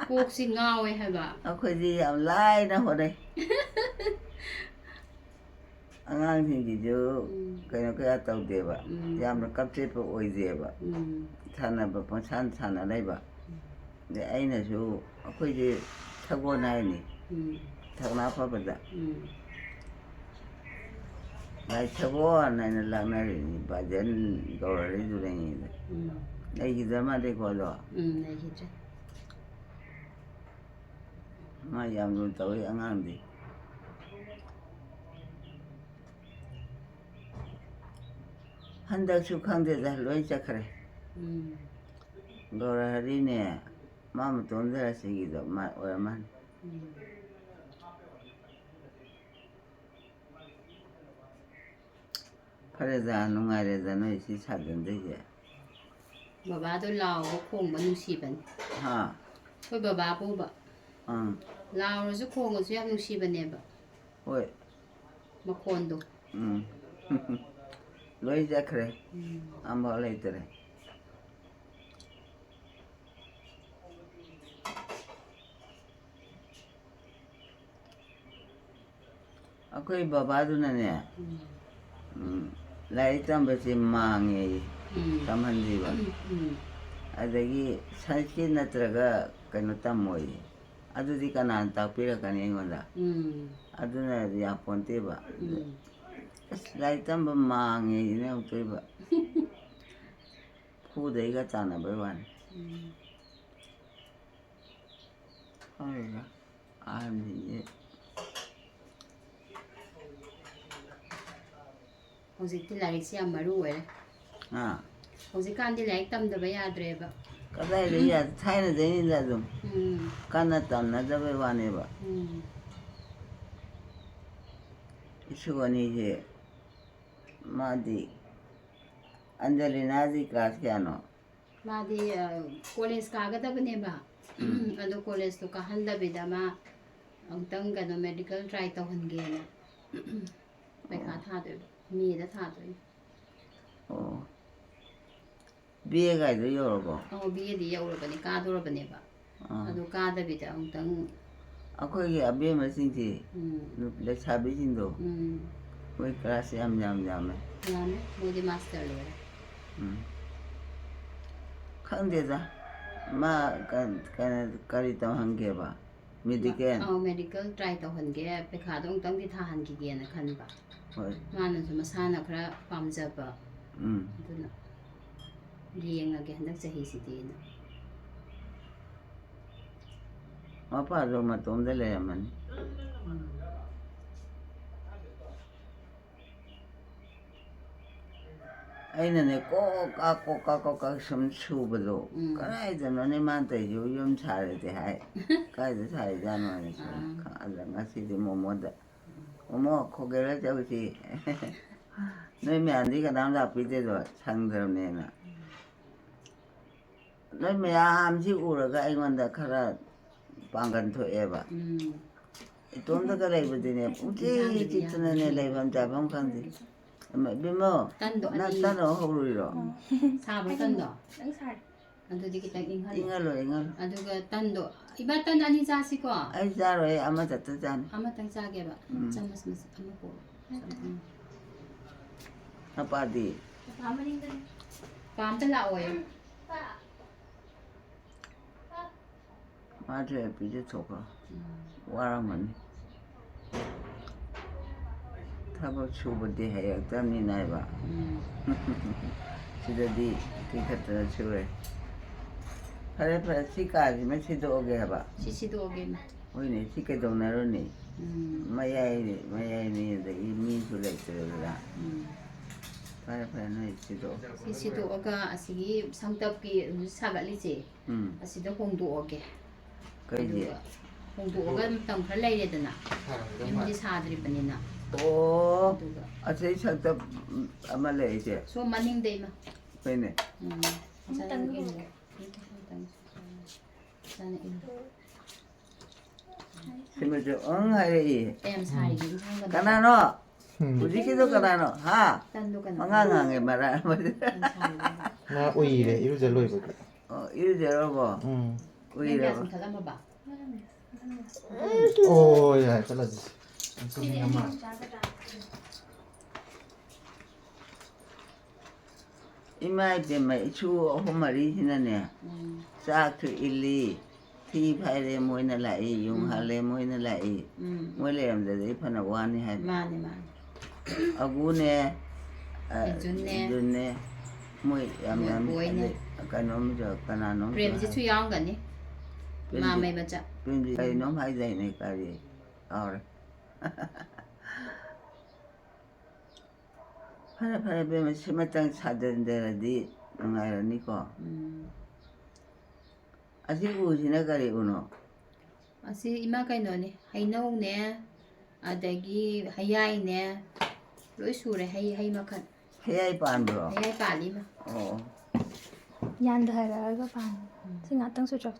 ꯀꯣꯛꯁꯤ ꯉꯥꯎꯋꯦ ꯍꯥꯏꯕ꯫ ꯑꯩꯈꯣꯏꯗꯤ ꯌꯥꯝ ꯂꯥꯏꯅ ꯍꯣꯠꯅꯩ꯫ ꯑꯉꯥꯡꯁꯤꯡꯁꯤꯁꯨ ꯎꯝ꯫ ꯀꯩꯅꯣ ꯀꯌꯥ ꯇꯧꯗꯦꯕ꯫ ꯎꯝ꯫ ꯌꯥꯝꯅ ꯀꯞꯆꯦꯠꯄ ꯑꯣꯏꯗꯦꯕ꯫ ꯎꯝ꯫ ꯁꯥꯟꯅꯕ ꯄꯪꯁꯥꯟ ꯁꯥꯟꯅ ꯂꯩꯕ꯫ ꯎꯝ꯫ ꯑꯗꯩ ꯑꯩꯅꯁꯨ, ꯑꯩꯈꯣꯏꯗꯤ ꯁꯒꯣꯜ ꯍꯥꯏꯅꯤ꯫ ꯎꯝ꯫ ꯊꯧꯅꯥ ꯐꯕꯗ꯫ ꯎꯝ꯫ ꯂꯥꯏ ꯁꯒꯣꯜ ꯍꯥꯏꯅ ꯂꯥꯛꯅꯔꯤꯅꯤ, ꯕꯥꯖꯟ ꯀꯧꯔꯛꯏꯗꯨꯗꯅꯤꯗ꯫ ꯎꯝ꯫ ꯂꯩꯈꯤꯗ꯭ꯔ ꯃꯥꯜꯂꯦꯀꯣ ꯑꯗꯣ? ꯎꯝ, ꯂꯩꯈꯤꯗ꯭ꯔꯦ꯫ ꯃꯥ ꯌꯥꯝ ꯂꯨꯅ ꯇꯧꯏ ꯑꯉꯥꯡꯗꯤ꯫ ꯍꯟꯗꯛꯁꯨ ꯈꯪꯗꯦꯗ, ꯂꯣꯏ ꯆꯠꯈ꯭ꯔꯦ꯫ ꯎꯝ꯫ ꯒꯧꯔꯍꯔꯤꯅꯦ, ꯃꯥ ꯃꯇꯣꯝꯗ ꯁꯤꯒꯤꯗꯣ ꯃꯥ ꯑꯣꯏꯔ ꯃꯥꯜꯂꯦ꯫ ꯎꯝ꯫ ꯐꯔꯦꯗ, ꯅꯨꯡꯉꯥꯏꯔꯦꯗ ꯅꯣꯏ ꯁꯤ ꯁꯥꯖꯟꯗꯣꯏꯁꯦ꯫ ꯕꯕꯥꯗꯣ ꯂꯥꯎꯕ ꯈꯣꯡꯕ ꯅꯨꯡꯁꯤꯕꯅꯤ꯫ ꯍꯥ? ꯑꯩꯈꯣꯏ ꯕꯕꯥꯕꯨꯕ꯫ ꯑꯥ꯫ ꯂꯥꯎꯔꯁꯨ ꯈꯣꯡꯉꯁꯨ ꯌꯥꯝ ꯅꯨꯡꯁꯤꯕꯅꯦꯕ꯫ ꯍꯣꯏ꯫ ꯃꯈꯣꯟꯗꯣ꯫ ꯎꯝ꯫ ꯂꯣꯏ ꯆꯠꯈ꯭ꯔꯦ꯫ ꯎꯝ꯫ ꯑꯝꯐꯥꯎ ꯂꯩꯇꯔꯦ꯫ ꯑꯩꯈꯣꯏ ꯕꯕꯥꯗꯨꯅꯅꯦ, ꯎꯝ꯫ ꯎꯝ, ꯂꯥꯏꯔꯤꯛ ꯇꯝꯕꯁꯦ ꯃꯥꯡꯉꯦꯌꯦ, ꯎꯝ꯫ ꯇꯝꯍꯟꯗ꯭ꯔꯤꯕ꯫ ꯎꯝ꯫ ꯑꯗꯒꯤ ꯁꯪꯁꯀ꯭ꯔꯤꯠ ꯅꯠꯇ꯭ꯔꯒ ꯀꯩꯅꯣ ꯇꯝꯃꯣꯌꯦ꯫ ꯑꯗꯨꯗꯤ ꯀꯅꯥꯅ ꯇꯥꯛꯄꯤꯔꯛꯀꯅꯤ ꯑꯩꯉꯣꯟꯗ? ꯎꯝ꯫ ꯑꯗꯨꯅ ꯌꯥꯄꯣꯟꯇꯦꯕ꯫ ꯎꯝ꯫ ꯑꯁ, ꯂꯥꯏꯔꯤꯛ ꯇꯝꯕ ꯃꯥꯡꯉꯦ ꯁꯤꯅꯦ ꯑꯃꯨꯛꯇꯣꯏꯕ꯫ ꯐꯨꯗꯩꯒ ꯆꯥꯟꯅꯕꯩ ꯋꯥꯅꯤ꯫ ꯎꯝ꯫ ꯈꯪꯗꯦꯗ, ꯑꯍꯟꯁꯤꯡꯁꯦ꯫ ꯍꯧꯖꯤꯛꯇꯤ ꯂꯥꯏꯔꯤꯛꯁꯦ ꯌꯥꯝ ꯃꯔꯨ ꯑꯣꯏꯔꯦ꯫ ꯑꯥ꯫ ꯍꯧꯖꯤꯛꯀꯥꯟꯗꯤ ꯂꯥꯏꯔꯤꯛ ꯇꯝꯗꯕ ꯌꯥꯗ꯭ꯔꯦꯕ꯫ ꯀꯗꯥꯏꯗꯒꯤ ꯌꯥ-, ꯊꯥꯏꯅꯗꯩꯅꯤꯗ ꯑꯗꯨꯝ ꯎꯝ꯫ ꯀꯟꯅ ꯇꯝꯅꯗꯕꯩ ꯋꯥꯅꯦꯕ꯫ ꯎꯝ꯫ ꯏꯁꯨ ꯑꯅꯤꯁꯦ, ꯃꯥꯗꯤ, ꯑꯟꯖꯂꯤꯅꯥꯗꯤ class ꯀꯌꯥꯅꯣ? ꯃꯥꯗꯤ, ꯑ, ꯀꯣꯂꯦꯖ ꯀꯥꯒꯗꯕꯅꯦꯕ꯫ ꯎꯝ꯫ ꯑꯗꯣ ꯀꯣꯂꯦꯖꯇꯣ ꯀꯥꯍꯟꯗꯕꯤꯗ ꯃꯥ ꯑꯃꯨꯛꯇꯪ ꯀꯩꯅꯣ medical try ꯇꯧꯍꯟꯒꯦꯅ ꯄꯩꯈꯥ ꯑꯣ꯫ ꯊꯥꯗꯣꯏꯕ, ꯃꯦꯗ ꯊꯥꯗꯣꯏꯅꯦ꯫ ꯑꯣ꯫ ꯕꯤ ꯑꯦ ꯒꯥꯏꯗꯣ ꯌꯧꯔꯕꯣ? ꯑꯧ, ꯕꯤ ꯑꯦꯗꯤ ꯌꯧꯔꯕꯅꯦ, ꯀꯥꯗꯣꯔꯕꯅꯦꯕ꯫ ꯑꯥ꯫ ꯑꯗꯣ ꯀꯥꯗꯕꯤꯗ ꯑꯃꯨꯛꯇꯪ ꯑꯩꯈꯣꯏꯒꯤ ꯑꯕꯦꯝꯃꯁꯤꯡꯁꯦ, ꯎꯝ꯫ ꯅꯨꯞ-, ꯂꯩꯁꯥꯕꯤꯁꯤꯡꯗꯣ, ꯎꯝ꯫ ꯃꯣꯏ ꯀ꯭ꯂꯥꯁ ꯌꯥꯝ, ꯌꯥꯝ, ꯌꯥꯝꯃꯦ꯫ ꯌꯥꯝꯃꯦ꯫ ꯃꯣꯏꯗꯤ ꯃꯥꯁꯇꯔ ꯂꯣꯏꯔꯦ꯫ ꯎꯝ꯫ ꯈꯪꯗꯦꯗ꯫ ꯃꯥ ꯀ-, ꯀ-, ꯀꯔꯤ ꯇꯧꯍꯟꯒꯦꯕ? ꯃꯦꯗꯤꯀꯦꯜ? ꯑꯧ, ꯃꯦꯗꯤꯀꯦꯜ ꯇ꯭ꯔꯥꯏ ꯇꯧꯍꯟꯒꯦ, ꯄꯩꯈꯥꯗꯣ ꯑꯃꯨꯛꯇꯪꯗꯤ ꯊꯥꯍꯟꯈꯤꯒꯦꯅ ꯈꯟꯕ꯫ ꯍꯣꯏ꯫ ꯃꯥꯅꯁꯨ ꯃꯁꯥꯅ ꯈꯔ ꯄꯥꯝꯖꯕ꯫ ꯎꯝ꯫ ꯑꯗꯨꯅ ꯌꯦꯡꯉꯒꯦ ꯍꯟꯗꯛ ꯆꯍꯤꯁꯤꯗꯤꯅ꯫ ꯃꯄꯥꯗꯣ ꯃꯇꯣꯝꯗ ꯂꯩꯔꯝꯃꯅꯤ꯫ ꯎꯝ꯫ ꯑꯩꯅꯅꯦ, ꯀꯣꯛ ꯀꯥ, ꯀꯣꯛ ꯀꯥ, ꯀꯣꯛ ꯀꯥ ꯁꯨꯝ ꯁꯨꯕꯗꯣ, ꯎꯝ꯫ ꯀꯗꯥꯏꯗꯅꯣꯅꯦ ꯃꯥꯅ ꯇꯧꯔꯤꯁꯤꯕꯨ? ꯌꯨꯝ ꯁꯥꯔꯗꯤ ꯍꯥꯏ꯫ ꯀꯥꯏꯗ ꯁꯥꯔꯤꯖꯥꯠꯅꯣ ꯍꯥꯏꯅ ꯁꯨꯝ ꯑꯥ꯫ ꯈ-, ꯑꯗ ꯉꯁꯤꯗꯤ ꯃꯣꯃꯣꯗ, "ꯃꯣꯃꯣ, ꯈꯣꯒꯦꯔ ꯆꯧꯁꯤ꯫ ꯅꯣꯏ ꯃꯌꯥꯝꯗꯤ ꯀꯅꯥꯝ ꯂꯥꯛꯄꯤꯗꯦꯗꯣ, ꯁꯪꯗ꯭ꯔꯕꯅꯦꯅ"꯫ ꯅꯣꯏ ꯃꯌꯥꯝꯁꯤ ꯎꯔꯒ ꯑꯩꯉꯣꯟꯗ ꯈꯔ ꯄꯥꯡꯒꯟ ꯊꯣꯛꯑꯦꯕ꯫ ꯎꯝ꯫ ꯏꯇꯣꯝꯇꯒ ꯂꯩꯕꯗꯤꯅꯦ, ꯄꯨꯡꯆꯤꯛ ꯆꯤꯛꯇꯅꯅꯦ, ꯂꯩꯐꯝ ꯆꯥꯐꯝ ꯈꯪꯗꯦ꯫ ꯏꯃꯥ, ꯏꯕꯦꯝꯃ, ꯇꯟꯗꯣ ꯅꯪ ꯑꯅꯤ꯫ ꯇꯟ ꯍꯧꯔꯨꯏꯔꯣ? ꯁꯥꯕ꯭ꯔꯣ ꯇꯟꯗꯣ? ꯈꯤꯇꯪ ꯁꯥꯔꯦ꯫ ꯑꯗꯨꯗꯤ ꯈꯤꯇꯪ ꯏꯪꯍꯜꯂꯣ꯫ ꯏꯪꯍꯜꯂꯣ, ꯏꯪꯍꯜꯂꯣ꯫ ꯑꯗꯨꯒ ꯇꯟꯗꯣ, ꯏꯃꯥ, ꯇꯟ ꯑꯅꯤ ꯆꯥꯁꯤꯀꯣ? ꯑꯩ ꯆꯥꯔꯣꯏ, ꯑꯃꯇ ꯆꯥꯅꯤ꯫ ꯑꯃꯇꯪ ꯆꯥꯒꯦꯕ꯫ ꯎꯝ꯫ ꯆꯥꯃꯁ ꯃꯆꯥ ꯑꯃ ꯄꯨꯔꯛꯑꯣ꯫ ꯎꯝ꯫ ꯃꯄꯥꯗꯤ? ꯄꯥ ꯑꯝꯇ ꯂꯥꯛꯑꯣꯌꯦ꯫ ꯃꯥꯁꯦ ꯄꯤꯖꯊꯣꯛꯈ꯭ꯔꯣ꯫ ꯎꯝ꯫ ꯋꯥꯔꯝꯒꯅꯤ꯫ ꯊꯕꯛ ꯁꯨꯕꯗꯤ ꯍꯩꯔꯛꯇꯕꯅꯤꯅ ꯍꯥꯏꯕ꯫ ꯎꯝ꯫ ꯁꯤꯗꯗꯤ ꯇꯤꯡꯈꯠꯇꯅ ꯁꯨꯔꯦ꯫ ꯐꯔꯦ, ꯐꯔꯦ, ꯁꯤ ꯀꯥꯁꯤꯃ ꯁꯤꯗꯣꯛꯑꯒꯦ ꯍꯥꯏꯕ꯫ ꯁꯤ ꯁꯤꯗꯣꯛꯑꯒꯦ, ꯏꯃꯥ꯫ ꯍꯣꯏꯅꯦ, ꯁꯤ ꯀꯩꯗꯧꯅꯔꯨꯅꯤ? ꯎꯝ꯫ ꯃꯌꯥꯏ, ꯃꯌꯥꯏꯅꯤ, ꯑꯗꯒꯤ ꯃꯤꯁꯨ ꯂꯩꯇ꯭ꯔꯦꯗꯅ꯫ ꯎꯝ꯫ ꯐꯔꯦ, ꯐꯔꯦ, ꯅꯣꯏ ꯁꯤꯗꯣꯛꯑꯣ꯫ ꯁꯤ ꯁꯤꯗꯣꯛꯑꯒ ꯑꯁꯤꯒꯤ ꯁꯪꯇꯞꯀꯤ ꯍꯧꯖꯤꯛ ꯁꯥꯒꯠꯂꯤꯁꯦ, ꯎꯝ꯫ ꯑꯁꯤꯗ ꯍꯣꯡꯗꯣꯛꯑꯒꯦ꯫ ꯀꯩꯒꯤ? ꯑꯗꯨꯒ ꯍꯣꯡꯗꯣꯛꯑꯒ ꯃꯇꯝ ꯈꯔ ꯂꯩꯔꯦꯗꯅ, ꯁꯥꯔꯝꯒꯗꯧ ꯌꯨꯝꯗꯤ ꯃꯥꯜꯂꯦ꯫ ꯁꯥꯗ꯭ꯔꯤꯕꯅꯤꯅ꯫ ꯑꯣ, ꯑꯗꯨꯒ ꯑꯁꯤ ꯁꯛꯇ ꯑꯃ ꯂꯩꯔꯤꯁꯦ꯫ ꯁꯣꯝ ꯃꯅꯤꯡꯗ, ꯏꯃꯥ꯫ ꯍꯣꯏꯅꯦ꯫ ꯎꯝ꯫ ꯑꯃꯇꯪ ꯆꯥꯅꯤꯡꯉꯤ꯫ ꯍꯣꯡꯒꯦ꯫ ꯑꯃꯇꯪ꯫ ꯆꯥꯅꯤꯡꯉꯤ꯫ ꯁꯤꯃꯁꯨ ꯑꯪ ꯍꯥꯏꯔꯛꯏ꯫ ꯀꯌꯥꯝ ꯁꯥꯔꯤꯒꯦ ꯏꯟꯁꯥꯡꯒꯗꯣ? ꯀꯅꯥꯅꯣ? ꯎꯝ꯫ ꯍꯧꯖꯤꯛꯀꯤꯗꯣ ꯀꯅꯥꯅꯣ? ꯍꯥ? ꯇꯟꯗꯣ ꯀꯅꯥ? ꯃꯉꯥ ꯉꯥꯡꯉꯦ ꯃꯔꯛ ꯑꯃꯗ꯫ ꯌꯥꯝ ꯁꯥꯔꯤꯕ꯫ ꯃꯥ ꯎꯏꯔꯦ, ꯏꯔꯨꯖ ꯂꯣꯏꯕꯒꯤ꯫ ꯑꯣ, ꯏꯔꯨꯖꯔꯕꯣ? ꯎꯝ꯫ ꯅꯪ ꯀꯌꯥ ꯎꯏꯔꯕꯣ? ꯆꯤꯡꯈꯠꯂꯝꯃꯕ? ꯑꯣ, ꯌꯥꯔꯦ, ꯆꯠꯂꯁꯤ꯫ ꯁꯤꯗꯤ ꯑꯅꯤ ꯑꯍꯨꯝ ꯆꯥꯒꯗ꯭ꯔꯥ? ꯏꯃꯥ ꯏꯕꯦꯝꯃ, ꯏꯁꯨ ꯑꯍꯨꯝ ꯃꯔꯤꯁꯤꯅꯅꯦ, ꯎꯝ꯫ ꯆꯥꯛꯁꯨ ꯏꯜꯂꯤ, ꯊꯤ ꯐꯥꯏꯔꯦ ꯃꯣꯏꯅ ꯂꯥꯛꯏ, ꯌꯨꯡ ꯎꯝ꯫ ꯍꯥꯜꯂꯦ ꯃꯣꯏꯅ ꯂꯥꯛꯏ꯫ ꯎꯝ꯫ ꯃꯣꯏ ꯂꯩꯔꯝꯗ꯭ꯔꯗꯤ ꯑꯩ ꯐꯅ ꯋꯥꯅꯤ ꯍꯥꯏꯕ꯫ ꯃꯥꯅꯦ, ꯃꯥꯅꯦ꯫ ꯑꯒꯨꯅꯦ, ꯑ, ꯕꯤꯖꯨꯟꯅꯦ꯫ ꯕꯤꯖꯨꯟꯅꯦ, ꯃꯣꯏ ꯌꯥꯝ ꯌꯥꯝ ꯕꯣꯏꯅꯦ꯫ ꯂꯩ꯫ ꯀꯩꯅꯣꯝꯁꯨ, ꯀꯅꯥꯅꯣꯝꯁꯨ ꯄ꯭ꯔꯦꯝꯖꯤꯠꯁꯨ ꯍꯥꯏ꯫ ꯌꯥꯎꯔꯝꯒꯅꯤ꯫ ꯄ꯭ꯔꯦꯝꯖꯤꯠ, ꯃꯥꯃꯩ ꯃꯆꯥ꯫ ꯄ꯭ꯔꯦꯝꯖꯤꯠ ꯀꯩꯅꯣꯝ ꯍꯥꯏꯗꯥꯏꯅꯦ, ꯀꯔꯤ? ꯀꯥꯎꯔꯦ꯫ ꯐꯔꯦ, ꯐꯔꯦ, ꯏꯕꯦꯝꯃ, ꯁꯤꯃꯇꯪ ꯁꯥꯖꯟꯖꯔꯗꯤ ꯅꯨꯡꯉꯥꯏꯔꯅꯤꯀꯣ꯫ ꯎꯝ꯫ ꯑꯁꯤ ꯎꯁꯤꯅ ꯀꯔꯤ ꯎꯅꯣ? ꯑꯁꯤ ꯏꯃꯥ ꯀꯩꯅꯣꯅꯦ, ꯍꯩꯅꯧꯅꯦ, ꯑꯗꯒꯤ ꯍꯩꯌꯥꯏꯅꯦ, ꯂꯣꯏ ꯁꯨꯔꯦ ꯍꯩ, ꯍꯩ ꯃꯈꯜ꯫ ꯍꯩꯌꯥꯏ ꯄꯥꯟꯕ꯭ꯔꯣ? ꯍꯩꯌꯥꯏ ꯄꯥꯜꯂꯤ ꯏꯃꯥ꯫ ꯑꯣ꯫ ꯌꯥꯟꯊꯔꯛꯑꯒ ꯄꯥꯟ꯫ ꯁꯤ ꯉꯥꯛꯇꯪꯁꯨ ꯆꯣꯞ